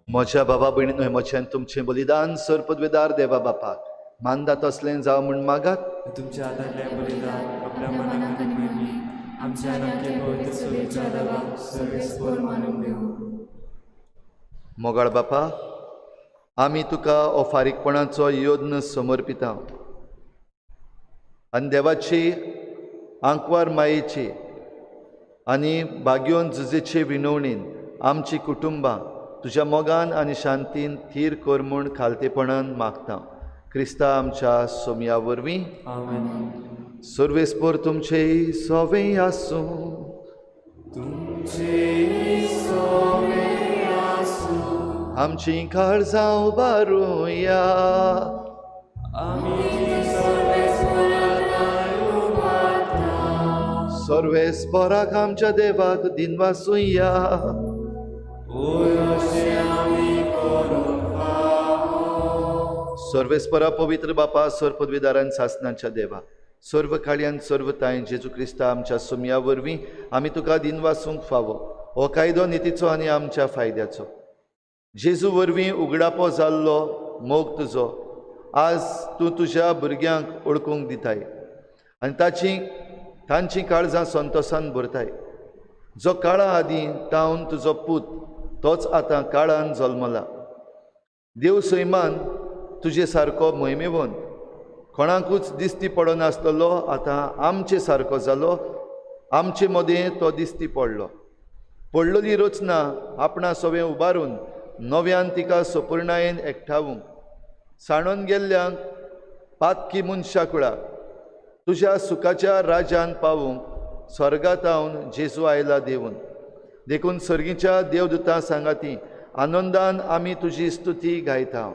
म्हज्या बाबा भयणीनो, म्हजें तुमचें बलिदान सर पदवेदार देवा बापाक मानदा तसलें जावं म्हूण मागात. तुमच्या हातांतलें बलिदान आपल्या मनाक आनी महिमेक आमच्या आनी पवित्र सभेच्या देवाक सर्वेस्पर मानून घेवं. मोगाळ बापा, आमी तुका हो फारीकपणाचो यत्न समर्पिता आनी देवाची आंकवार मायेची आनी भाग्योन जुजेचे विनवणीन आमची कुटुंबां तुज्या मोगान आनी शांतीन थीर कर म्हूण खालतेपणान मागता. क्रिस्ता आमच्या सोमया वरवीं. आमेन. सर्वेस्पर तुमचे सोवे आसूं. तुमचे सोवे आसूं. आमची काळजां उबारुया. सर्वेस्पराक आमच्या देवाक दिनवासुया. सर्वेस्परा पवित्र बापा, सर्व पदवीदारान सासनाच्या देवा, सर्व काळयान सर्व ताय जेजू क्रिस्ता आमच्या सोमया वरवीं आमी तुका दिनवासूंक फावो. हो कायदो नितीचो आनी आमच्या फायद्याचो. जेजू वरवीं उगडापो जाल्लो मोग तुजो आज तूं तुज्या भुरग्यांक ओळखूंक दिताय आनी तांचीं काळजां संतोसान भरताय. जो काळा आदीं तावन तुजो पूत तोच आतां काळान जल्मला. देव सैमान तुजे सारको मोहिमेवंत कोणाकूच दिसती पडनासलेलो आतां आमचे सारको जालो. आमचे मदें तो दिसती पडलो. पडलेली रचना आपणा सवें उबारून नव्यान तिका सपुर्णायेन एकठावूंक सांडून गेल्ल्यांक पातकी मनशा कुळाक तुज्या सुखाच्या राज्यान पावूंक स्वर्गातावन जेजू आयला देवून. देखून सर्गीच्या देवदूतां सांगाती आनंदान आमी तुजी स्तुती गायता.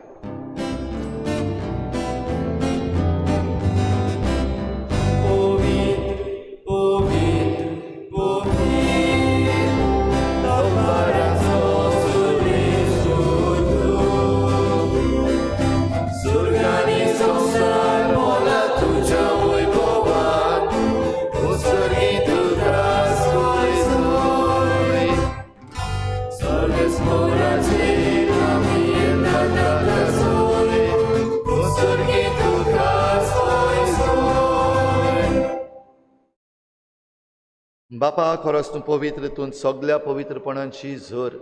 बापा, खरोच तूं पवित्र, तूं सगल्या पवित्रपणाची झर.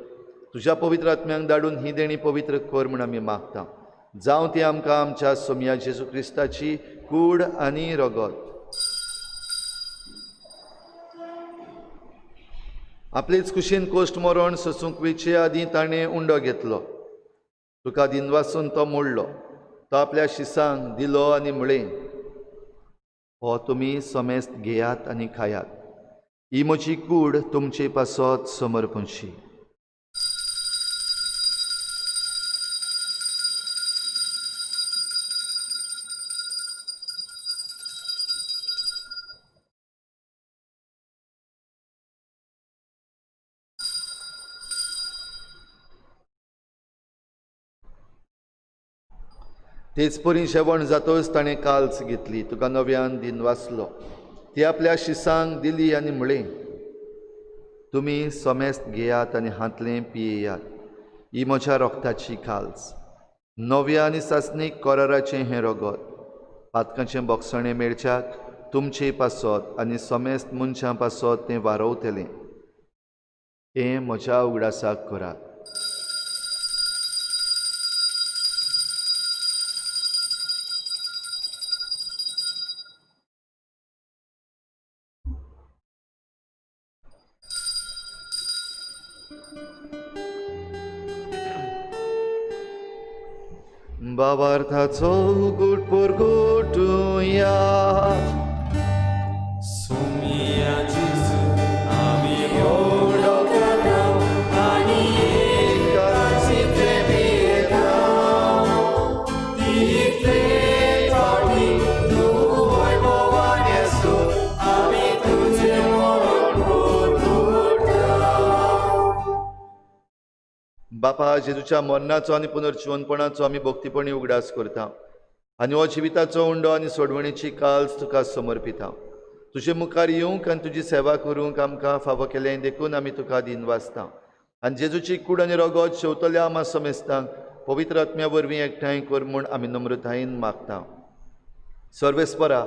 तुज्या पवित्र आत्म्यांक धाडून ही देणी पवित्र कर म्हूण आमी मागता. जावं ती आमकां आमच्या सोमया जेजू क्रिस्ताची कूड आनी रगत. आपलेच कुशीन कोश्ट मरण सोसूंक वेचे आदीं ताणें उंडो घेतलो. तुका दिनवासून तो मोडलो. तो आपल्या शिसांक दिलो आनी म्हळें, हो तुमी समेस्त घेयात आनी खायात. ही म्हजी कूड तुमचे पासत समर्पणशी. तेच परी जेवण जातच ताणें काल्स घेतली, तुका नव्यान दिन वाचलो, ती आपल्या शिसांक दिली आनी म्हळें, तुमी समेस्त घेयात आनी हांतलें पियेयात, ही म्हज्या रोगताची काल्स, नव्या आनी सासणीक कराराचें हें रगत, पातकांचें बोगसणें मेळच्याक तुमचे पासत आनी समेस्त मनशां पासत तें वारोवतलें. हें म्हज्या उगडासाक करात. बाबार्थाचो गुट पुरगुटुया. सुमिया जेजू आमी व्हडलो करता आनी एकाच पियेता, तितले फावटी तूं वैभवान येसो आमी तुजें मरण पुरगुटता. बापा, जेजूच्या मरणाचो आनी पुनर्जिवनपणाचो आमी भक्तीपणी उगडास करता आनी हो जिविताचो उंडो आनी सोडवणेची काल्स तुका समर्पिता. तुजे मुखार येवंक आनी तुजी सेवा करूंक आमकां फावो केलें देखून आमी तुका दिनवासता आनी जेजूची कूड आनी रगत शेवतल्या आमा समेस्तांक पवित्र आत्म्या वरवीं एकठांय कर म्हूण आमी नम्रतायेन मागता. सर्वेस्परा,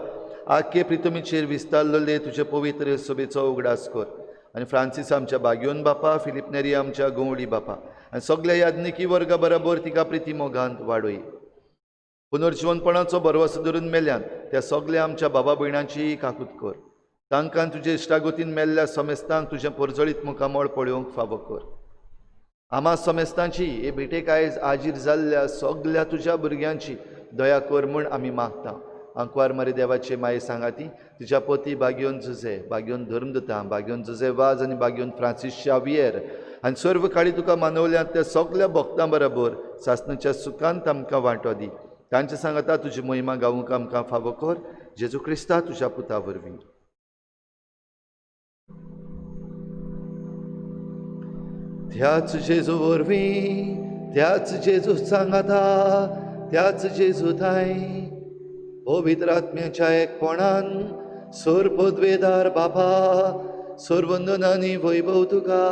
आख्खे प्रितमीचेर विस्तारलेले तुजे पवित्र सभेचो उगडास कर आनी फ्रांसीस आमच्या बाग्योन बापा, फिलीप नेरी आमच्या गवळी बापा आनी सगल्या याज्ञिकी वर्गा बराबर तिका प्रिती मोगांत वाडय. पुनर्जिवनपणाचो भरवसो धरून मेल्यान त्या सगल्या आमच्या बाबा भयणांचीय काकूत कर. तांकां तुजे इश्टागतीन मेल्ल्या समेस्तांक तुजें परजळीत मुखामळ पळोवंक फावो कर. आमा समेस्तांची हे भेटेक आयज आजीर जाल्ल्या सगल्या तुज्या भुरग्यांची दया कर म्हूण आमी मागता. आंकवार मारी देवाचे माये सांगाती तुज्या पती बाग्योन जुजे, बाग्योन धर्मदूता, बाग्योन जुजे वाज आनी बाग्योन फ्रांसीस शावियर आनी सर्व काळी तुका मानवल्यात त्या सगल्या भक्तां बराबर सासणाच्या सुखांत आमकां वांटो दी. तांचे सांगाता तुजी महिमा गावूंक आमकां फावो कर, जेजू क्रिस्ता तुज्या पुता वरवीं. त्याच जेजू वरवीं, त्याच जेजू सांगाता, त्याच जेजू थांय पवित्र आत्म्याच्या एकपणान सोर पदवेदार बापा, सोरवंदन आनी वैभव तुका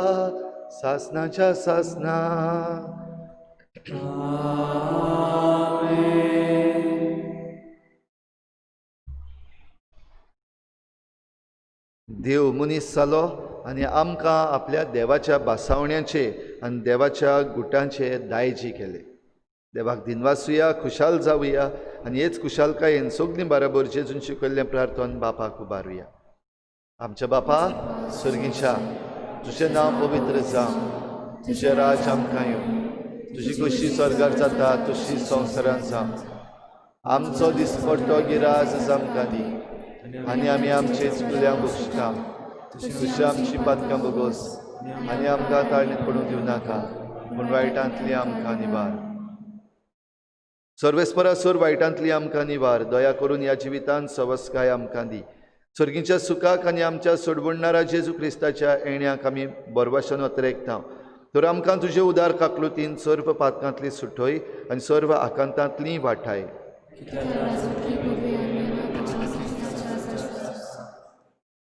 सासनाच्या सासना. देव मनीस जालो आनी आमकां आपल्या देवाच्या बासावण्याचे आनी देवाच्या गुटांचे दायजी केले. देवाक दिनवासुया, खुशाल जावया आनी हेच खुशालकायेन सगळीं बराबर जेजून शिकयल्लें प्रार्थन बापाक उबारुया. आमच्या बापा सर्गीच्या, तुजें नांव पवित्र जावं, तुजें राज आमकां येवं, तुजी खोशी स्वर्गार जाता तशी संवसारांत जावं. आमचो दिसपट्टो गिराज आमकां दी आनी आमी आमचे चुकल्यांक बक्षिता, तुजी आमची पातकां बोगोस आनी आमकां ताळणीत पडूंक दिवं नाका, पूण वायटांतली आमकां निवार. सर्वेस्परा सोर वायटांतली आमकां निवार, दया करून ह्या जिवितांत सवस्काय आमकां दी. सर्गीच्या सुखाक आनी आमच्या सोडवणणारा जेजू क्रिस्ताच्या येण्याक आमी बरवाशन अतरेकता. तर आमकां तुजे उदार काकलुतीन सर्व पातकांतली सुटय आनी सर्व आकांतांतली वाठाय.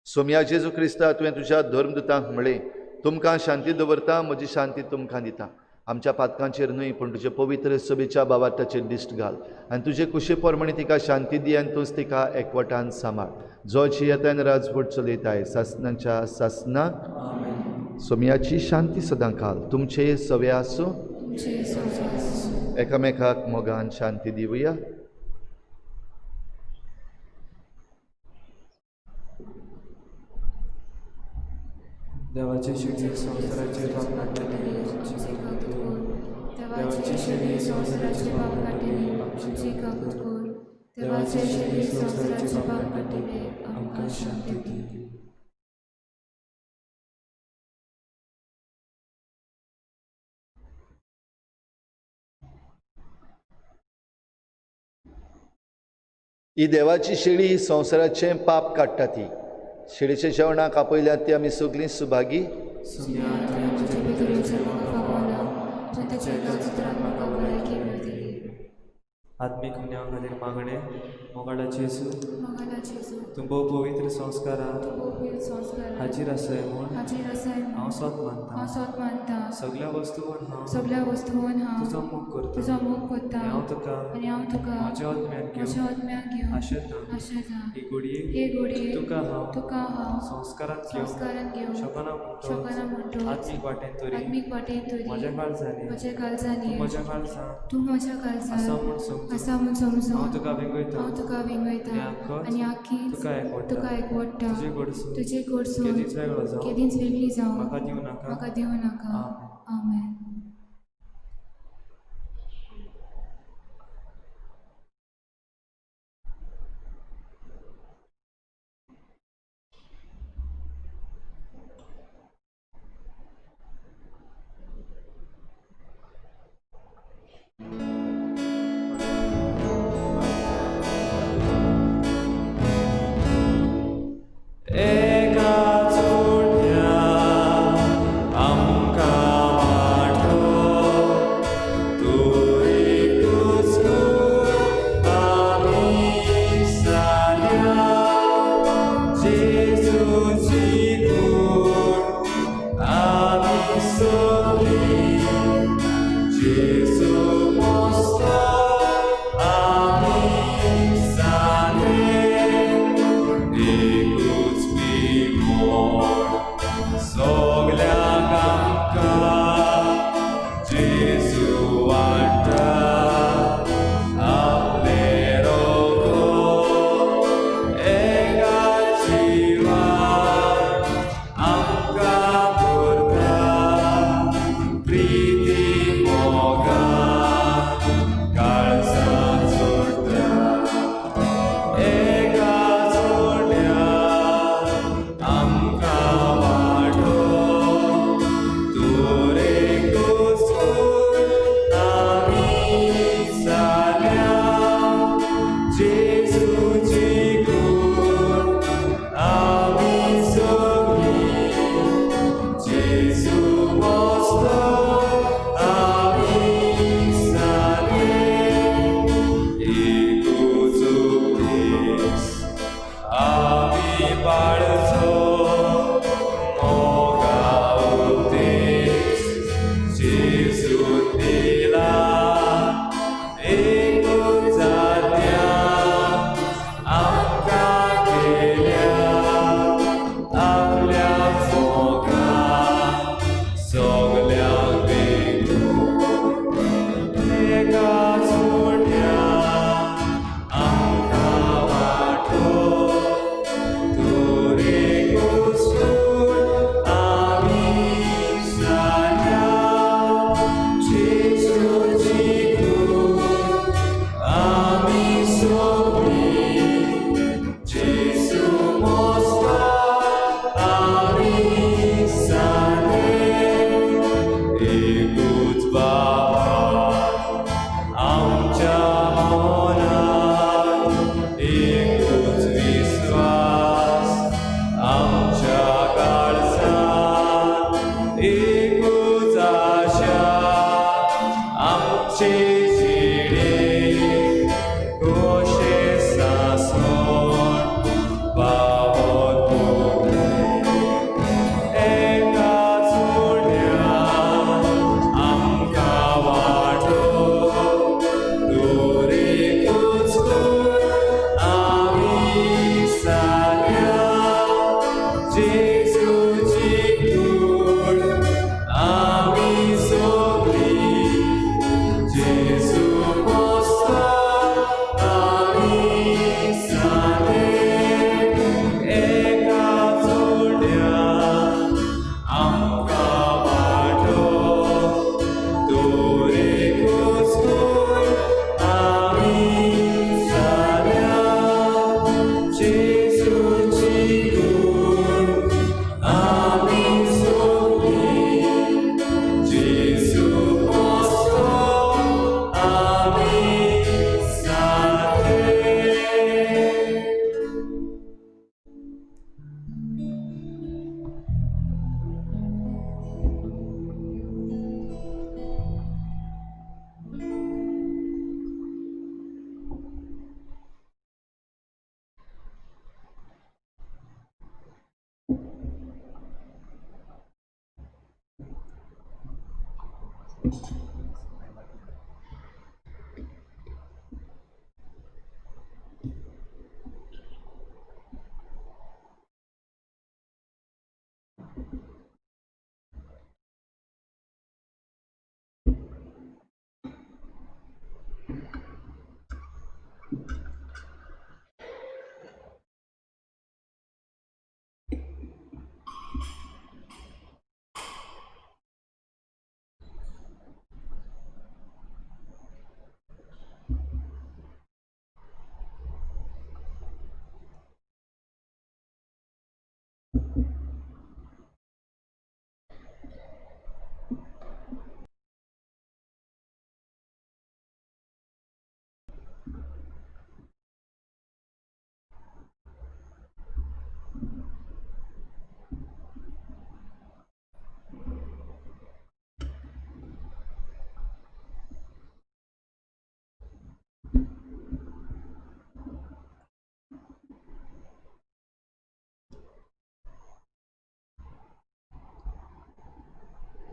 सोमया जेजू क्रिस्ता, तुवें तुज्या धर्मदूतांक म्हळें, तुमकां शांती दवरता, म्हजी शांती तुमकां दिता. आमच्या पातकांचेर न्हय पूण तुजे पवित्र सभेच्या बाबार्थाचेर दिश्ट घाल आनी तुजे कुशे प्रमाणे तिका शांती दी आनी तूंच तिका एकवटान सांबाळ, जो जियेतान राजवट चलयताय सासनाच्या सासनाक. सोमयाची शांती सदां काल तुमचे सवे आसूं. एकामेकाक मोगान शांती दिवया. देवाचे शिडी संवसाराचे पाप काडटले, आमची काकूत कर. देवाचे शिडी संवसाराचे पाप काडटले, आमची काकूत कर. देवाचे शिडी संवसाराचे पाप काडटले, आमकां शांती दी. ही देवाची शेळी संवसाराचें पाप काडटा ती शेळीच्या जेवणाक आपयल्यात ती आमी सगळीं सुभागी. सोम्या, तुवें म्हजे भितर येवचें म्हाका फावना, पूण तुज्या एकाच उतरान म्हाका भलायकी मेळटली. आत्मीक गुन्यांवा खातीर मागणें. मोगाळा जेजू, मोगाळा जेजू, तूं भोव पवित्र संस्कारांत तूं भोव पवित्र संस्कारांत हाजीर आसाय म्हूण हाजीर आसाय म्हूण हांव सोत मानता. हांव सोत मानता. सगल्या वस्तूंत हांव सगल्या वस्तूंत हांव तुजो मोग करता. तुजो मोग करता. आनी हांव तुका आनी हांव तुका म्हज्या आत्म्याक घेवन म्हज्या आत्म्याक घेवन आशेतां. आशेतां. हे घडये हे घडये तुका हांव तुका हांव संस्कारांत घेवन संस्कारांत घेवन शकना म्हणटोच शकना म्हणटोच आत्मीक वाटेन तरी आत्मीक वाटेन तरी म्हज्या काळजांनी म्हज्या काळजांनी तूं म्हज्या काळजांत तूं म्हज्या काळजांत आसा म्हूण समजून आसा म्हूण समजून हांव तुका वेंगयतां. हांव तुका वेंगयतां आनी आख्खोच आनी आख्खीच तुका एकवटता. तुका एकवटता. तुजे कडसून तुजे कडसून केदींच वेगळो जावं केदींच वेगळी जावं म्हाका दिवं नाका. म्हाका दिवं नाका. आमेन. आमेन. एका चुड्या आमकां वाट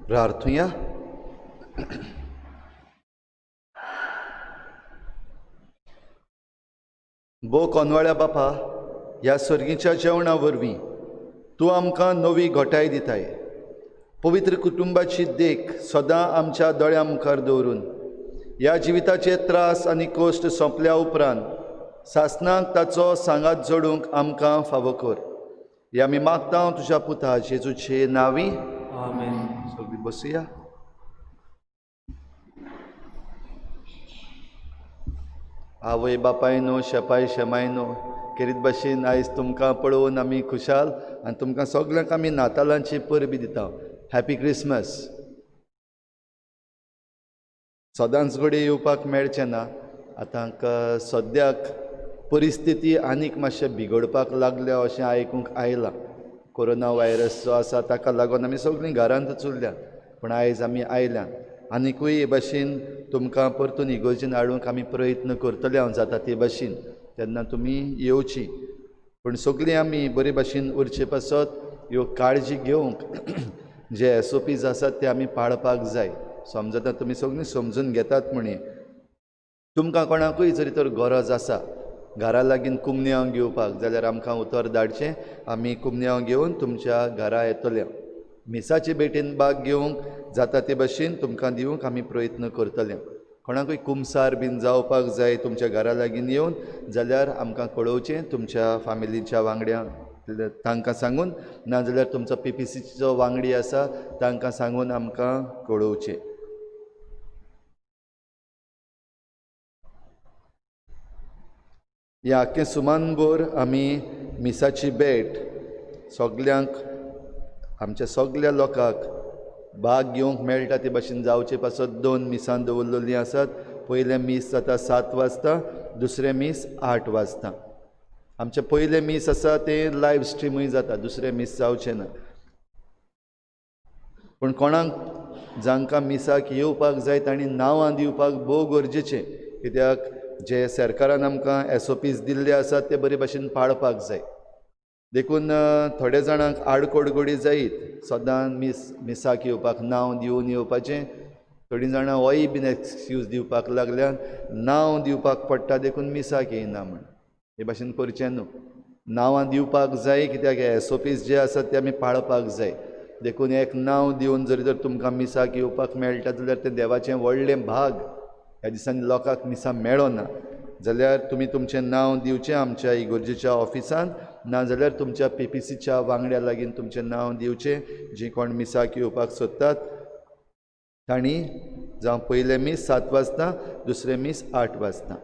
प्रार्थुया। बो कोनवाळ्या बापा, ह्या सर्गीच्या जेवणा वरवीं तूं आमकां नवी घटाय दिताय। पवित्र कुटुंबाची देख सदां आमच्या दोळ्यां मुखार दवरून ह्या जिविताचे त्रास आनी कश्ट सोंपल्या उपरांत सासणाक ताचो सांगात जोडूंक आमकां फावो कर। हे आमी मागता तुज्या पुता जेजूचे नांवी, आमेन। सगळीं बसुया। आवय बापायनो, शेपाय शेमायनो, खेरीत भाशेन आयज तुमकां पळोवन आमी खुशाल आनी तुमकां सगल्यांक आमी नातालांची परबी दिता। Happy Christmas. सदांच घडये येवपाक मेळचें ना, आतां सद्याक परिस्थिती आनीक मातशें बिगडपाक लागल्या अशें आयकूंक आयलां। कोरोना व्हायरस जो आसा ताका लागून आमी सगळीं घरांतच उरल्यात, पूण आयज आमी आयल्यात आनिकूय हे भाशेन तुमकां परतून इगर्जेन हाडूंक आमी प्रयत्न करतले हांव जाता ते भाशेन, तेन्ना तुमी येवची। पूण सगळीं आमी बरे भाशेन उरचे पासत ह्यो काळजी घेवंक जे एसओपीज आसात ते आमी पाळपाक जाय। समजता तुमी सगळीं समजून घेतात म्हणी। तुमकां कोणाकूय जरी तर गरज आसा घरा लागीं कुमन्यांव घेवपाक जाल्यार आमकां उतर धाडचें, आमी कुमन्यांव घेवन तुमच्या घरा येतले। मिसाचे भेटेन भाग घेवंक जाता ते भाशेन तुमकां दिवंक आमी प्रयत्न करतले। कोणाकूय कुमसार बीन जावपाक जाय तुमच्या घरा लागीं येवन जाल्यार आमकां कळोवचें, तुमच्या फामिलीच्या वांगड्यांक तांकां सांगून, नाजाल्यार तुमचो पीपीसीचो वांगडी आसा तांकां सांगून आमकां कळोवचें। ह्या आख्खें सुमानभर आमी मिसाची भेट सगल्यांक, आमच्या सगल्या लोकांक भाग घेवंक मेळटा ते भाशेन जावचे पासत दोन मिसां दवरलेलीं आसात। पयलें मीस जाता 7 वाजता, दुसरें मीस 8 वाजता। आमचें पयलें मीस आसा तें लायव स्ट्रिमूय जाता, दुसरें मीस जावचें ना। पूण कोणाक जांकां मिसाक येवपाक जाय तांणी नांवां दिवपाक भोव गरजेचें, कित्याक जे सरकारान आमकां एसओपीज दिल्ले आसात ते बरे भाशेन पाळपाक जाय। देखून थोड्या जाणांक आडकोड गोडी जायत सदां मिसाक येवपाक नांव दिवन येवपाचें, थोडीं जाणां होय बीन एक्सक्यूज दिवपाक लागल्यान नांव दिवपाक पडटा देखून मिसाक येयना म्हण। हे भाशेन करचें न्हू, नांवां दिवपाक जाय कित्याक एसओपीज जे आसात ते आमी पाळपाक जाय। देखून एक नांव दिवन जरी तर तुमकां मिसाक येवपाक मेळटा जाल्यार तें देवाचें व्हडलें भाग। ह्या दिसांनी लोकांक मिसां मेळना जाल्यार तुमी तुमचें नांव दिवचें आमच्या इगर्जेच्या ऑफिसान, नाजाल्यार तुमच्या पीपीसीच्या वांगड्या लागीं तुमचें नांव दिवचें। जीं कोण मिसाक येवपाक सोदतात तांणी जावं पयलें मीस 7 वाजता, दुसरें मीस 8 वाजता।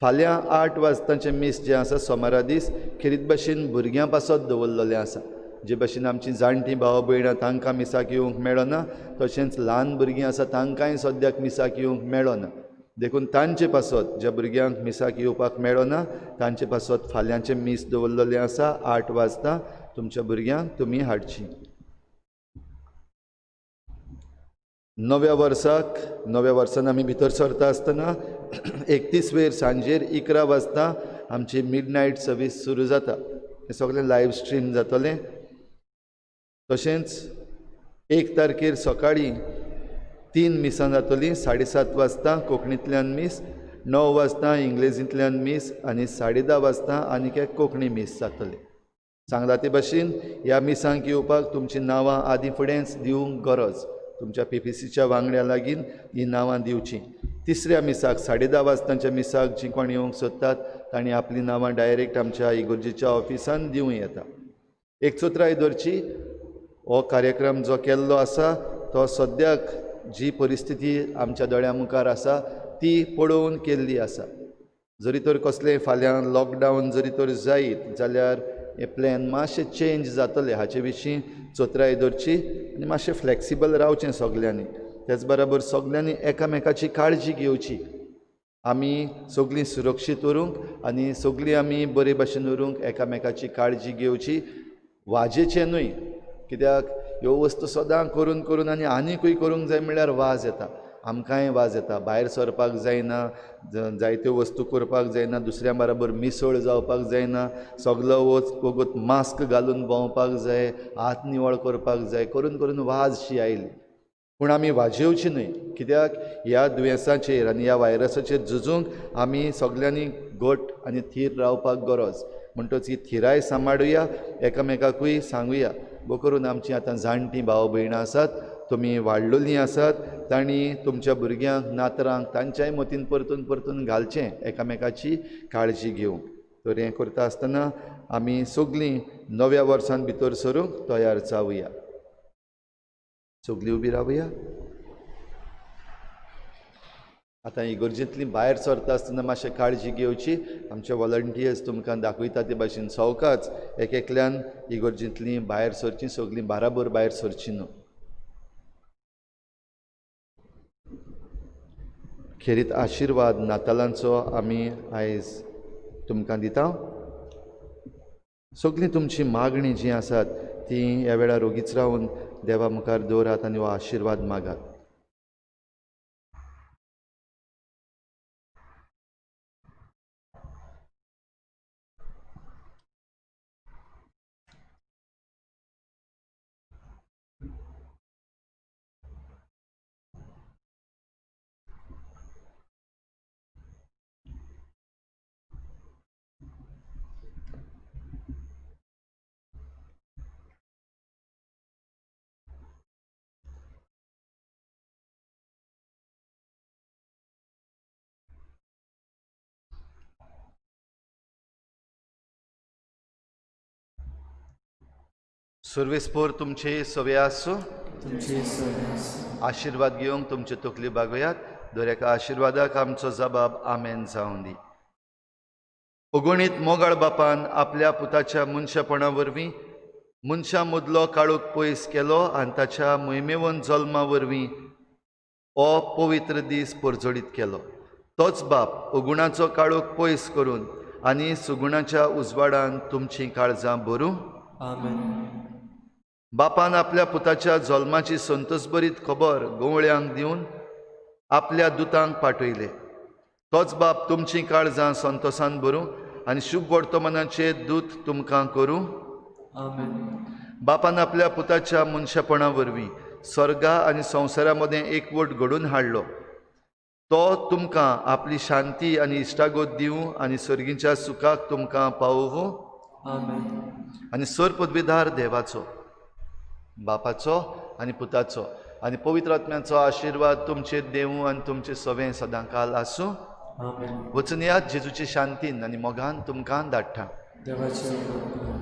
फाल्यां 8 वाजताचें मीस जें आसा सोमारा दीस खेरीत भाशेन भुरग्यां पासत दवरलेलें आसा। जे भाशेन आमचीं जाणटीं भाव भयणां तांकां मिसाक येवंक मेळना, तशेंच ल्हान भुरगीं आसा तांकांय सद्याक मिसाक येवंक मेळना, देखून तांचे पासत ज्या भुरग्यांक मिसाक येवपाक मेळना तांचे पासत फाल्यांचें मीस दवरलेलें आसा 8 वाजता। तुमच्या भुरग्यांक तुमी हाडचीं। नव्या वर्साक, नव्या वर्सान आमी भितर सरता आसतना 31 वेर सांजेर 11 वाजता आमची मिड नायट सर्वीस सुरू जाता। हें सगळें लायव स्ट्रीम जातलें। तशेंच 1 तारखेर सकाळीं 3 मिसां जातलीं. 7:30 वाजता कोंकणींतल्यान मीस, 9 वाजता इंग्लेजींतल्यान मीस आनी 10:30 वाजता आनीक एक कोंकणी मीस जातलें. सांगला ते भाशेन ह्या मिसांक येवपाक तुमचीं नांवां आदीं फुडेंच दिवंक गरज. तुमच्या PPCच्या वांगड्या लागीं हीं नांवां दिवचीं. तिसऱ्या मिसाक 10:30 वाजतांच्या मिसाक जीं कोण येवंक सोदतात तांणी आपलीं नांवां डायरेक्ट आमच्या इगर्जेच्या ऑफिसान दिवं येता. एक चोत्राय दवरची, हो कार्यक्रम जो केल्लो आसा तो सद्याक जी परिस्थिती आमच्या दोळ्यां मुखार आसा ती पळोवन केल्ली आसा. जरी तर कसलें फाल्यां लॉकडावन जरी तर जायत जाल्यार हे प्लॅन मातशें चेंज जातलें हाचे विशीं चोत्राय दवरची आनी मातशें फ्लॅक्सिबल रावचें सगल्यांनी. तेच बराबर सगल्यांनी एकामेकाची काळजी घेवची. आमी सगळीं सुरक्षीत उरूंक आनी सगळीं आमी बरे भाशेन उरूंक एकामेकाची काळजी घेवची. वाजेचें न्हय, कित्याक ह्यो वस्तू सदां करून करून आनी आनीकूय करूंक जाय म्हणल्यार वाज येता. आमकांय वाज येता. भायर सरपाक जायना, जायत्यो वस्तू करपाक जायना, दुसऱ्या बराबर मिसळ जावपाक जायना, सगलो वगत मास्क घालून भोंवपाक जाय, हात निवळ करपाक जाय, करून करून वाजशी आयली. पूण आमी वाजेवची न्हय, कित्याक ह्या दुयेंसाचेर आनी ह्या व्हायरसाचेर झुजूंक आमी सगल्यांनी घट आनी थीर रावपाक गरज. म्हणटच ही थिराय सांबाळुया, एकामेकाकूय सांगुया. बो करून आमचीं आतां जाणटीं भाव भयणां आसात, तुमी वाडलोलीं आसात, तांणी तुमच्या भुरग्यांक नातरांक तांच्याय मतीन परतून परतून घालचें एकामेकाची काळजी घेवंक. तर हें करता आसतना आमी सगळीं नव्या वर्सान भितर सरूंक तयार जावया. सगळीं उबी रावया. आतां इगर्जेंतलीं भायर सरता आसतना मातशें काळजी घेवची. आमचे वॉलंटियर्स तुमकां दाखयता ते भाशेन सवकाच एक एकल्यान इगर्जेंतलीं भायर सरचीं, सगळीं बाराबर भायर सरचीं न्हू. खेरीत आशिर्वाद नातालांचो आमी आयज तुमकां दिता. सगळीं तुमची मागणीं जीं आसात तीं ह्या वेळार रोगीच रावन देवा मुखार दवरात आनी हो आशिर्वाद मागात. सर्वेस्पोर तुमचे सवे आसूं, आशिर्वाद घेवंक तुमचे तकली बागोयात. दर एका आशिर्वादाक आमचो जबाब आमेन जावं दी. अगणीत मोगाळ बापान आपल्या पुताच्या मनशापणा वरवीं मनशां मदलो काळोख पयस केलो आनी ताच्या मोहिमेवन जल्मा वरवीं हो पवित्र दीस परजळीत केलो. तोच बाप अगुणाचो काळोख पयस करून आनी सुगुणाच्या उजवाडान तुमचीं काळजां भरूं. आमेन. बापान आपल्या पुताच्या जल्माची संतोषभरीत खबर गवळ्यांक दिवन आपल्या दुतांक पाठयले. तोच बाप तुमचीं काळजां संतोषान भरूं आनी शुभ वर्तमानाचे दूत तुमकां करूं. आमेन. बापान आपल्या पुताच्या मनशापणा वरवीं स्वर्गा आनी संवसारा मदें एकवट घडोवन हाडलो. तो तुमकां आपली शांती आनी इश्टागत दिवं आनी सर्गीच्या सुखाक तुमकां पावोवं. आमेन. आनी सर पदवीधार देवाचो, बापाचो आनी पुताचो आनी पवित्र आत्म्याचो आशिर्वाद तुमचेर देवूं आनी तुमचें सवें सदांकाल आसूं. आमेन. वचून यात जेजूचे शांतीन आनी मोगान तुमकां धाडटा. देवाचे.